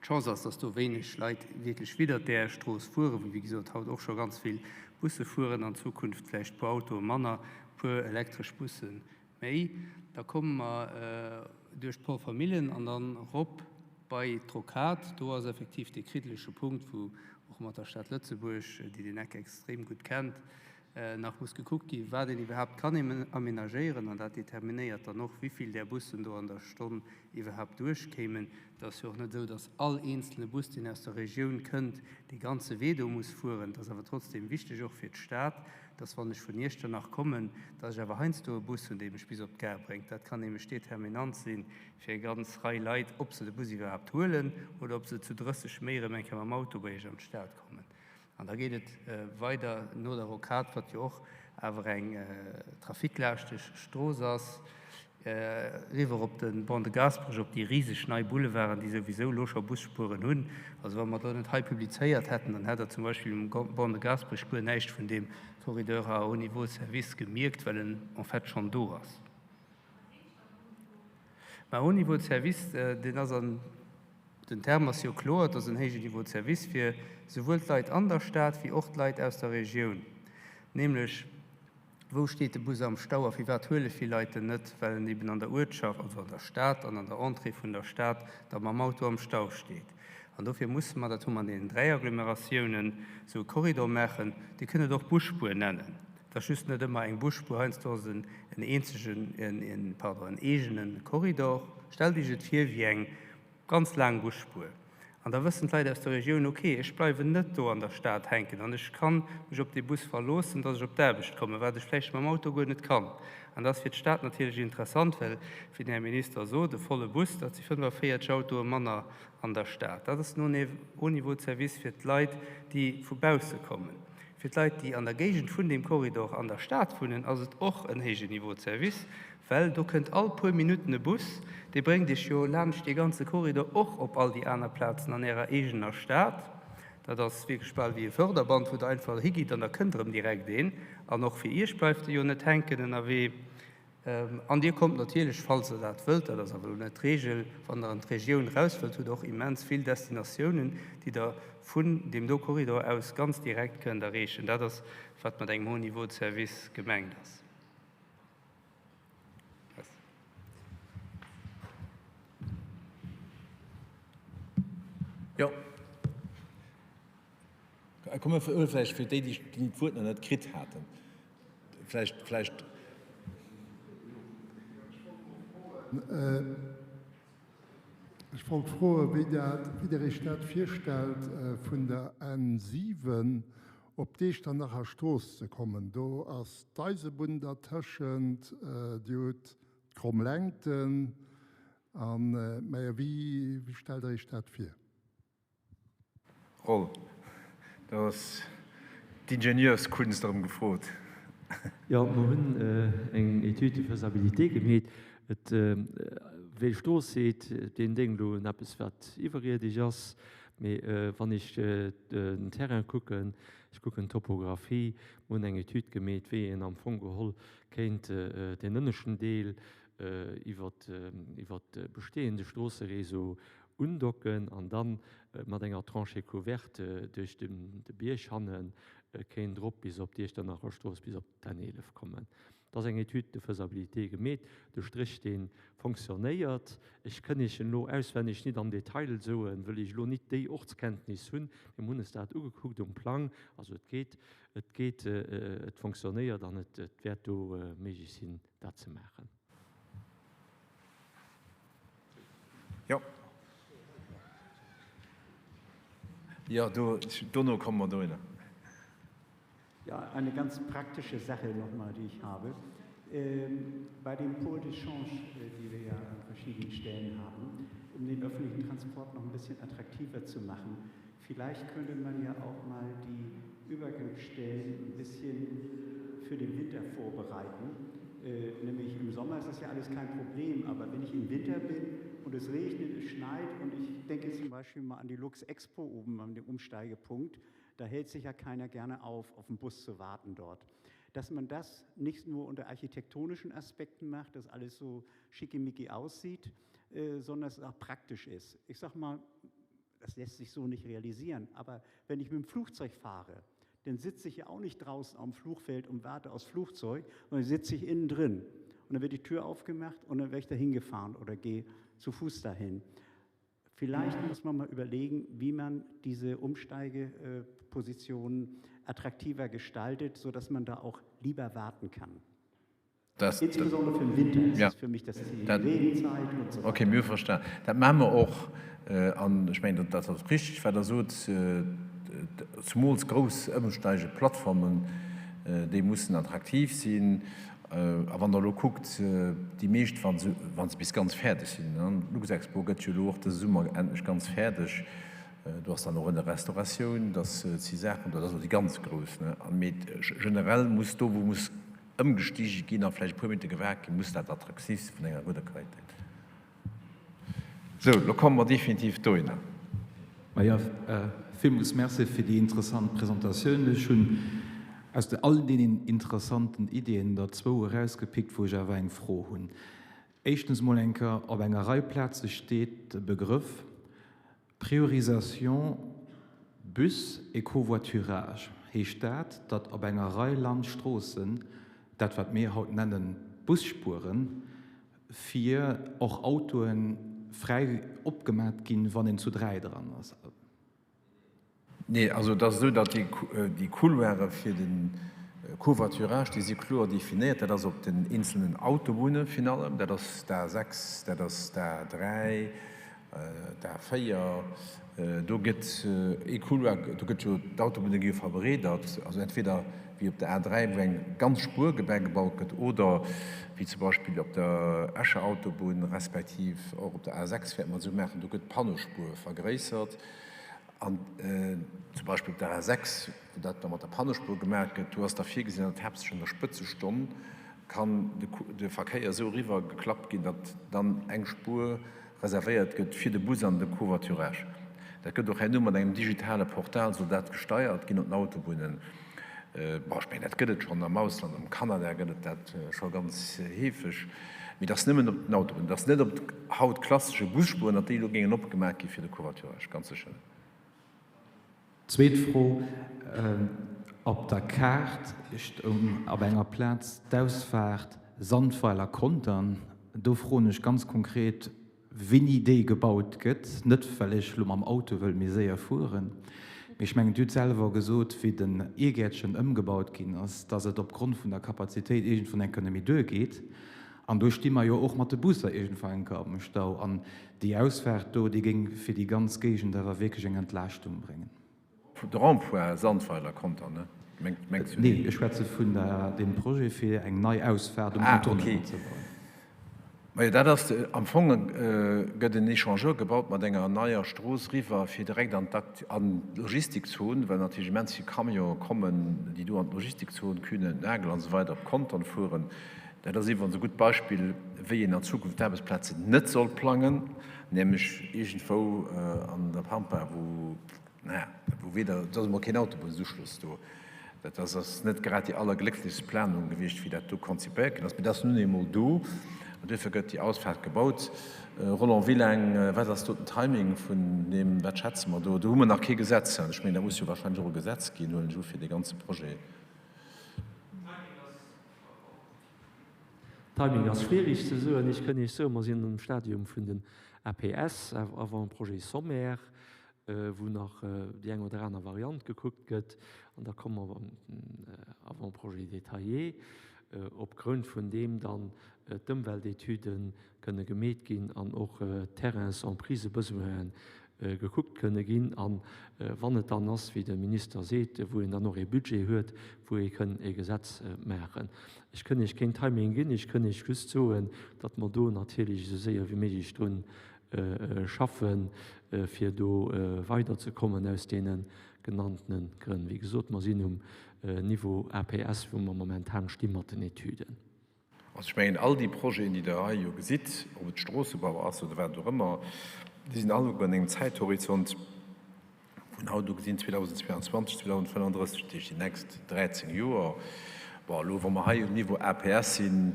D'Chance ass, dass do wéineg Leit wierklech widdert där Strooss fueren, wou wéi gesot haut och scho ganz vill Busse fueren, an Zukunft vläicht e puer Autoe manner, e puer elektresch Busse méi. Da komme mer duerch d'Polvermillen an dann erop bei d'Rocade. Do ass effektiv dee kriddelege Punkt, wou och mat der Stad Lëtzebuerg, déi deen Eck extrem gutt kennt, nach muss gekuckt ginn, wat een iwwerhaapt kann amenagéieren, an dat determinéiert dann och, wéi vill där Bussen do an der Stonn iwwerhaapt duerchkéimen. Et ass jo och net esou, datt all eenzelne Bus, deen aus der Regioun kënnt, dee ganze Wee do muss fueren. Et ass awer trotzdeem wichteg, och fir d'Stad, datt wann ech vun Iechternach kommen, datt ech awer heiansdo e Bus hunn, dee mech bis op d'Gare bréngt. Dat kann nämlech determinant si fir eng ganz Rei Leit, ob se de Bus iwwerhaapt huelen oder ob se zu 30 méi erëm eng Kéier mam Auto bei Iech an d'Stad kommen. An da geet et weider no der Rocade, wat jo och awer eng trafiklaaschteg Strooss ass, eriwwer op de Pont de Gaasperech, op déi riseg nei Boulevarden, déi souwisou elo scho Busspueren hunn. Also wa mer do net hei publizéiert hätten, dann hätt Der zum Beispill um Pont de Gaasperech guer näischt vun deem Corridor à haut niveau de service gemierkt, well en en fait schonn do ass. Mä haut niveau de service, deen ass an, den Term ass jo kloer, et ass en héijen Niveau de service fir souwuel d'Leit an der Stad wéi och d'Leit aus der Regioun. Nämlech, wou steet de Bus am Stau a firwat huele vill Leit en net? Well en eben an der Uertschaft, also an der Stad an an der Entrée vun der Stad da mam Auto am Stau steet. An dofir musse mer, dat hu mer an deenen 3 Agglomeratiounen, esou e Korridor maachen. Dir kënnt et och Busspuer nennen. Et ass just net ëmmer eng Busspuer, heiansdo ass et en eenzegen, en, pardon, en eegene Korridor. Stellt Iech et vir wéi eng ganz laang Busspuer. An da wëssen d'Leit aus der Regioun, ok, ech bleiwen net do an der Stad hänken an ech ka mech op dee Bus verloossen, datt ech op d'Aarbecht kommen, wat ech vläicht mam Auto guer net kann. An dat ass fir d'Stad natierlech interessant, well, wéi den Här Minister sot, e volle Bus, dat si 45 Autoe manner an der Stad. Dat ass den Haut niveau de service fir d'Leit, déi vu bausse kommen. Fir d'Leit, déi an der Géigend vun deem Korridor an der Stad wunnen, ass et och en héijen Niveau de service, well do kënnt all puer Minutten e Bus, dee bréngt Iech jo laanscht dee ganze Korridor och op all déi aner Plazen an Ärer eegener Stad. Dat ass wierklech bal wéi e Förderband, wou Der einfach higitt an da kënnt erëm direkt een. An och fir Iech bleift e jo net hänken ënnerwee. An Dir kommt natierlech, falls Der dat wëllt, dat ass awer elo net d'Regel, wann Der an d'Regioun eraus wëllt, hutt Der och immens vill Destinatiounen, déi Der vun deem do Korridor aus ganz direkt kënnt erreechen. Dat ass, wat mat engem haut niveau de service gemengt ass. Jo. Komme vläicht fir déi, déi d'Wuert nach net kritt haten, vläicht, vläicht. Ech wollt froen, wéi dat, wéi Der Iech dat virstellt, vun der N 7 op d'Echternacher Strooss ze kommen. Do ass d'Eisebunn dertëschent, Dir hutt d'Kromm Längten. An, mä wéi, wéi stellt Der Iech dat vir? Roll, do ass d'Ingenieurskunst erëm gefrot. Jo, mer hunn eng Étude de faisabilité gemeet. Et, wéi d'Strooss seet, deen déngt elo un eppes, wat iwwerierdesch ass. Mee wann ech den Terrain kucken, ech kucken d'Topographie, mer hunn eng Étude gemeet, wéi een am Fong geholl kéint deen ënneschten Deel iwwert de bestehende Stroosseréseau undocken an dann mat enger Tranchée couverte duerch de Bierg hanne kéint erop bis op d'Iechternacher Strooss, bis op d'N 11 kommen. Et ass eng Étude de faisabilité gemeet. De Stréch dee fonctionnéiert. Ech kënn Iech en elo auswenneg nit am Detail soen, wëll ech elo nit déi Ortskenntnis hunn. Mir hunn es dat ugekuckt um Plang. Also et geet, et geet, et fonctionnéiert an et wäert do méiglech sinn dat ze maachen. Jo. Jo, do, dono komme mer dohinner. Ja, eine ganz praktische Sache nochmal, die ich habe. Ähm, bei dem Pôle d'échange, äh, die wir ja an verschiedenen Stellen haben, um den öffentlichen Transport noch ein bisschen attraktiver zu machen. Vielleicht könnte man ja auch mal die Übergangsstellen ein bisschen für den Winter vorbereiten. Äh, nämlich im Sommer ist das ja alles kein Problem, aber wenn ich im Winter bin und es regnet, es schneit und ich denke zum Beispiel mal an die Lux Expo oben an dem Umsteigepunkt, da hält sich ja keiner gerne auf, auf den Bus zu warten dort. Dass man das nicht nur unter architektonischen Aspekten macht, dass alles so schickimicki aussieht, äh, sondern dass es auch praktisch ist. Ich sag mal, das lässt sich so nicht realisieren, aber wenn ich mit dem Flugzeug fahre, dann sitze ich ja auch nicht draußen am Flugfeld und warte aufs Flugzeug, sondern sitze ich innen drin. Und dann wird die Tür aufgemacht und dann werde ich dahin gefahren oder gehe zu Fuß dahin. Vielleicht muss man mal überlegen, wie man diese Umsteigepositionen attraktiver gestaltet, sodass man da auch lieber warten kann. Das, Insbesondere fir den Winter ist ja. es für mich das Ziel. Dat, Regenzeit und so okay, mir verstan. Dat maache mer och. An ech mengen, dat ass richtig, wat Der sot, zumools grouss Ëmsteigeplattformen, déi mussen attraktiv sinn. A wann Der elo kuckt, déi meescht, wa se, wa se bis ganz fäerdeg sinn, d'Luxexpo gëtt jo elo och dëse Summer endlech ganz fäerdeg, do ass dann och ënner Restauratioun, dass si Saachen, dat ass elo déi ganz grouss, ne, mee generell muss do, wou muss ëmgestige ginn a vläicht e puer Minutte gewaart ginn, muss dat attraktiv sinn, vun enger gudder Qualitéit. Sou, elo komme mer definitiv dohinner. Majo, villmools Merci fir déi interessant Presentatioun. Ech hunn aus de all deenen interessanten Ideeën der zwou erausgepickt, wou ech awer eng Fro hunn. Éischtens emol eng Kéier, Op enger Rei Plaze steet de Begrëff Priorisation bus et covoiturage. Heescht dat, datt op enger Rei Landstroossen dat, wat mir haut nennen Busspuren, fir och Autoe fräi opgemat ginn, wann een zu 3 dran ass? Nee, also et ass esou, datt déi Couloire fir de Covoiturage, déi si kloer definéiert. Dat ass op den eenzelnen Autobunne virun allem, dat ass d'A6, dat ass d'A3, D'A4, do gëtt ee Couloir, do gëtt jo, d'Autobunne gi jo verbreedert, also entweder wéi op der A3, wou eng ganz Spuer bäigebaut gëtt, oder wéi zum Beispill op der Escher Autobunn, respektiv och op der A6 wäerte mer et esou maachen, do gëtt d'Pannespuer vergréissert. An zum Beispill op der A6, wou dat da mat der Pannespuer gemaach gëtt, do ass da virgesinn, datt haaptsächlech an der Spëtzestonn kann de Verkéier esou eriwwer geklappt ginn, datt dann eng Spuer reservéiert gëtt fir de Bus an de Covoiturage. Dat gëtt och herno mat engem digitale Portal soll dat gesteiert ginn op den Autobunnen. Bon, ech mengen, dat gëtt et schonn am Ausland, am Kanada gëtt et dat scho ganz heefeg, mee et ass nëmmen op den Autobunnen, et ass net op haut klassesche Busspuren, datt déi elo géingen opgemaach gi fir de Covoiturage, ganz sécher net. Zweet Fro, Op der Kaart stoung op enger Plaz d'Ausfaart Sandweiler-Contern. Do froen ech ganz konkret, wéini déi gebaut gëtt, net well ech elo mam Auto wëll méi séier fueren, mee ech mengen, Dir hutt selwer gesot, wéi den Iergäertchen ëmgebaut ginn ass, dass et opgrond vun der Kapazitéit iergendwann eng Kéier net méi duergeet. An do sti mer jo och mat de Busser iergendwann eng Kéier am Stau. An déi Ausfaart do, déi géing fir déi ganz Géigend awer wierklech eng Entlaaschtung bréngen. De Rond-point Sandweiler Contern, ne? Mengs du deen? Nee, ech schwätze vun deem Projet fir eng nei Ausfaart um Contournement ze bauen. Majo, dat ass, am Fong gëtt en Echangeur gebaut mat enger neier Strooss riwwer fir direkt an an d'Logistikzon, well natierlech immens vill Camionë kommen, déi do an d'Logistikzon, Kühne und Nagel an esou weider, op Contern fueren. Dat ass iwwerens e gutt Beispill, wéi een an Zukunft d'Aarbechtsplazen net soll plangen, nämlech iergendwou an der Pampa, wou Naja, wou weder, et ass emol keen Autobunnsuschluss do. Dat ass ass net grad déi allerglécklechst Planung gewiescht, wéi dat do konzipéiert ginn ass. Mee dat ass nun eemol do an duerfir gëtt déi Ausfaart gebaut. Roland, wéi laang, wat ass do den Timing vun deem, wat schätze mer do? Do hu mer nach kee Gesetz. Ech mengen, dat muss jo wahrscheinlech och e Gesetz ginn, huelen ech u, fir dee ganze Projet. Timing ass schwierig ze soen. Ech kënn Iech soen, mer sinn am Stadium vun den APS, Avant-projet sommaire, wou nach déi eng oder aner Variant gekuckt gëtt, an da komme mer an den Avant-projet détaillé, opgrond vun deem dann d'Ëmweltetüde kënne gemeet ginn an och d'Terrains en prise besoinen. gekuckt kënne ginn. A wann et dann ass, wéi de Minister seet, wou een dann och ee Budget huet, wou ee kënn ee Gesetz maachen. Ech kënn Iech keen Timing ginn, ech kënn Iech just soen, datt mer do natierlech esou séier wéi méiglech drun schaffen, fir do weiderzekommen aus deene genanntene Grënn. Wéi gesot, mer sinn um Niveau APS, wou mer momentan sti mat den Etüden. Also ech mengen, all déi Projeten, déi Der hei jo gesitt, ob et Stroossebau ass oder wat och ëmmer, déi sinn alleguer an engem Zäithorizont vun haut u gesinn 2022, 2035, dat heescht déi nächst 13 Joer. Bon, elo wa mer hei um Niveau APS sinn,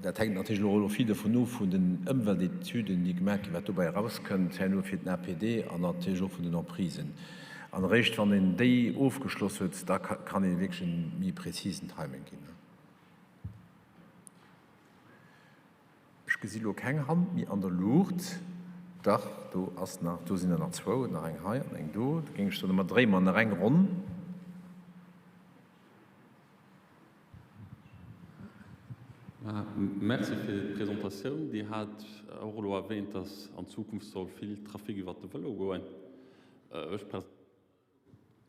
dat hänkt natierlech elo och vill dovun of vun den Ëmweltetüden, déi gemaach ginn, wat dobäi erauskënnt herno fir den APD an natierlech och vun den Emprisen. An eréischt wann een déi ofgeschloss huet, da kann ee wierklech e méi präzisen Timing ginn. Ech gesi lo keng Hand méi an der Luucht. Dach, do ass nach, do sinn der nach zwou, nach eng hei an eng do. Da géing ech soen, mer dréie mer nach eng Ronn. Merci fir d'Presentatioun. Dir hat och elo erwähnt, dass an Zukunft soll vill Trafic iwwert de Vëlo goen.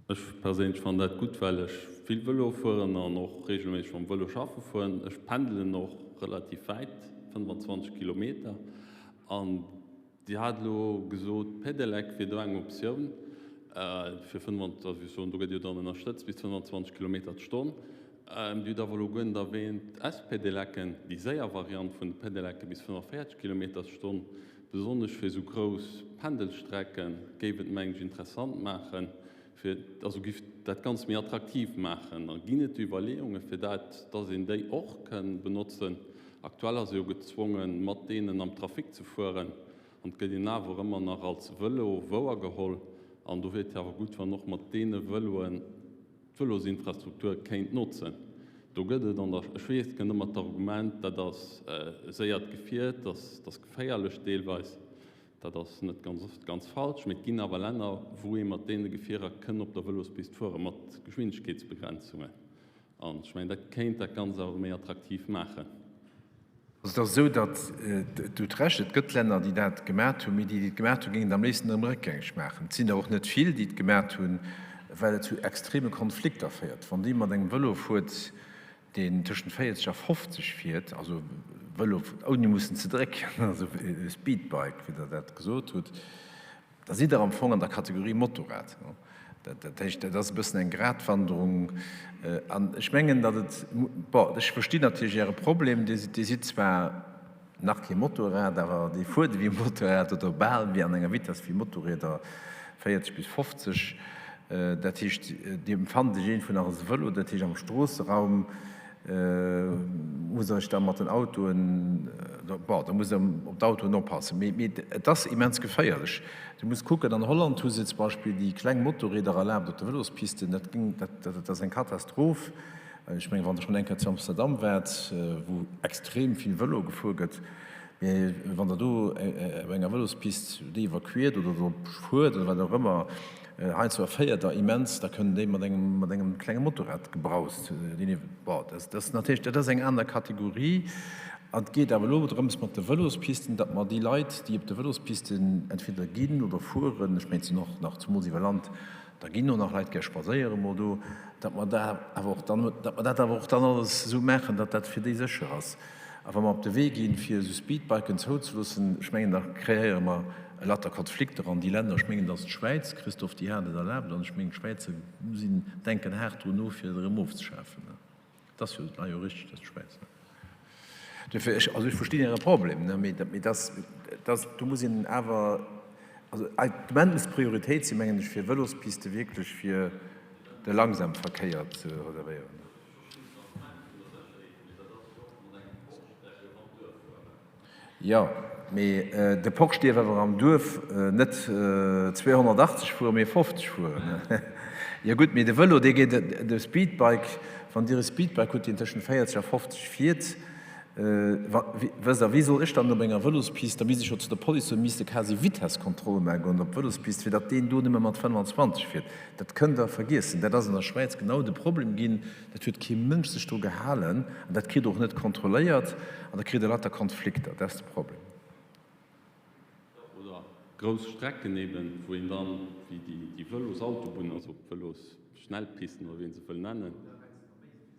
Ech perséinlech fannen dat gutt, well ech vill Vëlo fueren an och reegelméisseg mam Vëlo schaffe fueren. Ech pendelen och relativ wäit, 25 Kilometer. An Dir hat elo gesot, Pedelec wier do eng Optioun fir 25, also ech soen, do gëtt jo dann ënnerstëtzt bis 25 Kilometer d'Stonn. Dir hutt awer elo guer net erwähnt d'S-Pedelecken, déi séier Variant vun de Pedelecke bis 45 Kilometer d'Stonn. Besonnesch fir esou grouss Pendelstrecke géif et, mengen ech, interessant maachen, fir, also géif dat Ganzt méi attraktiv maachen. A ginn et do Iwwerleeunge fir dat, dass een déi och kënn benotzen? Aktuell ass ee jo gezwongen, mat deenen am Trafic ze fueren an et gëtt een awer ëmmer nach als Vëlo wouergeholl. An do wier et jo awer gutt, wann och mat deene Vëloen d'Vëlosinfrastruktur kéint notzen. Do gëtt et an der, ech weess, et kënnt ëmmer d'Argument, dat ass e séiert Gefier, dat ass geféierlech deelweis. Dat ass net ganz oft ganz falsch, mee et ginn awer Länner, wou ee mat deene Gefierer kënn op der Vëlospist fueren, mat Geschwindegkeetsbegrenzungen. An ech mengen, dat kéint dat Ganzt awer méi attraktiv maachen. Also et ass esou, datt, Dir hutt Recht, et gëtt Länner, déi dat gemat hunn, mee déi, déi et gemat hunn, géingen et am léifsten erëm réckgängeg maachen. Et sinn der och net vill, déi et gemat hunn, well et zu extreme Konflikter féiert. Wann Dir mat engem Vëlo fuert, deen tëschent 40 a 50 fiert, also Vëlo ouni mussen ze drécken, also e Speedbike, wéi Der dat gesot hutt, Da sidd Der am Fong an der Kategorie Motorrad. Dat heescht, dat ass e bëssen eng Gratwanderung. An ech mengen, datt et, bon, ech verstinn natierlech Äre Problem, Dir sidd zwar nach kee Motorrad, awer Dir fuert ewéi e Motorrad oder bal wéi an enger Vitess wéi Motorrieder, 40 bis 50. Dat heescht, Dir empfannt Iech iergendwou nach als Vëlo, dat heescht am Stroosseraum Musst Der Iech da mat den Autoen, bon, da musst Der op d'Autoen oppassen. Mee, mee et ass immens geféierlech. Du muss kucken, an Holland hu se zum Beispill déi kleng Motorrieder erlaabt op de Vëlospisten. Dat géing, dat, dat ass eng Katastroph. Ech mengen, wann Der schonn eng Kéier zu Amsterdam waart, wou extrem vill Vëlo gefuer gëtt, mee wann Der do op enger Vëlospist déi iwwerquiert oder drop fuert oder wat och ëmmer, Heiansdo erféiert der immens, da kënnt ee mat engem, mat engem klenge Motorrad gebraust. Bon, dat ass natierlech, dat ass eng aner Kategorie. An et geet awer elo drëms mat de Vëlospisten, datt mer déi Leit, déi op de Vëlospisten entweder ginn oder fueren, ech mengen, et sinn och nach, zumools iwwer Land, da ginn och nach Leit gär spadséiere mol do, datt mer da awer och dann, datt mer dat awer och dann alles esou maachen, datt dat fir déi sécher ass. A wa mer op de Wee ginn, fir esou Speedbiken zouzeloossen, ech mengen, da kreéiere mer e latter Konflikter an déi Länner, ech mengen, et ass d'Schwäiz, Christophe, déi hat et erlaabt, an ech mengen, d'Schwäizer sinn, denken haart dru no, fir et erëm ofzeschafen. Et ass jo, ah jo, richteg, et ass d'Schwäiz. Duerfir, ech, also ech verstinn Äre Problem, ne, mee, mee dass, dass, do muss een awer, also de Moment muss d'Prioritéit sinn, mengen ech, fir Vëlospiste wierklech fir de Langsamverkéier ze reservéieren. Jo, mee de Porsche dierf awer am Duerf net 280 fueren, mee 50 fueren. Jo gutt, mee de Vëlo, dee geet, de Speedbike, wann Dir e Speedbike hutt, deen tëschent 40 a 50 fiert, wësst Der, wéi soll ech dann op enger Vëlospist, da misst ech jo zu der Police soen, misste quasi Vitesskontrolle maache goen op d'Vëlospist, fir datt deen do nëmme mat 25 fiert. Dat kënnt Der vergiessen. Dat ass an der Schwäiz genau de Problem ginn. Dat huet kee Mënsch sech dru gehalen an dat kritt Der och net kontrolléiert an da kritt Der lauter Konflikter. Dat ass de Problem. Grouss Strecken eben, wou een dann, wéi déi Vëlosautobunn, also Vëlosschnellpisten oder wéi een se wëll nennen.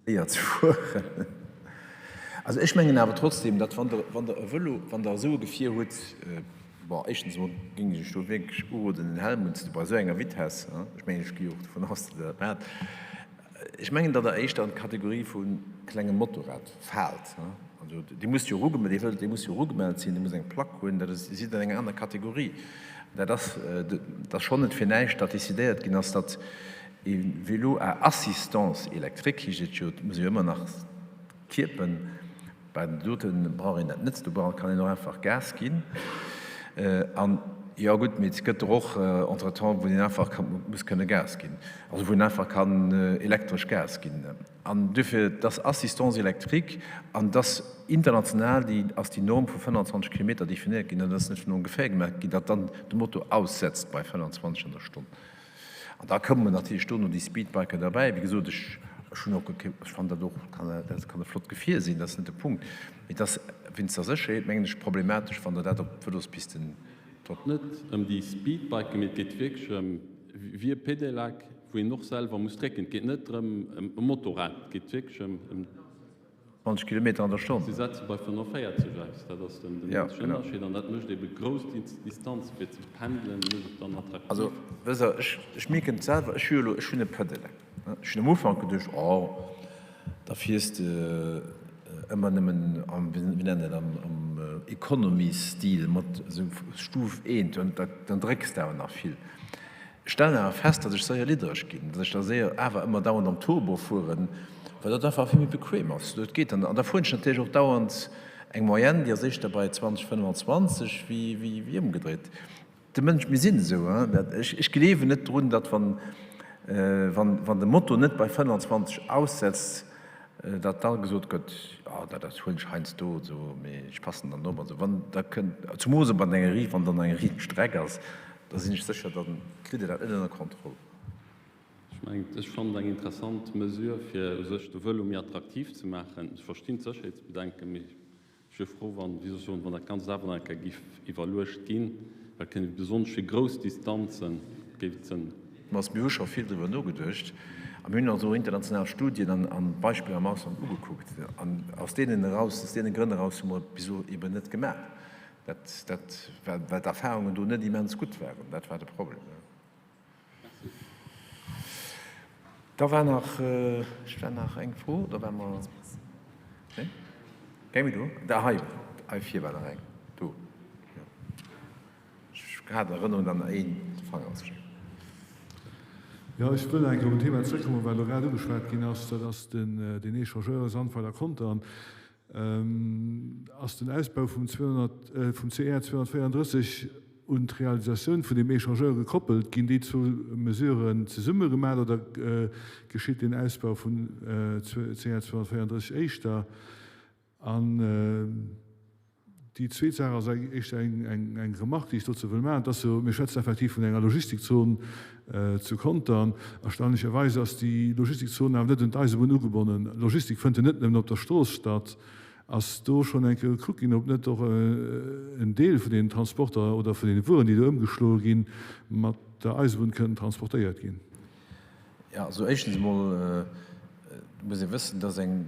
Séier ze fueren. Also ech mengen awer trotzdem, datt wann Der, wann Der e Vëlo, wann Der esou e Gefier hutt, bon, éischtens emol géing ech Iech do wierklech uroden, en Helm unzedinn bei esou enger Vitesse, ech mengen, ech gi och dovun aus, datt Der dat maacht. Ech mengen, datt Der éischter an d'Kategorie vu klengem Motorrad faalt. Also dee muss jo erugemellt, dee wëllt, dee muss jo erugemellt sinn, dee muss eng Plack hunn, dat ass, Dir sidd an enger aner Kategorie. Dat ass, dat ass schonn net fir näischt, datt decidéiert ginn ass, datt e Vélo à assistance électrique, heescht et jo, et muss ee jo ëmmer nach kierpen, Bei den dote brauch een dat net, do kann een och einfach Gas ginn. An, jo gutt, mee et gëtt der och entretemps, wou een einfach muss kënne Gas ginn, also wou een einfach kann elektresch Gas ginn. An duerfir, et ass Assistance électrique an et ass international déi ass déi Norm vu 25 Kilometer definéiert ginn an et ass net vun ongeféier gemaach ginn, datt dann de Moto aussetzt bei 25 an der Stonn. An da kommen natierlech dono déi Speedbiker derbäi. Wéi gesot, ech, ech hunn och, ech fannen dat och, kann, dat kann e flott Gefier sinn, dat ass net de Punkt. Mee et ass wéinst der Sécherheet, mengen ech, problematesch, wann Der dat op d'Vëlospisten drop. Net ëm déi Speedbiken, mee et geet wierklech ëm wéi e Pedelec, wou een och selwer muss drécken. Et geet net drëm ëm e Motorrad, et geet wierklech ëm. 20 Kilometer an der Stonn. Si setze bei 45 aus, dat ass den eenzegen Ënnerscheed. An dat mécht ebe grouss Distanze fir ze pendelen, mécht et dann attraktiv. Also, wësst Der, ech, ech mierken et selwer, ech hu jo elo, ech hunn e Pedelec. Ech hunn am Ufank geduecht, oh, da fiers de ëmmer nëmmen am, wéi nennt een dat, am, am Economy-Stil mat esou Stuf eent, dann drécks de awer nach vill. Ech stellen awer fest, datt ech séier liddereg ginn, datt ech da séier awer ëmmer dauernd am Turbo fueren, well dat einfach vill méi bequem ass. Dat geet dann. An da fueren ech natierlech och dauernd eng Moyenne, déi ass éischter bei 20, 25 wéi, wéi ëmgedréit. De Mënsch, mir sinn esou, hein. Dat, ech, ech gleewen net drun, datt wann, wann, wann de Moto net bei 25 aussetzt, datt da gesot gëtt, jo, dat dat huelen ech heiansdo esou, mee ech passen dann op an esou. Wann da kënnt, zumoos op an enger Ri, wann dann eng Riitstreck ass, da sinn ech sécher, da kritt Dir dat net ënner Kontroll. Ech mengen, ech fannen et eng interessant Mesure, fir u sech de Vëlo méi attraktiv ze maachen. Ech verstinn d'Sécherheetsbedenken, mee ech wier frou, wann, wéi soll ech soen, wann dat Ganzt awer nach eng Kéier géif iwwerluecht ginn, well et kënnt besonnesch fir grouss Distanze géif et Sënn. Mir hu scho vill driwwer nogeduecht a mir hunn ons och international Studien an Beispiller am Ausland ugekuckt. An aus deenen eraus, aus deene Grënn eraus hu mer et bis elo eben net gemaach. Dat, dat, well d'Erfahrungen do net immens gutt waren. Dat war de Problem. Da war nach, ech war nach eng Fro, oder war mer, nee? Keng méi do? Da hei, hei vir war nach eng. Do, jo. Ech hat Erënnerung, datt nach een de Fanger ausgestreckt huet. Jo, ech wëll eng Kéier op en Thema zrëckkommen, wat elo grad ugeschwat ginn ass. Dat ass den, deen Échangeur Sandweiler-Contern. Ass den Ausbau vum CR 234 un d'Realisatioun vun deem Échangeur gekoppelt? Ginn déi zwou Mesuren zesumme gemaach oder geschitt den Ausbau vum CR 234 éischter? An déi zweet Saach ass éischter eng Remarque, déi ech dozou wëll maachen. Et ass jo, mir schwätzen effektiv vun enger Logistikzon zu Contern. Erstaunlecherweis ass déi Logistikzon awer net un d'Eisebunn ugebonnen. Logistik fënnt jo net nëmmen op der Strooss statt. Ass do schonn eng Kéier gekuckt ginn, ob net och en Deel vun deenen Transporter oder vun deene Wueren, déi do ëmgeschloe ginn, mat der Eisebunn kënnen transportéiert ginn? Jo, also éischtens emol muss ee wëssen, dass eng,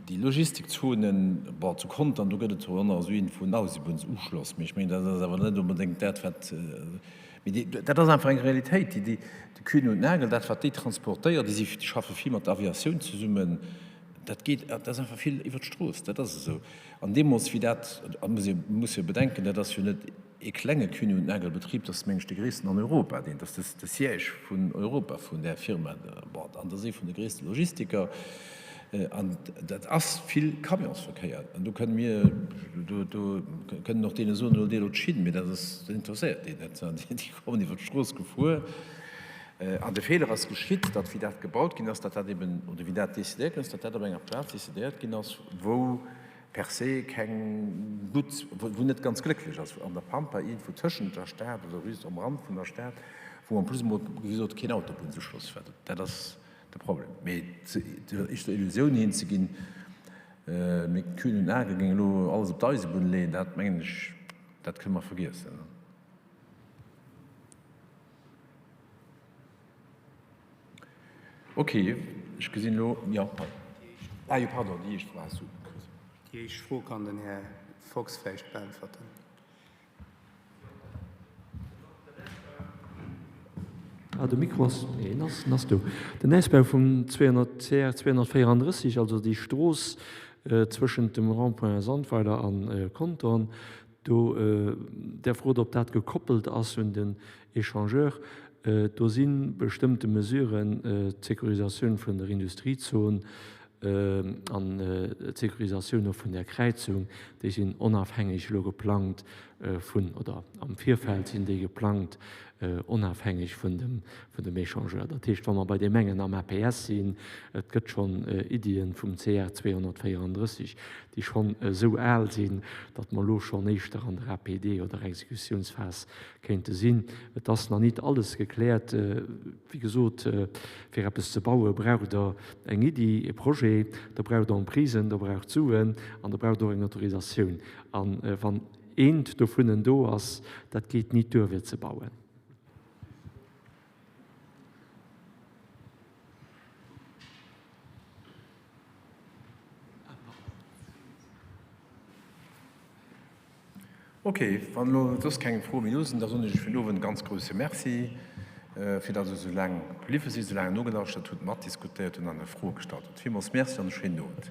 déi Logistikzonen, bon, zu Contern, do gëtt et zwar och nach esou een vun Eisebunnsuschloss, mee ech mengen, dat ass awer net onbedéngt dat, wat, mee déi, dat ass einfach eng Realitéit, déi, déi, de Kühne und Nagel, dat wat déi transportéiert, déi si, déi schaffe vill mat der Aviatioun zesummen, dat geet, dat ass einfach vill iwwert d'Strooss, dat ass esou. An deemools, wéi dat, a muss ee muss jo bedenken, dat ass jo net ee klenge Kühne und Nagel Betrib, dat ass meng ech de gréissten an Europa, deen, dat ass de Siège vun Europa vun där Firma, bon, an dat ass ee vun de gréisste Logistiker, an dat ass vill Camionsverkéier, an do kënne mir, do, do kënnen och deene soen, huelt Dir elo d'Schinn, mee dat ass, dat interesséiert déi net, déi kommen iwwer d'Strooss gefuer. An de Feeler ass geschitt, datt wéi dat gebaut ginn ass, datt dat eben, oder wéi dat decidéiert ginn ass, datt dat op enger Plaz decidéiert ginn ass, wou per se keng gutt, wou net ganz glécklech ass, an der Pampa, iergendwou tëschent der Stad oder just am Rand vun der Stad, wou en plus emol, wéi gesot, keen Autobunnsuschloss war. Dat ass de Problem. Mee der Illusioun hinzeginn, mir Kühn und Nagel géingen elo alles op d'Eisebunn leeën, dat mengen ech, dat kënne mer vergiessen. Ok, ech gesinn elo, jo, ah jo, pardon, déi éischt Fro has du kritt. Déi éischt Fro kann den Här Fox vläicht beäntwerten. Ah, de Mikro ass, nee, en ass, en ass do. Den Ausbau vum 200, CR 234, also déi Strooss zwëschent dem Rond-point Sandweiler a Contern, do, Der frot, ob dat gekoppelt ass un den Echangeur. Do si bestëmmte Mesuren, d'Securisatioun vun der Industriezon an d'Securisatioun och vun där Kräizung, déi sinn onafhängeg elo geplangt vun, oder am Virfeld sinn déi geplangt, onafhängeg vun dem, vun dem Echangeur. Dat heescht, wa mer bei deem engen am APS sinn, et gëtt schonn Iddien vum CR 234, déi schonn esou al sinn, datt mer elo schonn éischter an der APD oder Exekutiounsphas kéinte sinn. Et ass nach nit alles gekläert. Wéi gesot, fir eppes ze baue braucht Der eng Iddi, e Projet, Der braucht Emprisen, Der braucht Suen an Der braucht och eng Autorisatioun. A wann eent dovunnen do ass, dat geet nit duer fir ze bauen. Ok, wann elo soss keng Froe méi do sinn, da soen ech iech fir den Owend e ganz grousse Merci, fir datt Der esou laang bliwwe sidd, esou laang nogelauschtert hutt, matdiskutéiert hutt an Är Froe gestallt hutt. Villmools Merci an e schéinen Owend.